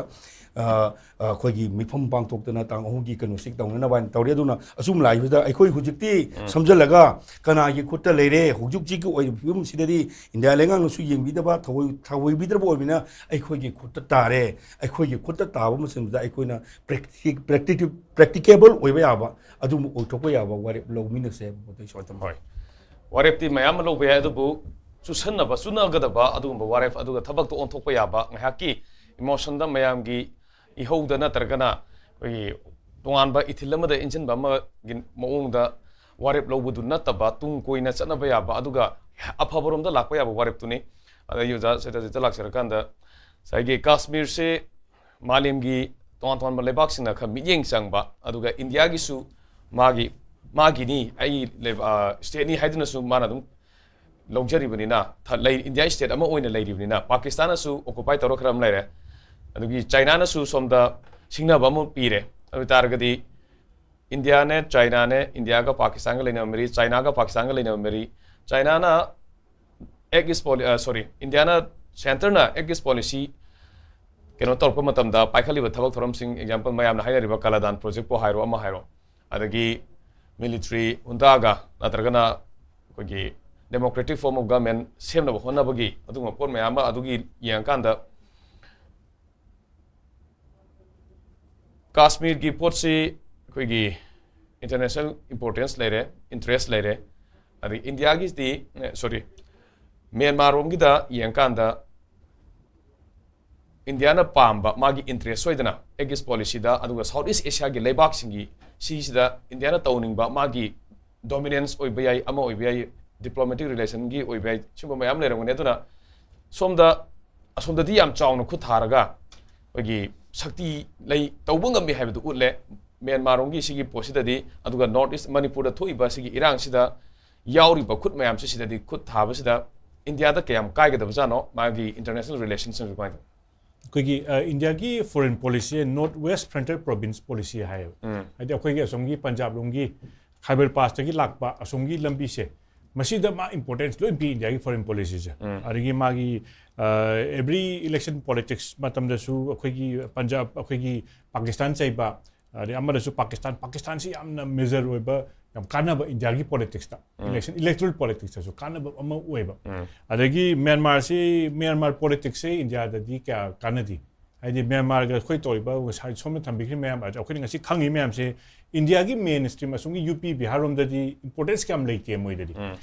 ꯑꯩꯈꯣꯏꯒꯤ ꯃꯤꯐꯝ ꯄꯥꯡꯊꯣꯛꯇꯅ ꯇꯥꯡ ꯑꯍꯨꯝꯒꯤ ꯀꯩꯅꯣꯁꯤ ꯇꯧꯅꯅꯕ ꯍꯥꯏꯅ ꯇꯧꯔꯤ꯫ ꯑꯗꯨꯅ ꯑꯆꯨꯝ ꯂꯥꯛꯏꯕꯗ ꯑꯩꯈꯣꯏ ꯍꯧꯖꯤꯛꯇꯤ ꯁꯝꯖꯜꯂꯒ ꯀꯅꯥꯒꯤ ꯈꯨꯠꯇ ꯂꯩꯔꯦ? ꯍꯧꯖꯤꯛ ꯍꯧꯖꯤꯛꯀꯤ ꯑꯣꯏꯔꯤꯕ ꯐꯤꯕꯝꯁꯤꯗꯗꯤ ꯏꯟꯗꯤꯌꯥ ꯂꯩꯉꯥꯛꯅꯁꯨ ꯌꯦꯡꯕꯤꯗꯕ, ꯊꯑꯣꯏ ꯊꯑꯣꯏꯕꯤꯗ꯭ꯔꯕ ꯑꯣꯏꯕꯅꯤꯅ ꯑꯩꯈꯣꯏꯒꯤ ꯈꯨꯠꯇ ꯇꯥꯔꯦ꯫ ꯑꯩꯈꯣꯏꯒꯤ ꯈꯨꯠꯇ ꯇꯥꯕ ꯃꯇꯝꯗ ꯑꯩꯈꯣꯏꯅ ꯄ꯭ꯔꯦꯛꯇꯤꯀꯦꯕꯜ ꯑꯣꯏꯕ ꯌꯥꯕ, ꯑꯗꯨꯝ ꯑꯣꯏꯊꯣꯛꯄ ꯌꯥꯕ ꯋꯥꯔꯦꯞ ꯂꯧꯃꯤꯟꯅꯁꯦ ꯍꯥꯏꯕ ꯄꯣꯠꯇꯣ ꯑꯩ ꯁꯨꯃꯥꯏꯅ ꯇꯝꯖꯒꯦ꯫ ꯍꯣꯏ, ꯋꯥꯔꯦꯞꯇꯤ ꯃꯌꯥꯝ ꯑꯃ ꯂꯧꯕ ꯌꯥꯏ, ꯑꯗꯨꯕꯨ ꯆꯨꯁꯟꯅꯕ, ꯆꯨꯅꯒꯗꯕ ꯑꯗꯨꯒꯨꯝꯕ ꯋꯥꯔꯦꯞ, ꯑꯗꯨꯒ ꯊꯕꯛꯇ ꯑꯣꯟꯊꯣꯛꯄ ꯌꯥꯕ, ꯉꯥꯏꯍꯥꯛꯀꯤ ꯏꯃꯣꯁꯟꯗ ꯃꯌꯥꯝꯒꯤ ꯏꯍꯧꯗ ꯅꯠꯇ꯭ꯔꯒꯅ ꯑꯩꯈꯣꯏꯒꯤ ꯇꯣꯉꯥꯟꯕ ꯏꯊꯤꯜ ꯑꯃꯗ ꯏꯟꯁꯤꯟꯕ ꯑꯃꯒꯤ ꯃꯑꯣꯡꯗ ꯋꯥꯔꯦꯞ ꯂꯧꯕꯗꯨ ꯅꯠꯇꯕ, ꯇꯨꯡ ꯀꯣꯏꯅ ꯆꯠꯅꯕ ꯌꯥꯕ, ꯑꯗꯨꯒ ꯑꯐꯕꯔꯣꯝꯗ ꯂꯥꯛꯄ ꯌꯥꯕ ꯋꯥꯔꯦꯞꯇꯨꯅꯤ꯫ ꯑꯗ ꯑꯩ ꯑꯣꯖꯥ ꯁꯩꯇꯥꯖꯤꯠꯇ ꯂꯥꯛꯆꯔꯀꯥꯟꯗ, ꯉꯁꯥꯏꯒꯤ ꯀꯥꯁꯃꯤꯔꯁꯦ ꯃꯥꯂꯦꯝꯒꯤ ꯇꯣꯉꯥꯟ ꯇꯣꯉꯥꯟꯕ ꯂꯩꯕꯥꯛꯁꯤꯡꯅ ꯈꯔ ꯃꯤꯠꯌꯦꯡ ꯆꯪꯕ, ꯑꯗꯨꯒ ꯏꯟꯗꯤꯌꯥꯒꯤꯁꯨ ꯃꯥꯒꯤ, ꯃꯥꯒꯤꯅꯤ, ꯑꯩꯒꯤ ꯂꯩꯕ-, ꯑ, ꯁ꯭ꯇꯦꯠꯅꯤ ꯍꯥꯏꯗꯨꯅꯁꯨ ꯃꯥꯅ ꯑꯗꯨꯝ ꯂꯧꯖꯔꯤꯕꯅꯤꯅ, ꯊ-, ꯂꯩ-, ꯏꯟꯗꯤꯌꯥ ꯁ꯭ꯇꯦꯠ ꯑꯃ ꯑꯣꯏꯅ ꯂꯩꯔꯤꯕꯅꯤꯅ, ꯄꯥꯀꯤꯁꯇꯥꯟꯅꯁꯨ ꯑꯣꯀꯨꯄꯥꯏ ꯇꯧꯔ ꯈꯔ ꯑꯃ ꯂꯩꯔꯦ, ꯑꯗꯒꯤ ꯆꯥꯏꯅꯥꯅꯁꯨ ꯁꯣꯝꯗ ꯁꯤꯡꯅꯕ ꯑꯃ ꯄꯤꯔꯦ꯫ ꯑꯗꯨ ꯑꯣꯏ ꯇꯥꯔꯒꯗꯤ ꯏꯟꯗꯤꯌꯥꯅꯦ, ꯆꯥꯏꯅꯥꯅꯦ, ꯏꯟꯗꯤꯌꯥꯒ ꯄꯥꯀꯤꯁꯇꯥꯟꯒ ꯂꯩꯅꯕ ꯃꯔꯤ, ꯆꯥꯏꯅꯥꯒ ꯄꯥꯀꯤꯁꯇꯥꯟꯒ ꯂꯩꯅꯕ ꯃꯔꯤ, ꯆꯥꯏꯅꯥꯅ ꯑꯦꯛ ꯏꯁ ꯄꯣꯂꯤ-, ꯑ, ꯁꯣꯔꯤ, ꯏꯟꯗꯤꯌꯥꯅ, ꯁꯦꯟꯇꯔꯅ ꯑꯦꯛ ꯏꯁ ꯄꯣꯂꯤꯁꯤ ꯀꯩꯅꯣ ꯇꯧꯔꯛꯄ ꯃꯇꯝꯗ ꯄꯥꯏꯈꯠꯂꯤꯕ ꯊꯕꯛ ꯊꯧꯔꯝꯁꯤꯡ, ꯑꯦꯛꯖꯥꯝꯄꯜ, ꯃꯌꯥꯝꯅ ꯍꯥꯏꯅꯔꯤꯕ ꯀꯥꯂꯥꯗꯥꯟ ꯄ꯭ꯔꯣꯖꯦꯛꯄꯨ ꯍꯥꯏꯔꯣ, ꯑꯃ ꯍꯥꯏꯔꯣ, ꯑꯗꯒꯤ ꯃꯤꯂꯤꯇꯔꯤ ꯍꯨꯟꯗꯥꯒ ꯅꯠꯇ꯭ꯔꯒꯅ ꯑꯩꯈꯣꯏꯒꯤ democratic form of government ꯁꯦꯝꯅꯕ ꯍꯣꯠꯅꯕꯒꯤ ꯑꯗꯨꯒꯨꯝꯕ ꯄꯣꯠ ꯃꯌꯥꯝ ꯑꯃ ꯑꯗꯨꯒꯤ ꯌꯦꯡꯉꯀꯥꯟꯗ ꯀꯥꯁꯃꯤꯔꯒꯤ ꯄꯣꯠꯁꯤ ꯑꯩꯈꯣꯏꯒꯤ international importance ꯂꯩꯔꯦ, interest ꯂꯩꯔꯦ꯫ ꯑꯗꯒꯤ ꯏꯟꯗꯤꯌꯥꯒꯤꯗꯤ, ꯁꯣꯔꯤ, ꯃ꯭ꯌꯥꯟꯃꯥꯔ ꯔꯣꯝꯒꯤꯗ ꯌꯦꯡꯉꯀꯥꯟꯗ ꯏꯟꯗꯤꯌꯥꯅ ꯄꯥꯝꯕ ꯃꯥꯒꯤ interest ꯑꯣꯏꯗꯅ ꯑꯦꯛ ꯏꯁ ꯄꯣꯂꯤꯁꯤꯗ, ꯑꯗꯨꯒ ꯁꯥꯎꯠ ꯏꯁ ꯑꯦꯁꯤꯌꯥꯒꯤ ꯂꯩꯕꯥꯛꯁꯤꯡꯒꯤ ꯁꯤꯁꯤꯗ ꯏꯟꯗꯤꯌꯥꯅ ꯇꯧꯅꯤꯡꯕ ꯃꯥꯒꯤ dominance ꯑꯣꯏꯕ ꯌꯥꯏ, ꯑꯃ ꯑꯣꯏꯕ ꯌꯥꯏ, ꯗꯤꯄ꯭ꯂꯣꯃꯦꯇꯤꯛ ꯔꯤꯂꯦꯁꯟꯒꯤ ꯑꯣꯏꯕ ꯌꯥꯏ, ꯁꯤꯒꯨꯝꯕ ꯃꯌꯥꯝ ꯂꯩꯔꯝꯒꯅꯤ꯫ ꯑꯗꯨꯅ ꯁꯣꯝꯗ, ꯑꯁꯣꯝꯗꯗꯤ ꯌꯥꯝ ꯆꯥꯎꯅ ꯈꯨꯠ ꯊꯥꯔꯒ ꯑꯩꯈꯣꯏꯒꯤ ꯁꯛꯇꯤ ꯂꯩ, ꯇꯧꯕ ꯉꯝꯃꯤ ꯍꯥꯏꯕꯗꯨ ꯎꯠꯂꯦ꯫ ꯃ꯭ꯌꯥꯟꯃꯥꯔ ꯔꯣꯝꯒꯤ ꯁꯤꯒꯤ ꯄꯣꯠꯁꯤꯗꯗꯤ, ꯑꯗꯨꯒ ꯅꯣꯔꯠ ꯏꯁ ꯃꯅꯤꯄꯨꯔꯗ ꯊꯣꯛꯏꯕ ꯁꯤꯒꯤ ꯏꯔꯥꯡꯁꯤꯗ ꯌꯥꯎꯔꯤꯕ ꯈꯨꯠ ꯃꯌꯥꯝꯁꯦ, ꯁꯤꯗꯗꯤ ꯈꯨꯠ ꯊꯥꯕꯁꯤꯗ ꯏꯟꯗꯤꯌꯥꯗ ꯀꯌꯥꯝ ꯀꯥꯏꯒꯗꯕꯖꯥꯠꯅꯣ, ꯃꯥꯒꯤ ꯏꯟꯇꯔꯅꯦꯁꯅꯦꯜ ꯔꯤꯂꯦꯁꯟꯁꯤꯡꯁꯦ ꯀꯃꯥꯏꯅ ꯇꯧꯏ? ꯑꯩꯈꯣꯏꯒꯤ ꯑ, ꯏꯟꯗꯤꯌꯥꯒꯤ ꯐꯣꯔꯦꯟ ꯄꯣꯂꯤꯁꯤꯁꯦ north west frontier province policy ꯍꯥꯏꯌꯦꯕ꯫ ꯍꯥꯏꯗꯤ ꯑꯩꯈꯣꯏꯒꯤ ꯑꯁꯣꯝꯒꯤ ꯄꯟꯖꯥꯕ ꯂꯣꯝꯒꯤ ꯈꯥꯏꯕꯔ ꯄꯥꯁꯇꯒꯤ ꯂꯥꯛꯄ ꯑꯁꯣꯝꯒꯤ ꯂꯝꯕꯤꯁꯦ, ꯃꯁꯤꯗ ꯃꯥ ꯏꯝꯄꯣꯔꯇꯦꯟꯁ ꯂꯣꯏ ꯄꯤ ꯏꯟꯗꯤꯌꯥꯒꯤ ꯐꯣꯔꯦꯟ ꯄꯣꯂꯤꯁꯤꯁꯦ꯫ ꯑꯗꯒꯤ ꯃꯥꯒꯤ ꯑꯦꯕ꯭ꯔꯤ ꯏꯂꯦꯛꯁꯟ ꯄꯣꯂꯤꯇꯤꯛꯁ ꯃꯇꯝꯗꯁꯨ ꯑꯩꯈꯣꯏꯒꯤ ꯄꯟꯖꯥꯕ, ꯑꯩꯈꯣꯏꯒꯤ ꯄꯥꯀꯤꯁꯇꯥꯟ ꯆꯩꯕ, ꯑꯗꯩ ꯑꯃꯗꯁꯨ ꯄꯥꯀꯤꯁꯇꯥꯟ, ꯄꯥꯀꯤꯁꯇꯥꯟꯁꯤ ꯌꯥꯝꯅ ꯃꯦꯖꯔ ꯑꯣꯏꯕ, ꯌꯥꯝ ꯀꯥꯟꯅꯕ ꯏꯟꯗꯤꯌꯥꯒꯤ ꯄꯣꯂꯤꯇꯤꯛꯁꯇ, ꯏꯂꯦꯛꯁꯟ, ꯏꯂꯦꯛꯇꯣꯔꯦꯜ ꯄꯣꯂꯤꯇꯤꯛꯁꯇꯁꯨ ꯀꯥꯟꯅꯕ ꯑꯃ ꯑꯣꯏꯕ꯫ ꯑꯗꯒꯤ ꯃ꯭ꯌꯥꯟꯃꯥꯔꯁꯤ, ꯃ꯭ꯌꯥꯟꯃꯥꯔ ꯄꯣꯂꯤꯇꯤꯛꯁꯁꯦ ꯏꯟꯗꯤꯌꯥꯗꯗꯤ ꯀꯌꯥ ꯀꯥꯟꯅꯗꯦ꯫ ꯍꯥꯏꯗꯤ ꯃ꯭ꯌꯥꯟꯃꯥꯔꯒ ꯑꯩꯈꯣꯏ ꯇꯧꯔꯤꯕ ꯉꯁꯥꯏ ꯁꯣꯝꯅ ꯊꯝꯕꯤꯈ꯭ꯔꯤ ꯃꯌꯥꯝ, ꯑꯩꯈꯣꯏꯅ ꯉꯁꯤ ꯈꯪꯉꯤ ꯃꯌꯥꯝꯁꯦ, ꯏꯟꯗꯤꯌꯥꯒꯤ ꯃꯦꯟ ꯁ꯭ꯇ꯭ꯔꯤꯝ ꯑꯁꯣꯝꯒꯤ ꯌꯨ ꯄꯤ ꯕꯤꯍꯥꯔ ꯔꯣꯝꯗꯗꯤ ꯏꯝꯄꯣꯔꯇꯦꯟꯁ ꯀꯌꯥꯝ ꯂꯩꯇꯦ ꯃꯣꯏꯗꯗꯤ꯫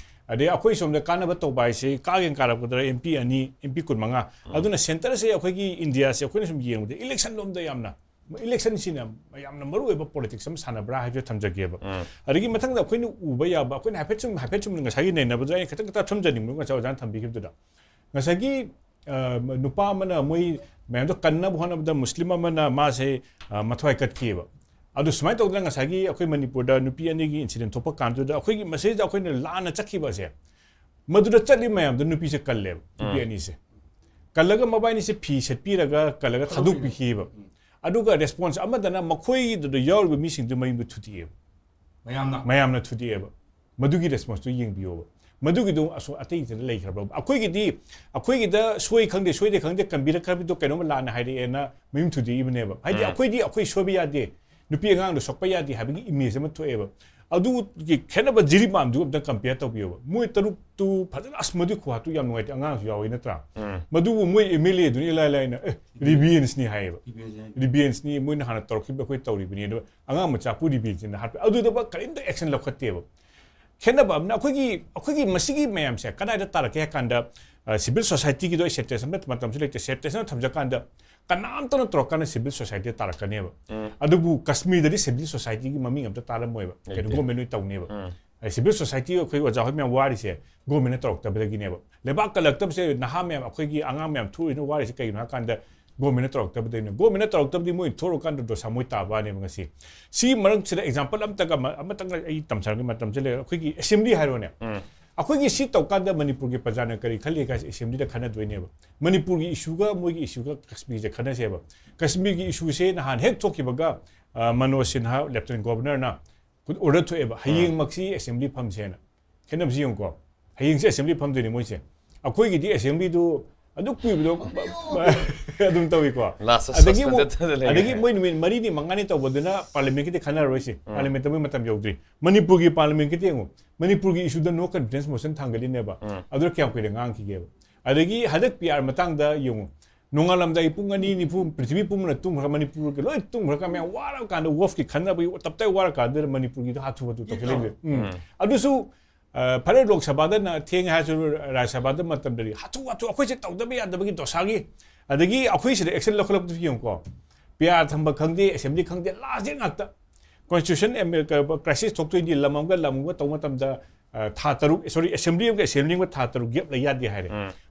ꯑꯗꯩ ꯑꯩꯈꯣꯏ ꯁꯣꯝꯗ ꯀꯥꯟꯅꯕ ꯇꯧꯕ ꯍꯥꯏꯁꯦ, ꯀꯥꯒꯦꯅ ꯀꯥꯔꯛꯄꯗ ꯑꯦꯝ ꯄꯤ ꯑꯅꯤ, ꯑꯦꯝ ꯄꯤ ꯀꯨꯟꯃꯉꯥ꯫ ꯑꯗꯨꯅ ꯁꯦꯟꯇꯔꯁꯦ ꯑꯩꯈꯣꯏꯒꯤ ꯏꯟꯗꯤꯌꯥꯁꯦ ꯑꯩꯈꯣꯏꯅ ꯁꯨꯝ ꯌꯦꯡꯕꯗ ꯏꯂꯦꯛꯁꯟ ꯂꯣꯝꯗ ꯌꯥꯝꯅ, ꯏꯂꯦꯛꯁꯟꯁꯤꯅ ꯌꯥꯝꯅ ꯃꯔꯨ ꯑꯣꯏꯕ ꯄꯣꯂꯤꯇꯤꯛꯁ ꯑꯃ ꯁꯥꯟꯅꯕ꯭ꯔꯥ ꯍꯥꯏꯕꯁꯦ ꯊꯝꯖꯒꯦꯕ꯫ ꯑꯗꯒꯤ ꯃꯊꯪꯗ ꯑꯩꯈꯣꯏꯅ ꯎꯕ ꯌꯥꯕ, ꯑꯩꯈꯣꯏꯅ ꯍꯥꯏꯐꯦꯠ ꯁꯨꯝ, ꯍꯥꯏꯐꯦꯠ ꯁꯨꯝ ꯉꯁꯥꯏꯒꯤ ꯅꯩꯅꯕꯗꯨꯗ ꯑꯩꯅ ꯈꯤꯇꯪ ꯈꯤꯇꯪ ꯊꯝꯖꯅꯤꯡꯕ, ꯉꯁꯥꯏ ꯑꯣꯖꯥꯅ ꯊꯝꯕꯤꯈꯤꯕꯗꯨꯗ, ꯉꯁꯥꯏꯒꯤ ꯑ, ꯅꯨꯄꯥ ꯑꯃꯅ ꯃꯣꯏ ꯃꯌꯥꯝꯗꯣ ꯀꯟꯅꯕ ꯍꯣꯠꯅꯕꯗ ꯃꯨꯁꯂꯤꯝ ꯑꯃꯅ ꯃꯥꯁꯦ, ꯑ, ꯃꯊ꯭ꯋꯥꯏ ꯀꯠꯈꯤꯑꯕ꯫ ꯑꯗꯨ ꯁꯨꯃꯥꯏꯅ ꯇꯧꯗꯅ ꯉꯁꯥꯏꯒꯤ ꯑꯩꯈꯣꯏ ꯃꯅꯤꯄꯨꯔꯗ ꯅꯨꯄꯤ ꯑꯅꯤꯒꯤ ꯏꯟꯁꯤꯗꯦꯟ ꯊꯣꯛꯄ ꯀꯥꯟꯗꯨꯗ ꯑꯩꯈꯣꯏꯒꯤ ꯃꯁꯤꯗ ꯑꯩꯈꯣꯏꯅ ꯂꯥꯟꯅ ꯆꯠꯈꯤꯕ ꯑꯁꯦ, ꯃꯗꯨꯗ ꯆꯠꯂꯤ ꯃꯌꯥꯝꯗꯣ ꯅꯨꯄꯤꯁꯦ ꯀꯜꯂꯦꯕ, ꯅꯨꯄꯤ ꯑꯅꯤꯁꯦ꯫ ꯀꯜꯂꯒ ꯃꯕꯥꯏꯅꯤꯁꯦ ꯐꯤ ꯁꯦꯠꯄꯤꯔꯒ ꯀꯜꯂꯒ ꯊꯥꯗꯣꯛꯄꯤꯈꯤꯕ꯫ ꯑꯗꯨꯒ ꯔꯦꯁꯄꯣꯟꯁ ꯑꯃꯗꯅ ꯃꯈꯣꯏꯗꯨꯗ ꯌꯥꯎꯔꯤꯕ ꯃꯤꯁꯤꯡꯗꯨ ꯃꯌꯨꯝꯗ ꯊꯨꯗꯦꯛꯑꯦꯕ꯫ ꯃꯌꯥꯝꯅ ꯃꯌꯥꯝꯅ ꯊꯨꯗꯦꯛꯑꯦꯕ꯫ ꯃꯗꯨꯒꯤ ꯔꯦꯁꯄꯣꯟꯁꯇꯨ ꯌꯦꯡꯕꯤꯌꯣꯕ꯫ ꯃꯗꯨꯒꯤꯗꯨ ꯑꯁꯣ-, ꯑꯇꯩꯗ ꯂꯩꯈ꯭ꯔꯕ꯭ꯔꯣ? ꯑꯩꯈꯣꯏꯒꯤꯗꯤ, ꯑꯩꯈꯣꯏꯒꯤꯗ ꯁꯣꯏ ꯈꯪꯗꯦ, ꯁꯣꯏꯗꯦ ꯈꯪꯗꯦ, ꯀꯟꯕꯤꯔꯛꯈ꯭ꯔꯕꯗꯣ ꯀꯩꯅꯣꯝꯃ ꯂꯥꯟꯅ ꯍꯥꯏꯔꯛꯑꯦꯅ ꯃꯌꯨꯝ ꯊꯨꯗꯦꯛꯏꯕꯅꯦꯕ꯫ ꯍꯥꯏꯗꯤ ꯑꯩꯈꯣꯏꯗꯤ ꯑꯩꯈꯣꯏ ꯁꯣꯏꯕ ꯌꯥꯗꯦ, ꯅꯨꯄꯤ ꯑꯉꯥꯡꯗꯣ ꯁꯣꯛꯄ ꯌꯥꯗꯦ ꯍꯥꯏꯕꯒꯤ ꯏꯃꯦꯖ ꯑꯃ ꯊꯣꯛꯑꯦꯕ꯫ ꯑꯗꯨꯒꯤ ꯈꯦꯠꯅꯕ ꯖꯤꯔꯤꯕꯥꯝꯗꯨ ꯑꯝꯇ ꯀꯝꯄꯤꯌꯔ ꯇꯧꯕꯤꯌꯣꯕ꯫ ꯃꯣꯏ ꯇꯔꯨꯛꯇꯨ ꯐꯖꯅ, ꯑꯁ, ꯃꯗꯨꯒꯤ ꯈꯨꯍꯥꯠꯇꯨ ꯌꯥꯝ ꯅꯨꯡꯉꯥꯏꯇꯦ, ꯑꯉꯥꯡꯁꯨ ꯌꯥꯎꯋꯤ ꯅꯠꯇ꯭ꯔꯥ? ꯃꯗꯨꯕꯨ ꯃꯣꯏ ꯑꯦꯝ ꯑꯦꯜ ꯑꯦꯗꯨꯅ ꯏꯂꯥꯏ ꯂꯥꯏꯅ, "ꯑꯦ, ꯔꯤꯚꯦꯟꯁꯅꯤ" ꯍꯥꯏꯌꯦꯕ꯫ ꯔꯤꯚꯦꯟꯁꯅꯤ, ꯃꯣꯏꯅ ꯍꯥꯟꯅ ꯇꯧꯔꯛꯈꯤꯕ ꯑꯩꯈꯣꯏ ꯇꯧꯔꯤꯕꯅꯤ, ꯑꯗꯣ ꯑꯉꯥꯡ ꯃꯆꯥ ꯄꯨꯔꯤꯕꯤꯁꯤꯅ ꯍꯥꯠꯄ, ꯑꯗꯨꯗꯕ ꯀꯔꯤꯝꯇ ꯑꯦꯛꯁꯟ ꯂꯧꯈꯠꯇꯦꯕ꯫ ꯈꯦꯠꯅꯕ ꯑꯃꯅ ꯑꯩꯈꯣꯏꯒꯤ, ꯑꯩꯈꯣꯏꯒꯤ ꯃꯁꯤꯒꯤ ꯃꯌꯥꯝꯁꯦ ꯀꯗꯥꯏꯗ ꯇꯥꯔꯛꯀꯦ ꯍꯥꯏ ꯀꯥꯟꯗ, ꯑ, ꯁꯤꯚꯤꯜ ꯁꯣꯁꯥꯏꯇꯤꯒꯤꯗꯣ ꯑꯩ ꯁꯦꯟꯇꯦꯟꯁ ꯑꯃ ꯃꯇꯝꯁꯨ ꯂꯩꯇꯦ, ꯁꯦꯟꯇꯦꯟꯁ ꯑꯃ ꯊꯝꯖꯀꯥꯟꯗ ꯀꯅꯥꯝꯇꯅ ꯇꯧꯔꯀꯥꯟꯗ ꯁꯤꯚꯤꯜ ꯁꯣꯁꯥꯏꯇꯤꯗ ꯇꯥꯔꯛꯀꯅꯦꯕ꯫ ꯑꯗꯨꯕꯨ ꯀꯁꯃꯤꯔꯗꯗꯤ ꯁꯤꯚꯤꯜ ꯁꯣꯁꯥꯏꯇꯤꯒꯤ ꯃꯃꯤꯡ ꯑꯝꯇ ꯇꯥꯔꯝꯃꯣꯏꯕ, ꯀꯩꯅꯣ, ꯒꯣꯔꯃꯦꯟ ꯂꯣꯏ ꯇꯧꯅꯦꯕ꯫ ꯑꯩ civil society ꯑꯩꯈꯣꯏ ꯑꯣꯖꯥ ꯍꯣꯏ ꯃꯌꯥꯝ ꯋꯥꯔꯤꯁꯦ government ꯇꯧꯔꯛꯇꯕꯗꯒꯤꯅꯦꯕ꯫ ꯂꯩꯕꯥꯛ ꯀꯜꯂꯛꯇꯕꯁꯦ ꯅꯍꯥ ꯃꯌꯥꯝ, ꯑꯩꯈꯣꯏꯒꯤ ꯑꯉꯥꯡ ꯃꯌꯥꯝ ꯊꯣꯛꯏꯅ ꯋꯥꯔꯤꯁꯦ ꯀꯩꯒꯤꯅꯣ ꯍꯥꯏ ꯀꯥꯟꯗ government ꯇꯧꯔꯛꯇꯕꯗꯒꯤꯅꯦ꯫ Government ꯇꯧꯔꯛꯇꯕꯗꯤ ꯃꯣꯏ ꯊꯣꯛꯂꯀꯥꯟꯗ ꯗꯣꯁꯥ ꯃꯣꯏ ꯇꯥꯕꯅꯦꯕ ꯉꯁꯤ꯫ ꯁꯤ ꯃꯔꯛꯁꯤꯗ example ꯑꯃꯇꯒ ꯑꯃ-, ꯑꯃꯇꯪꯒ ꯑꯩ ꯇꯝꯖꯔꯒꯦ, ꯃꯇꯝꯁꯦ ꯂꯩꯔꯦ꯫ ꯑꯩꯈꯣꯏꯒꯤ assembly ꯍꯥꯏꯔꯣꯅꯦ꯫ ꯑꯩꯈꯣꯏꯒꯤ ꯁꯤ ꯇꯧꯀꯥꯟꯗ ꯃꯅꯤꯄꯨꯔꯒꯤ ꯄ꯭ꯔꯖꯥꯅ ꯀꯔꯤ ꯈꯜꯂꯤ ꯀꯥꯏꯁꯦ assembly ꯗ ꯈꯟꯅꯗꯣꯏꯅꯦꯕ꯫ ꯃꯅꯤꯄꯨꯔꯒꯤ issue ꯒ ꯃꯣꯏꯒꯤ issue ꯒ ꯀꯁꯃꯤꯔꯁꯦ ꯈꯟꯅꯁꯦꯕ꯫ ꯀꯁꯃꯤꯔꯒꯤ issue ꯁꯦ ꯅꯍꯥꯟ ꯍꯦꯛ ꯊꯣꯛꯈꯤꯕꯒ, ꯑ, ꯃꯅꯣꯖ ꯁꯤꯟꯍꯥ, lieutenant governor ꯅ order ꯊꯣꯛꯑꯦꯕ, ꯍꯌꯦꯡꯃꯛꯁꯤ assembly ꯐꯝꯁꯦꯅ꯫ ꯈꯦꯠꯅꯕꯁꯤ ꯌꯦꯡꯉꯨꯀꯣ꯫ ꯍꯌꯦꯡꯁꯦ assembly ꯐꯝꯗꯣꯏꯅꯦ ꯃꯣꯏꯁꯦ꯫ ꯑꯩꯈꯣꯏꯒꯤꯗꯤ assembly ꯗꯨ ꯑꯗꯨꯛ ꯀꯨꯏꯕꯗꯣ ꯑꯗꯨꯝ ꯇꯧꯏꯀꯣ꯫ Last ꯑꯗꯒꯤ ꯑꯃꯨꯛ, suspended ꯂꯩꯔꯦ꯫ ꯑꯗꯒꯤ ꯃꯣꯏ ꯅꯨꯃꯤꯠ ꯃꯔꯤꯅꯤ ꯃꯉꯥꯅꯤ ꯇꯧꯕꯗꯨꯅ parliament ꯀꯤꯗꯤ ꯈꯟꯅꯔꯔꯣꯏꯁꯤ꯫ Parliament ꯇ ꯃꯣꯏ ꯃꯇꯝ ꯌꯧꯗ꯭ꯔꯤ꯫ ꯃꯅꯤꯄꯨꯔꯒꯤ parliament ꯀꯤꯗꯤ ꯌꯦꯡꯉꯨ꯫ ꯃꯅꯤꯄꯨꯔꯒꯤ issue ꯗ no confidence motion ꯊꯥꯡꯒꯠꯂꯤꯅꯦꯕ꯫ ꯑꯗꯨꯗ ꯀꯌꯥꯝ ꯀꯨꯏꯅ ꯉꯥꯡꯈꯤꯒꯦꯕ? ꯑꯗꯒꯤ ꯍꯟꯗꯛ P R ꯃꯇꯥꯡꯗ ꯌꯦꯡꯉꯨ꯫ ꯅꯣꯡꯉꯥꯜꯂꯝꯗꯥꯏ ꯄꯨꯡ ꯑꯅꯤ ꯅꯤꯐꯨ ꯄ꯭ꯔꯤꯊꯤꯕꯤ ꯄꯨꯝꯕꯅ ꯇꯨꯝꯈ꯭ꯔꯒ, ꯃꯅꯤꯄꯨꯔꯒꯤ ꯂꯣꯏ ꯇꯨꯝꯈ꯭ꯔꯀꯥꯟꯗ, ꯃꯌꯥꯝ ꯋꯥꯔꯀꯥꯟꯗ, ꯋꯥꯐꯀꯤ ꯈꯟꯅꯕꯒꯤ ꯇꯞꯇꯥꯏ ꯋꯥꯔꯀꯥꯟꯗꯨꯗ ꯃꯅꯤꯄꯨꯔꯒꯤꯗꯣ ꯍꯥꯊꯨ ꯍꯥꯊꯨ ꯇꯧꯁꯤꯜꯂꯛꯏꯁꯦ꯫ ꯎꯝ꯫ ꯑꯗꯨꯁꯨ, ꯑ, ꯐꯔꯦ, ꯂꯣꯛ ꯁꯚꯥꯗ ꯅ-, ꯊꯦꯡꯉꯦ ꯍꯥꯏꯔꯁꯨ, ꯔꯥꯖ꯭ꯌ ꯁꯚꯥꯗ ꯃꯇꯝꯗꯗꯤ ꯍꯥꯊꯨ ꯍꯥꯊꯨ ꯑꯩꯈꯣꯏꯁꯦ ꯇꯧꯗꯕ ꯌꯥꯗꯕꯒꯤ ꯗꯣꯁꯥꯒꯤ, ꯑꯗꯒꯤ ꯑꯩꯈꯣꯏ ꯁꯤꯗ action ꯂꯧꯈꯠꯂꯛꯄꯗꯨꯁꯨ ꯌꯦꯡꯉꯨꯀꯣ꯫ P R ꯊꯝꯕ ꯈꯪꯗꯦ, assembly ꯈꯪꯗꯦ, last date ꯉꯥꯛꯇ꯫ Constitution ꯑꯦꯝ-, ꯀ-, crisis ꯊꯣꯛꯇꯣꯏꯗꯤ ꯂꯝ ꯑꯃꯒ ꯂꯝ ꯑꯃꯒ ꯇꯧꯕ ꯃꯇꯝꯗ, ꯑ, ꯊꯥ ꯇꯔꯨꯛ, sorry, assembly ꯑꯃꯒ assembly ꯑꯃꯒ ꯊꯥ ꯇꯔꯨꯛ gap ꯂꯩ ꯌꯥꯗꯦ ꯍꯥꯏꯔꯦ꯫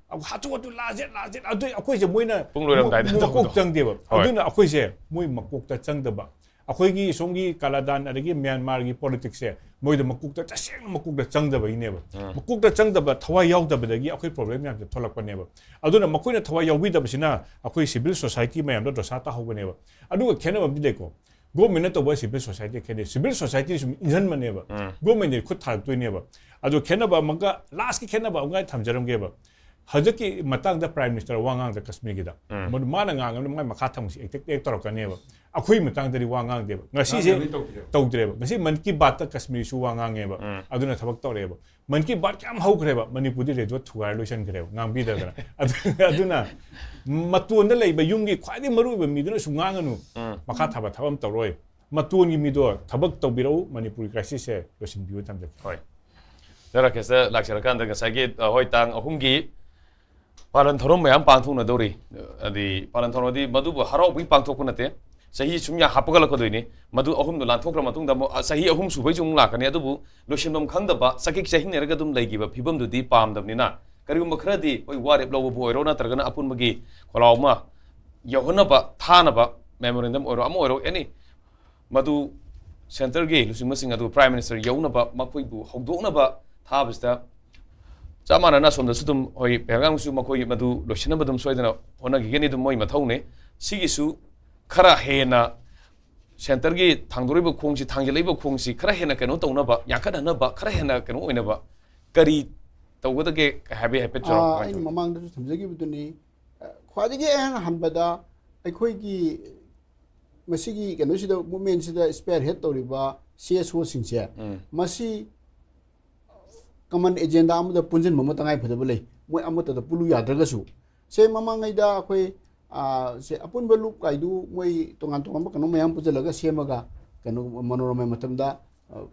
ꯑꯃꯨꯛ ꯍꯥꯊꯨ ꯍꯥꯊꯨ last date, last date, ꯑꯗꯨ ꯑꯩꯈꯣꯏꯁꯦ ꯃꯣꯏꯅ ꯑꯗꯨ ꯑꯩꯈꯣꯏꯁꯦ ꯃꯣꯏ ꯃꯀꯣꯛ ꯆꯪꯗꯦꯕ꯫ ꯍꯣꯏ꯫ ꯑꯗꯨꯅ ꯑꯩꯈꯣꯏꯁꯦ ꯃꯣꯏ ꯃꯀꯣꯛꯇ ꯆꯪꯗꯕ꯫ ꯑꯩꯈꯣꯏꯒꯤ ꯁꯣꯝꯒꯤ ꯀꯥꯂꯥꯗꯥꯟ ꯑꯗꯒꯤ ꯃ꯭ꯌꯥꯟꯃꯥꯔꯒꯤ politics ꯁꯦ ꯃꯣꯏꯗ ꯃꯀꯣꯛꯇ, ꯇꯁꯦꯡꯅ ꯃꯀꯣꯛꯇ ꯆꯪꯗꯕꯒꯤꯅꯦꯕ꯫ ꯃꯀꯣꯛꯇ ꯆꯪꯗꯕ, ꯊꯋꯥꯏ ꯌꯥꯎꯗꯕꯗꯒꯤ ꯑꯩꯈꯣꯏ problem ꯃꯌꯥꯝꯁꯦ ꯊꯣꯛꯂꯛꯄꯅꯦꯕ꯫ ꯑꯗꯨꯅ ꯃꯈꯣꯏꯅ ꯊꯋꯥꯏ ꯌꯥꯎꯕꯤꯗꯕꯁꯤꯅ ꯑꯩꯈꯣꯏ civil society ꯃꯌꯥꯝꯗ ꯗꯣꯁꯥ ꯇꯥꯍꯧꯕꯅꯦꯕ꯫ ꯑꯗꯨꯒ ꯈꯦꯠꯅꯕ ꯑꯃꯗꯤ ꯂꯩꯀꯣ꯫ Government ꯅ ꯇꯧꯕ civil society ꯈꯦꯠꯅꯩ꯫ Civil society ꯁꯨꯝ ꯏꯟꯖꯟꯕꯅꯦꯕ꯫ Government ꯗꯤ ꯈꯨꯠ ꯊꯥꯔꯛꯇꯣꯏꯅꯦꯕ꯫ ꯑꯗꯣ ꯈꯦꯠꯅꯕ ꯑꯃꯒ, last ꯀꯤ ꯈꯦꯠꯅꯕ ꯑꯃꯒ ꯊꯝꯖꯔꯝꯒꯦꯕ꯫ ꯍꯧꯖꯤꯛꯀꯤ ꯃꯇꯥꯡꯗ Prime Minister ꯋꯥ ꯉꯥꯡꯗ ꯀꯁꯃꯤꯔꯒꯤꯗ꯫ ꯃꯗꯨ ꯃꯥꯅ ꯉꯥꯡꯉꯕꯅꯤꯅ ꯃꯥꯏ ꯃꯈꯥ ꯊꯪꯕꯁꯤ attack, attack ꯇꯧꯔꯛꯀꯅꯦꯕ꯫ ꯑꯩꯈꯣꯏꯒꯤ ꯃꯇꯥꯡꯗꯗꯤ ꯋꯥ ꯉꯥꯡꯗꯦꯕ꯫ ꯉꯁꯤꯁꯦ ꯉꯥꯡꯗꯕꯗꯤ ꯇꯧꯗ꯭ꯔꯦꯕ꯫ ꯇꯧꯗ꯭ꯔꯦꯕ꯫ ꯉꯁꯤ ꯃꯟ ꯀꯤ ꯕꯥꯠꯇ ꯀꯁꯃꯤꯔꯁꯨ ꯋꯥ ꯉꯥꯡꯉꯦꯕ꯫ ꯑꯗꯨꯅ ꯊꯕꯛ ꯇꯧꯔꯛꯑꯦꯕ꯫ ꯃꯟ ꯀꯤ ꯕꯥꯠ ꯀꯌꯥꯝ ꯍꯧꯈ꯭ꯔꯦꯕ, ꯃꯅꯤꯄꯨꯔꯗꯤ radio ꯊꯨꯒꯥꯏꯔ ꯂꯣꯏꯁꯤꯟꯈ꯭ꯔꯦꯕ, ꯉꯥꯡꯕꯤꯗꯕꯅ꯫ ꯑꯗꯨ-, ꯑꯗꯨꯅ ꯃꯇꯣꯟꯗ ꯂꯩꯕ ꯌꯨꯝꯒꯤ ꯈ꯭ꯋꯥꯏꯗꯒꯤ ꯃꯔꯨ ꯑꯣꯏꯕ ꯃꯤꯗꯨꯅꯁꯨ ꯉꯥꯡꯉꯅꯨ, ꯃꯈꯥ ꯊꯥꯕ ꯊꯕꯛ ꯑꯃ ꯇꯧꯔꯣꯏ꯫ ꯃꯇꯣꯟꯒꯤ ꯃꯤꯗꯣ ꯊꯕꯛ ꯇꯧꯕꯤꯔꯛꯎ, ꯃꯅꯤꯄꯨꯔꯒꯤ crisis ꯁꯦ ꯂꯣꯏꯁꯤꯟꯕꯤꯌꯨ, ꯊꯝꯖꯒꯦ꯫ ꯍꯣꯏ꯫ ꯗꯥ ꯔꯥꯀꯦꯁꯇ ꯂꯥꯛꯆꯔꯀꯥꯟꯗ ꯉꯁꯥꯏꯒꯤ, ꯑ, ꯍꯣꯏ, ꯇꯥꯡ ꯑꯍꯨꯝꯒꯤ ꯄꯥꯂꯟ ꯊꯧꯔꯝ ꯃꯌꯥꯝ ꯄꯥꯡꯊꯣꯛꯅꯗꯧꯔꯤ꯫ ꯑꯗꯤ ꯄꯥꯂꯟ ꯊꯧꯔꯝꯗꯤ ꯃꯗꯨꯕꯨ ꯍꯔꯥꯎꯕꯒꯤ ꯄꯥꯡꯊꯣꯛꯄ ꯅꯠꯇꯦ꯫ ꯆꯍꯤ ꯁꯨꯝ ꯌꯥ ꯍꯥꯞꯄꯒꯠꯂꯛꯀꯗꯣꯏꯅꯤ꯫ ꯃꯗꯨ ꯑꯍꯨꯝꯗꯣ ꯂꯥꯟꯊꯣꯛꯈ꯭ꯔ ꯃꯇꯨꯡꯗ ꯑꯃꯨꯛ, ꯑ, ꯆꯍꯤ ꯑꯍꯨꯝ ꯁꯨꯕꯩꯁꯨ ꯑꯃꯨꯛ ꯂꯥꯛꯀꯅꯤ꯫ ꯑꯗꯨꯕꯨ ꯂꯣꯏꯁꯤꯟꯐꯝ ꯈꯪꯗꯕ, ꯆꯀꯤꯛ ꯆꯍꯤꯡꯅꯔꯒ ꯑꯗꯨꯝ ꯂꯩꯈꯤꯕ ꯐꯤꯕꯝꯗꯨꯗꯤ ꯄꯥꯝꯗꯕꯅꯤꯅ, ꯀꯔꯤꯒꯨꯝꯕ ꯈꯔꯗꯤ ꯍꯣꯏ ꯋꯥꯔꯦꯞ ꯂꯧꯕꯕꯨ ꯑꯣꯏꯔꯣ, ꯅꯠꯇ꯭ꯔꯒꯅ ꯑꯄꯨꯟꯕꯒꯤ ꯈꯣꯜꯂꯥꯎ ꯑꯃ ꯌꯧꯍꯟꯅꯕ, ꯊꯥꯅꯕ memorandum ꯑꯣꯏꯔꯣ, ꯑꯃ ꯑꯣꯏꯔꯣ, any, ꯃꯗꯨ centreꯒꯤ ꯂꯨꯆꯤꯡꯕꯁꯤꯡ ꯑꯗꯨ Prime Minister ꯌꯧꯅꯕ, ꯃꯈꯣꯏꯕꯨ ꯍꯧꯗꯣꯛꯅꯕ ꯊꯥꯕꯁꯤꯗ, ꯆꯞ ꯃꯥꯟꯅꯅ ꯑꯁꯣꯝꯗꯁꯨ ꯑꯗꯨꯝ ꯍꯣꯏ ꯄꯦꯍꯜꯒꯥꯝꯒꯤꯁꯨ ꯃꯈꯣꯏꯒꯤ ꯃꯗꯨ ꯂꯣꯏꯁꯤꯟꯅꯕ ꯑꯗꯨꯝ ꯁꯣꯏꯗꯅ ꯍꯣꯠꯅꯈꯤꯒꯅꯤ, ꯑꯗꯨꯝ ꯃꯣꯏ ꯃꯊꯧꯅꯤ꯫ ꯁꯤꯒꯤꯁꯨ ꯈꯔ ꯍꯦꯟꯅ centreꯒꯤ ꯊꯥꯡꯗꯣꯔꯛꯏꯕ ꯈꯣꯡꯁꯤ, ꯊꯥꯡꯖꯤꯜꯂꯛꯏꯕ ꯈꯣꯡꯁꯤ ꯈꯔ ꯍꯦꯟꯅ ꯀꯩꯅꯣ ꯇꯧꯅꯕ, ꯌꯥꯡꯈꯠꯍꯟꯅꯕ, ꯈꯔ ꯍꯦꯟꯅ ꯀꯩꯅꯣ ꯑꯣꯏꯅꯕ ꯀꯔꯤ ꯇꯧꯒꯗꯒꯦ ꯍꯥꯏꯕ ꯍꯥꯏꯐꯦꯠ ꯆꯥꯎꯔꯥꯛꯄ ꯑꯥ, ꯑꯩꯅ ꯍꯥꯏꯖꯧ꯫ ꯃꯃꯥꯡꯗꯁꯨ ꯊꯝꯖꯈꯤꯕꯗꯨꯅꯤ꯫ ꯑ, ꯈ꯭ꯋꯥꯏꯗꯒꯤ ꯑꯍꯥꯟ ꯍꯥꯟꯕꯗ ꯑꯩꯈꯣꯏꯒꯤ ꯃꯁꯤꯒꯤ ꯀꯩꯅꯣꯁꯤꯗ, movementꯁꯤꯗ spearhead ꯇꯧꯔꯤꯕ CSOꯁꯤꯡꯁꯦ, ꯎꯝ꯫ ꯃꯁꯤ common agenda ꯑꯃꯗ ꯄꯨꯟꯁꯤꯟꯕ ꯑꯃ ꯇꯉꯥꯏ ꯐꯗꯕ ꯂꯩ꯫ ꯃꯣꯏ ꯑꯃꯠꯇꯗ ꯄꯨꯜꯂꯨ ꯌꯥꯗ꯭ꯔꯒꯁꯨ, ꯁꯦ ꯃꯃꯥꯡꯉꯩꯗ ꯑꯩꯈꯣꯏ, ꯑ, ꯁꯦ ꯑꯄꯨꯟꯕ ꯂꯨꯞ ꯀꯥꯏꯗꯨ ꯃꯣꯏ ꯇꯣꯉꯥꯟ ꯇꯣꯉꯥꯟꯕ ꯀꯩꯅꯣ ꯃꯌꯥꯝ ꯄꯨꯟꯁꯤꯜꯂꯒ ꯁꯦꯝꯃꯒ ꯀꯩꯅꯣ ꯃꯅꯣꯔꯃꯥꯒꯤ ꯃꯇꯝꯗ, ꯑ,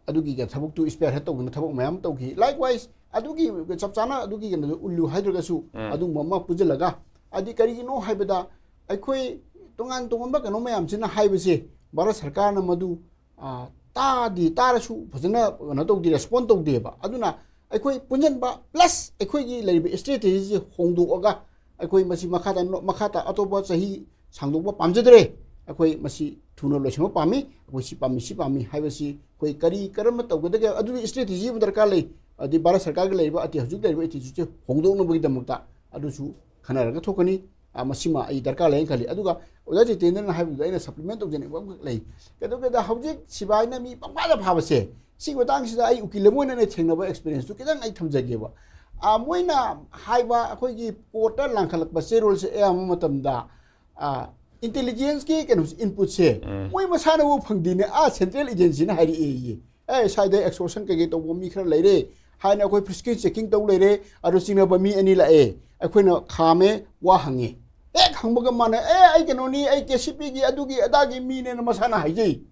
ꯑꯗꯨꯒꯤ ꯊꯕꯛꯇꯨ spearhead ꯇꯧꯗꯅ ꯊꯕꯛ ꯃꯌꯥꯝ ꯇꯧꯈꯤ꯫ Likewise, ꯑꯗꯨꯒꯤ ꯆꯞ ꯆꯥꯅ ꯑꯗꯨꯒꯤ ꯀꯩꯅꯣꯗꯣ ꯎꯠꯂꯨ ꯍꯥꯏꯗ꯭ꯔꯒꯁꯨ, ꯎꯝ꯫ ꯑꯗꯨꯒꯨꯝꯕ ꯑꯃ ꯄꯨꯟꯁꯤꯜꯂꯒ, ꯍꯥꯏꯗꯤ ꯀꯔꯤꯒꯤꯅꯣ ꯍꯥꯏꯕꯗ ꯑꯩꯈꯣꯏ ꯇꯣꯉꯥꯟ ꯇꯣꯉꯥꯟꯕ ꯀꯩꯅꯣ ꯃꯌꯥꯝꯁꯤꯅ ꯍꯥꯏꯕꯁꯦ ꯚꯥꯔꯠ ꯁꯔꯀꯥꯔꯅ ꯃꯗꯨ, ꯑ, ꯇꯥꯗꯤ ꯇꯥꯔꯁꯨ ꯐꯖꯅ ꯀꯩꯅꯣ ꯇꯧꯗꯦ, respond ꯇꯧꯗꯦꯕ꯫ ꯑꯗꯨꯅ ꯑꯩꯈꯣꯏ ꯄꯨꯟꯁꯤꯟꯕ plus ꯑꯩꯈꯣꯏꯒꯤ ꯂꯩꯔꯤꯕ strategyꯁꯦ ꯍꯣꯡꯗꯣꯛꯑꯒ ꯑꯩꯈꯣꯏ ꯃꯁꯤ ꯃꯈꯥ ꯇꯥꯅ, ꯃꯈꯥ ꯇꯥ ꯑꯇꯣꯞꯄ ꯆꯍꯤ ꯁꯥꯡꯗꯣꯛꯄ ꯄꯥꯝꯖꯗ꯭ꯔꯦ꯫ ꯑꯩꯈꯣꯏ ꯃꯁꯤ ꯊꯨꯅ ꯂꯣꯏꯁꯤꯟꯕ ꯄꯥꯝꯃꯤ, ꯑꯩꯈꯣꯏ ꯁꯤ ꯄꯥꯝꯃꯤ, ꯁꯤ ꯄꯥꯝꯃꯤ ꯍꯥꯏꯕꯁꯤ ꯑꯩꯈꯣꯏ ꯀꯔꯤ ꯀꯔꯝꯕ ꯇꯧꯒꯗꯒꯦ, ꯑꯗꯨꯒꯤ strategy ꯑꯃ ꯗꯔꯀꯥꯔ ꯂꯩ꯫ ꯑꯗꯩ ꯚꯥꯔꯠ ꯁꯔꯀꯥꯔꯒꯤ ꯂꯩꯔꯤꯕ ꯑꯇꯤ-, ꯍꯧꯖꯤꯛ ꯂꯩꯔꯤꯕ attitudeꯁꯦ ꯍꯣꯡꯗꯣꯛꯅꯕꯒꯤꯗꯃꯛꯇ ꯑꯗꯨꯁꯨ ꯈꯟꯅꯔꯒ ꯊꯣꯛꯀꯅꯤ꯫ ꯑ, ꯃꯁꯤꯃ ꯑꯩ ꯗꯔꯀꯥꯔ ꯂꯩꯅ ꯈꯜꯂꯤ꯫ ꯑꯗꯨꯒ ꯑꯣꯖꯥ ꯖꯤꯇꯦꯟꯗ꯭ꯔꯅ ꯍꯥꯏꯕꯗꯨꯗ ꯑꯩꯅ supplement ꯇꯧꯖꯅꯤꯡꯕ ꯑꯃꯈꯛ ꯂꯩ꯫ ꯀꯩꯗꯧꯒꯦꯗ, ꯍꯧꯖꯤꯛ ꯁꯤꯕꯥꯏꯅ ꯃꯤ ꯄꯪꯐꯥꯗ ꯐꯥꯕꯁꯦ, ꯁꯤꯒꯤ ꯃꯇꯥꯡꯁꯤꯗ ꯑꯩ ꯎꯀꯤꯜ ꯑꯃ ꯑꯣꯏꯅ ꯑꯩꯅ ꯊꯦꯡꯅꯕ experienceꯇꯨ ꯈꯤꯇꯪ ꯑꯩ ꯊꯝꯖꯒꯦꯕ꯫ ꯑ, ꯃꯣꯏꯅ ꯍꯥꯏꯕ ꯑꯩꯈꯣꯏꯒꯤ courtꯇ ꯂꯥꯡꯈꯠꯂꯛꯄ ꯆꯦꯔꯣꯜꯁꯦ ꯑꯌꯥꯝꯕ ꯃꯇꯝꯗ, ꯑ, intelligenceꯀꯤ ꯀꯩꯅꯣꯁꯦ, inputꯁꯦ, ꯎꯝ꯫ ꯃꯣꯏ ꯃꯁꯥꯅꯕꯨ ꯐꯪꯗꯦꯅꯦ, ꯑꯥ central agencyꯅ ꯍꯥꯏꯔꯛꯑꯦꯌꯦ꯫ "ꯑꯦ, ꯁ꯭ꯋꯥꯏꯗ extortion ꯀꯩꯀꯩ ꯇꯧꯕ ꯃꯤ ꯈꯔ ꯂꯩꯔꯦ" ꯍꯥꯏꯅ ꯑꯩꯈꯣꯏ prescription checking ꯇꯧ ꯂꯩꯔꯦ, ꯑꯗꯨ ꯆꯤꯡꯅꯕ ꯃꯤ ꯑꯅꯤ ꯂꯥꯛꯑꯦ, ꯑꯩꯈꯣꯏꯅ ꯈꯥꯝꯃꯦ, ꯋꯥ ꯍꯪꯉꯦ꯫ ꯍꯦꯛ ꯍꯪꯕꯒ ꯃꯥꯅ, "ꯑꯦ, ꯑꯩ ꯀꯩꯅꯣꯅꯤ, ꯑꯩ KCPꯒꯤ ꯑꯗꯨꯒꯤ ꯑꯗꯥꯒꯤ ꯃꯤꯅꯦꯅ ꯃꯁꯥꯅ ꯍꯥꯏꯖꯩ꯫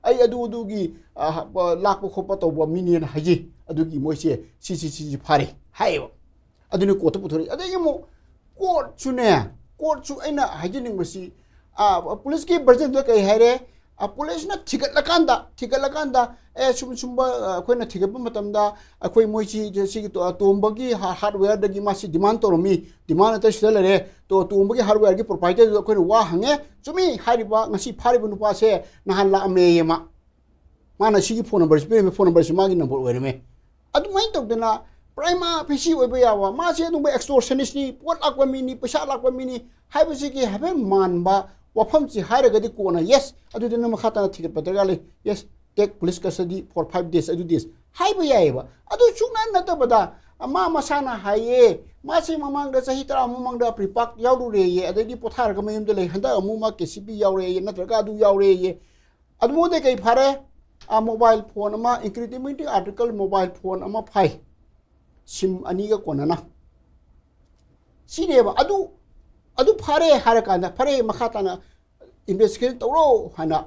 ꯑꯩ ꯑꯗꯨ ꯑꯗꯨꯒꯤ, ꯑ, ꯍ-, ꯄ-, ꯂꯥꯛꯄ ꯈꯣꯠꯄ ꯇꯧꯕ ꯃꯤꯅꯦꯅ ꯍꯥꯏꯖꯩ꯫ ꯑꯗꯨꯒꯤ ꯃꯣꯏꯁꯦ ꯁꯤ, ꯁꯤ, ꯁꯤ, ꯁꯤ ꯐꯥꯔꯦ" ꯍꯥꯏꯌꯦꯕ꯫ ꯑꯗꯨꯅ courtꯇ ꯄꯨꯊꯣꯔꯛꯏ꯫ ꯑꯗꯒꯤ ꯑꯃꯨꯛ courtꯁꯨꯅꯦ, courtꯁꯨ ꯑꯩꯅ ꯍꯥꯏꯖꯅꯤꯡꯕꯁꯤ, ꯑꯥ, ꯄꯨꯂꯤꯁꯀꯤ ꯚꯔꯖꯟꯗꯨꯗ ꯀꯩ ꯍꯥꯏꯔꯦ? ꯑꯥ, ꯄꯨꯂꯤꯁꯅ ꯊꯤꯒꯠꯂꯀꯥꯟꯗ, ꯊꯤꯒꯠꯂꯀꯥꯟꯗ, "ꯑꯦ, ꯁꯨꯝ ꯁꯨꯝꯕ, ꯑꯥ, ꯑꯩꯈꯣꯏꯅ ꯊꯤꯒꯠꯄ ꯃꯇꯝꯗ ꯑꯩꯈꯣꯏ ꯃꯣꯏꯁꯤ, ꯁꯤꯒꯤ ꯇꯣ-, ꯇꯣꯝꯕꯒꯤ ꯍꯥ-, ꯍꯥꯔꯗꯋꯦꯌꯔꯗꯒꯤ ꯃꯥꯁꯤ ꯗꯤꯃꯥꯟ ꯇꯧꯔꯝꯃꯤ, ꯗꯤꯃꯥꯟ ꯑꯇꯩ ꯁꯤꯗ ꯂꯩꯔꯦ, ꯇꯣ-, ꯇꯣꯝꯕꯒꯤ ꯍꯥꯔꯗꯋꯦꯌꯔꯒꯤ ꯄ꯭ꯔꯣꯄ꯭ꯔꯥꯏꯇꯔꯗꯨꯗ ꯑꯩꯈꯣꯏꯅ ꯋꯥ ꯍꯪꯉꯦ, ꯆꯨꯝꯃꯤ, ꯍꯥꯏꯔꯤꯕ, ꯉꯁꯤ ꯐꯥꯔꯤꯕ ꯅꯨꯄꯥꯁꯦ ꯅꯍꯥꯟ ꯂꯥꯛꯑꯝꯃꯦꯌꯦ ꯃꯥ꯫ ꯃꯥꯅ ꯁꯤꯒꯤ ꯐꯣꯟ ꯅꯝꯕꯔꯁꯤ ꯄꯤꯔꯝꯃꯤ, ꯐꯣꯟ ꯅꯝꯕꯔꯁꯤ ꯃꯥꯒꯤ ꯅꯝꯕꯔ ꯑꯣꯏꯔꯝꯃꯦ"꯫ ꯑꯗꯨꯃꯥꯏꯅ ꯇꯧꯗꯅ ꯄ꯭ꯔꯥꯏꯃꯥ ꯐꯦꯁꯤ ꯑꯣꯏꯕ ꯌꯥꯕ, ꯃꯥꯁꯦ ꯑꯗꯨꯒꯨꯝꯕ ꯑꯦꯛꯁꯇꯣꯔꯁꯅꯤꯁꯅꯤ, ꯄꯣꯠ ꯂꯥꯛꯄ ꯃꯤꯅꯤ, ꯄꯩꯁꯥ ꯂꯥꯛꯄ ꯃꯤꯅꯤ ꯍꯥꯏꯕꯁꯤꯒꯤ ꯍꯥꯏꯐꯦꯠ ꯃꯥꯟꯕ ꯋꯥꯐꯝꯁꯤ ꯍꯥꯏꯔꯒꯗꯤ ꯀꯣꯟꯅ, "Yes, ꯑꯗꯨꯗꯤ ꯅꯪ ꯃꯈꯥ ꯇꯥꯅ ꯊꯤꯒꯠꯄ ꯗꯔꯀꯥꯔ ꯂꯩ, yes, take police custody for five days, ꯑꯗꯨ days" ꯍꯥꯏꯕ ꯌꯥꯏꯑꯕ꯫ ꯑꯗꯨ ꯁꯨꯡꯅ ꯅꯠꯇꯕꯗ, ꯃꯥ ꯃꯁꯥꯅ ꯍꯥꯏꯌꯦ, ꯃꯥꯁꯦ ꯃꯃꯥꯡꯗ, ꯆꯍꯤ ꯇꯔꯥ ꯃꯃꯥꯡꯗ ꯄ꯭ꯔꯤꯄꯥꯛ ꯌꯥꯎꯔꯨꯔꯦꯌꯦ, ꯑꯗꯩꯗꯤ ꯄꯣꯊꯥꯔꯒ ꯃꯌꯨꯝꯗ ꯂꯩ, ꯍꯟꯗꯛ ꯑꯃꯨꯛ ꯃꯥ ꯀꯦ ꯁꯤ ꯕꯤ ꯌꯥꯎꯔꯦꯌꯦ, ꯅꯠꯇ꯭ꯔꯒ ꯑꯗꯨ ꯌꯥꯎꯔꯦꯌꯦ꯫ ꯑꯗꯨ ꯃꯉꯣꯟꯗ ꯀꯩ ꯐꯥꯔꯦ? ꯑꯥ, ꯃꯣꯕꯥꯏꯜ ꯐꯣꯟ ꯑꯃ, incriminating article ꯃꯣꯕꯥꯏꯜ ꯐꯣꯟ ꯑꯃ ꯐꯥꯏ, ꯁꯤꯝ ꯑꯅꯤꯒ ꯀꯣꯟꯅꯅ꯫ ꯁꯤꯅꯦꯕ꯫ ꯑꯗꯨ, ꯑꯗꯨ ꯐꯥꯔꯦ ꯍꯥꯏꯔꯀꯥꯟꯗ, "ꯐꯔꯦ, ꯃꯈꯥ ꯇꯥꯅ ꯏꯟꯚꯦꯁꯇꯤꯒꯦꯁꯟ ꯇꯧꯔꯣ" ꯍꯥꯏꯅ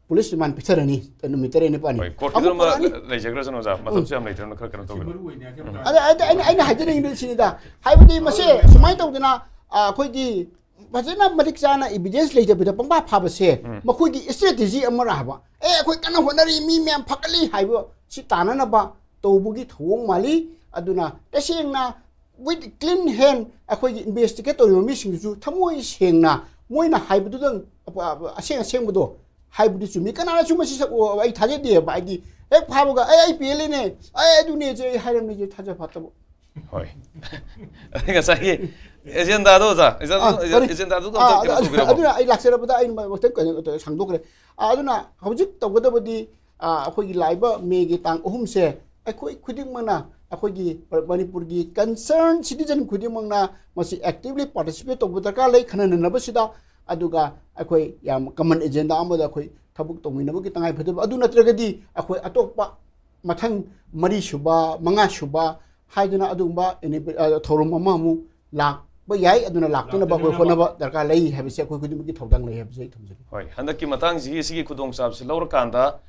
ꯄꯨꯂꯤꯁ ꯔꯤꯃꯥꯟ ꯄꯤꯊꯔꯅꯤ ꯅꯨꯃꯤꯠ ꯇꯔꯦꯠ ꯅꯤꯄꯥꯜꯅꯤ꯫ ꯍꯣꯏ, ꯀꯣꯔꯠꯀꯤꯗꯨ ꯑꯃꯨꯛ ꯑꯃ ꯄꯨꯔꯛꯑꯅꯤ꯫ ꯂꯩꯖꯈ꯭ꯔꯁꯅꯨ, ꯑꯣꯖꯥ, ꯃꯇꯝꯁꯨ ꯌꯥꯝ ꯂꯩꯇ꯭ꯔꯕꯅꯤꯅ ꯈꯔ ꯀꯩꯅꯣ ꯇꯧꯕꯤꯔꯣ꯫ ꯃꯔꯨ ꯑꯣꯏꯅ ꯌꯥꯝ ꯎꯝ꯫ ꯇꯥꯡ-, ꯑꯗ, ꯑꯗ ꯑꯩꯅ, ꯑꯩꯅ ꯍꯥꯏꯖꯅꯤꯡꯉꯤꯗꯨ ꯁꯤꯅꯤꯗ, ꯍꯥꯏꯕꯗꯤ ꯃꯁꯦ ꯁꯨꯃꯥꯏꯅ ꯇꯧꯗꯅ, ꯑ, ꯑꯩꯈꯣꯏꯒꯤ ꯐꯖꯅ ꯃꯔꯤꯛ ꯆꯥꯅ ꯏꯕꯤꯗꯦꯟꯁ ꯂꯩꯇꯕꯤꯗ ꯄꯪꯐꯥ ꯐꯥꯕꯁꯦ, ꯎꯝ꯫ ꯃꯈꯣꯏꯒꯤ ꯏꯁꯇ꯭ꯔꯦꯇꯦꯖꯤ ꯑꯃꯔ ꯍꯥꯏꯕ꯫ "ꯑꯦ, ꯑꯩꯈꯣꯏ ꯀꯟꯅ ꯍꯣꯠꯅꯔꯤ, ꯃꯤ ꯃꯌꯥꯝ ꯐꯒꯠꯂꯤ" ꯍꯥꯏꯕ ꯁꯤ ꯇꯥꯅꯅꯕ ꯇꯧꯕꯒꯤ ꯊꯧꯑꯣꯡ ꯃꯥꯜꯂꯤ꯫ ꯑꯗꯨꯅ ꯇꯁꯦꯡꯅ with clean hand ꯑꯩꯈꯣꯏꯒꯤ ꯏꯟꯚꯦꯁꯇꯤꯒꯦꯠ ꯇꯧꯔꯤꯕ ꯃꯤꯁꯤꯡꯗꯨꯁꯨ ꯊꯃꯣꯏ ꯁꯦꯡꯅ ꯃꯣꯏꯅ ꯍꯥꯏꯕꯗꯨꯗꯪ ꯑꯄ-, ꯑꯄ-, ꯑꯁꯦꯡ ꯑꯁꯦꯡꯕꯗꯣ ꯍꯥꯏꯕꯗꯤ ꯆꯨꯝꯃꯤ꯫ ꯀꯅꯥꯅꯁꯨ ꯃꯁꯤ ꯁꯛ-, ꯑꯩ ꯊꯥꯖꯗꯦꯕ꯫ ꯍꯥꯏꯗꯤ ꯍꯦꯛ ꯐꯥꯕꯒ, "ꯑꯦ, ꯑꯩ ꯄꯦꯜꯂꯦꯅꯦ, ꯑꯦ, ꯑꯗꯨꯅꯦꯁꯦ ꯑꯩ ꯍꯥꯏꯔꯝꯃꯦꯁꯦ" ꯊꯥꯖ ꯐꯠꯇꯕ꯫ ꯍꯣꯏ꯫ ꯑꯗꯩ ꯉꯁꯥꯏꯒꯤ ꯑꯦꯖꯦꯟꯗꯥꯗꯣ, ꯑꯣꯖꯥ, ꯑꯦꯖꯦꯟꯗꯥꯗꯣ, ꯑꯥ, ꯐꯔꯦ꯫ ꯑꯦꯖꯦꯟꯗꯥꯗꯣ ꯑꯥ, ꯑꯝꯇ ꯀꯩꯅꯣ ꯑꯗꯨ-, ꯇꯧꯕꯤꯔꯝꯃꯣ꯫ ꯑꯗꯨꯅ ꯑꯩ ꯂꯥꯛꯆꯔꯕꯗ ꯑꯩ ꯃꯇꯝ ꯀꯩꯅꯣ ꯇꯧ-, ꯁꯥꯡꯗꯣꯛꯈ꯭ꯔꯦ꯫ ꯑꯥ, ꯑꯗꯨꯅ ꯍꯧꯖꯤꯛ ꯇꯧꯒꯗꯕꯗꯤ, ꯑꯥ, ꯑꯩꯈꯣꯏꯒꯤ ꯂꯥꯛꯏꯕ ꯃꯦꯒꯤ ꯇꯥꯡ ꯑꯍꯨꯝꯁꯦ ꯑꯩꯈꯣꯏ ꯈꯨꯗꯤꯡꯃꯛꯅ, ꯑꯩꯈꯣꯏꯒꯤ ꯃꯅꯤꯄꯨꯔꯒꯤ concern citizen ꯈꯨꯗꯤꯡꯃꯛꯅ ꯃꯁꯤ actively participate ꯇꯧꯕ ꯗꯔꯀꯥꯔ ꯂꯩ ꯈꯟꯅ ꯅꯩꯅꯕꯁꯤꯗ꯫ ꯑꯗꯨꯒ ꯑꯩꯈꯣꯏ ꯌꯥꯝ common agenda ꯑꯃꯗ ꯑꯩꯈꯣꯏ ꯊꯕꯛ ꯇꯧꯃꯤꯟꯅꯕꯒꯤ ꯇꯉꯥꯏ ꯐꯗꯕ, ꯑꯗꯨ ꯅꯠꯇ꯭ꯔꯒꯗꯤ ꯑꯩꯈꯣꯏ ꯑꯇꯣꯞꯄ ꯃꯊꯪ ꯃꯔꯤ ꯁꯨꯕ, ꯃꯉꯥ ꯁꯨꯕ ꯍꯥꯏꯗꯨꯅ ꯑꯗꯨꯒꯨꯝꯕ ꯑꯦꯅꯤ-, ꯑ, ꯊꯧꯔꯝ ꯑꯃ ꯑꯃꯨꯛ ꯂꯥꯛꯄ ꯌꯥꯏ꯫ ꯑꯗꯨꯅ ꯂꯥꯛꯇꯅꯕ ꯑꯩꯈꯣꯏ ꯂꯥꯛꯇꯅꯕ꯫ ꯍꯣꯠꯅꯕ ꯗꯔꯀꯥꯔ ꯂꯩ ꯍꯥꯏꯕꯁꯦ ꯑꯩꯈꯣꯏ ꯈꯨꯗꯤꯡꯃꯛꯀꯤ ꯊꯧꯗꯥꯡ ꯂꯩ ꯍꯥꯏꯕꯁꯦ ꯑꯩ ꯊꯝꯖꯒꯦ꯫ ꯍꯣꯏ, ꯍꯟꯗꯛꯀꯤ ꯃꯇꯥꯡꯁꯤꯒꯤ ꯁꯤꯒꯤ ꯈꯨꯗꯣꯡꯆꯥꯕꯁꯤ ꯂꯧꯔꯀꯥꯟꯗ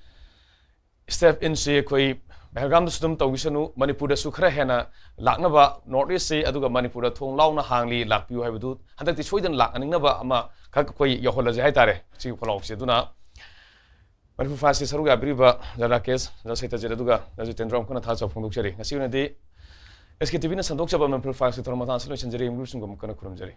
step inꯁꯤ ꯑꯩꯈꯣꯏ ꯄꯍꯜꯒꯥꯝꯗꯁꯨ ꯑꯗꯨꯝ ꯇꯧꯈꯤꯁꯅꯨ, ꯃꯅꯤꯄꯨꯔꯗꯁꯨ ꯈꯔ ꯍꯦꯟꯅ ꯂꯥꯛꯅꯕ, North Eastꯁꯤ ꯑꯗꯨꯒ ꯃꯅꯤꯄꯨꯔꯗ ꯊꯣꯡ ꯂꯥꯎꯅ ꯍꯥꯡꯂꯤ, ꯂꯥꯛꯄꯤꯌꯨ ꯍꯥꯏꯕꯗꯨ ꯍꯟꯗꯛꯇꯤ ꯁꯣꯏꯗꯅ ꯂꯥꯛꯍꯟꯅꯤꯡꯅꯕ ꯑꯃ ꯈꯛ ꯑꯩꯈꯣꯏ ꯌꯧꯍꯜꯂꯁꯦ ꯍꯥꯏꯇꯥꯔꯦ ꯁꯤꯒꯤ ꯈꯣꯜꯂꯥꯎꯁꯦ꯫ ꯑꯗꯨꯅ ꯃꯅꯤꯄꯨꯔ ꯐꯥꯏꯜꯁꯦ ꯁꯔꯨꯛ ꯌꯥꯕꯤꯔꯤꯕ ꯖ ꯔꯥꯀꯦꯁ, ꯖ ꯁꯩꯇꯖꯤꯠ, ꯑꯗꯨꯒ ꯖ ꯖꯤꯇꯦꯟꯗ꯭ꯔ ꯑꯃꯨꯛ ꯍꯟꯅ ꯊꯥꯒꯠꯆꯕ ꯐꯣꯡꯗꯣꯛꯆꯔꯤ꯫ ꯉꯁꯤ ꯑꯣꯏꯅꯗꯤ ꯑꯦꯁ ꯀꯦ ꯇꯤ ꯚꯤꯅ ꯁꯟꯗꯣꯛꯆꯕ ꯃꯅꯤꯄꯨꯔ ꯐꯥꯏꯜꯁꯀꯤ ꯊꯧꯔꯝ ꯃꯇꯥꯡꯁꯤ ꯂꯣꯏꯁꯤꯟꯖꯔꯤ꯫ ꯃꯔꯨꯞꯁꯤꯡꯕꯨ ꯑꯃꯨꯛ ꯍꯟꯅ ꯈꯨꯔꯨꯝꯖꯔꯤ꯫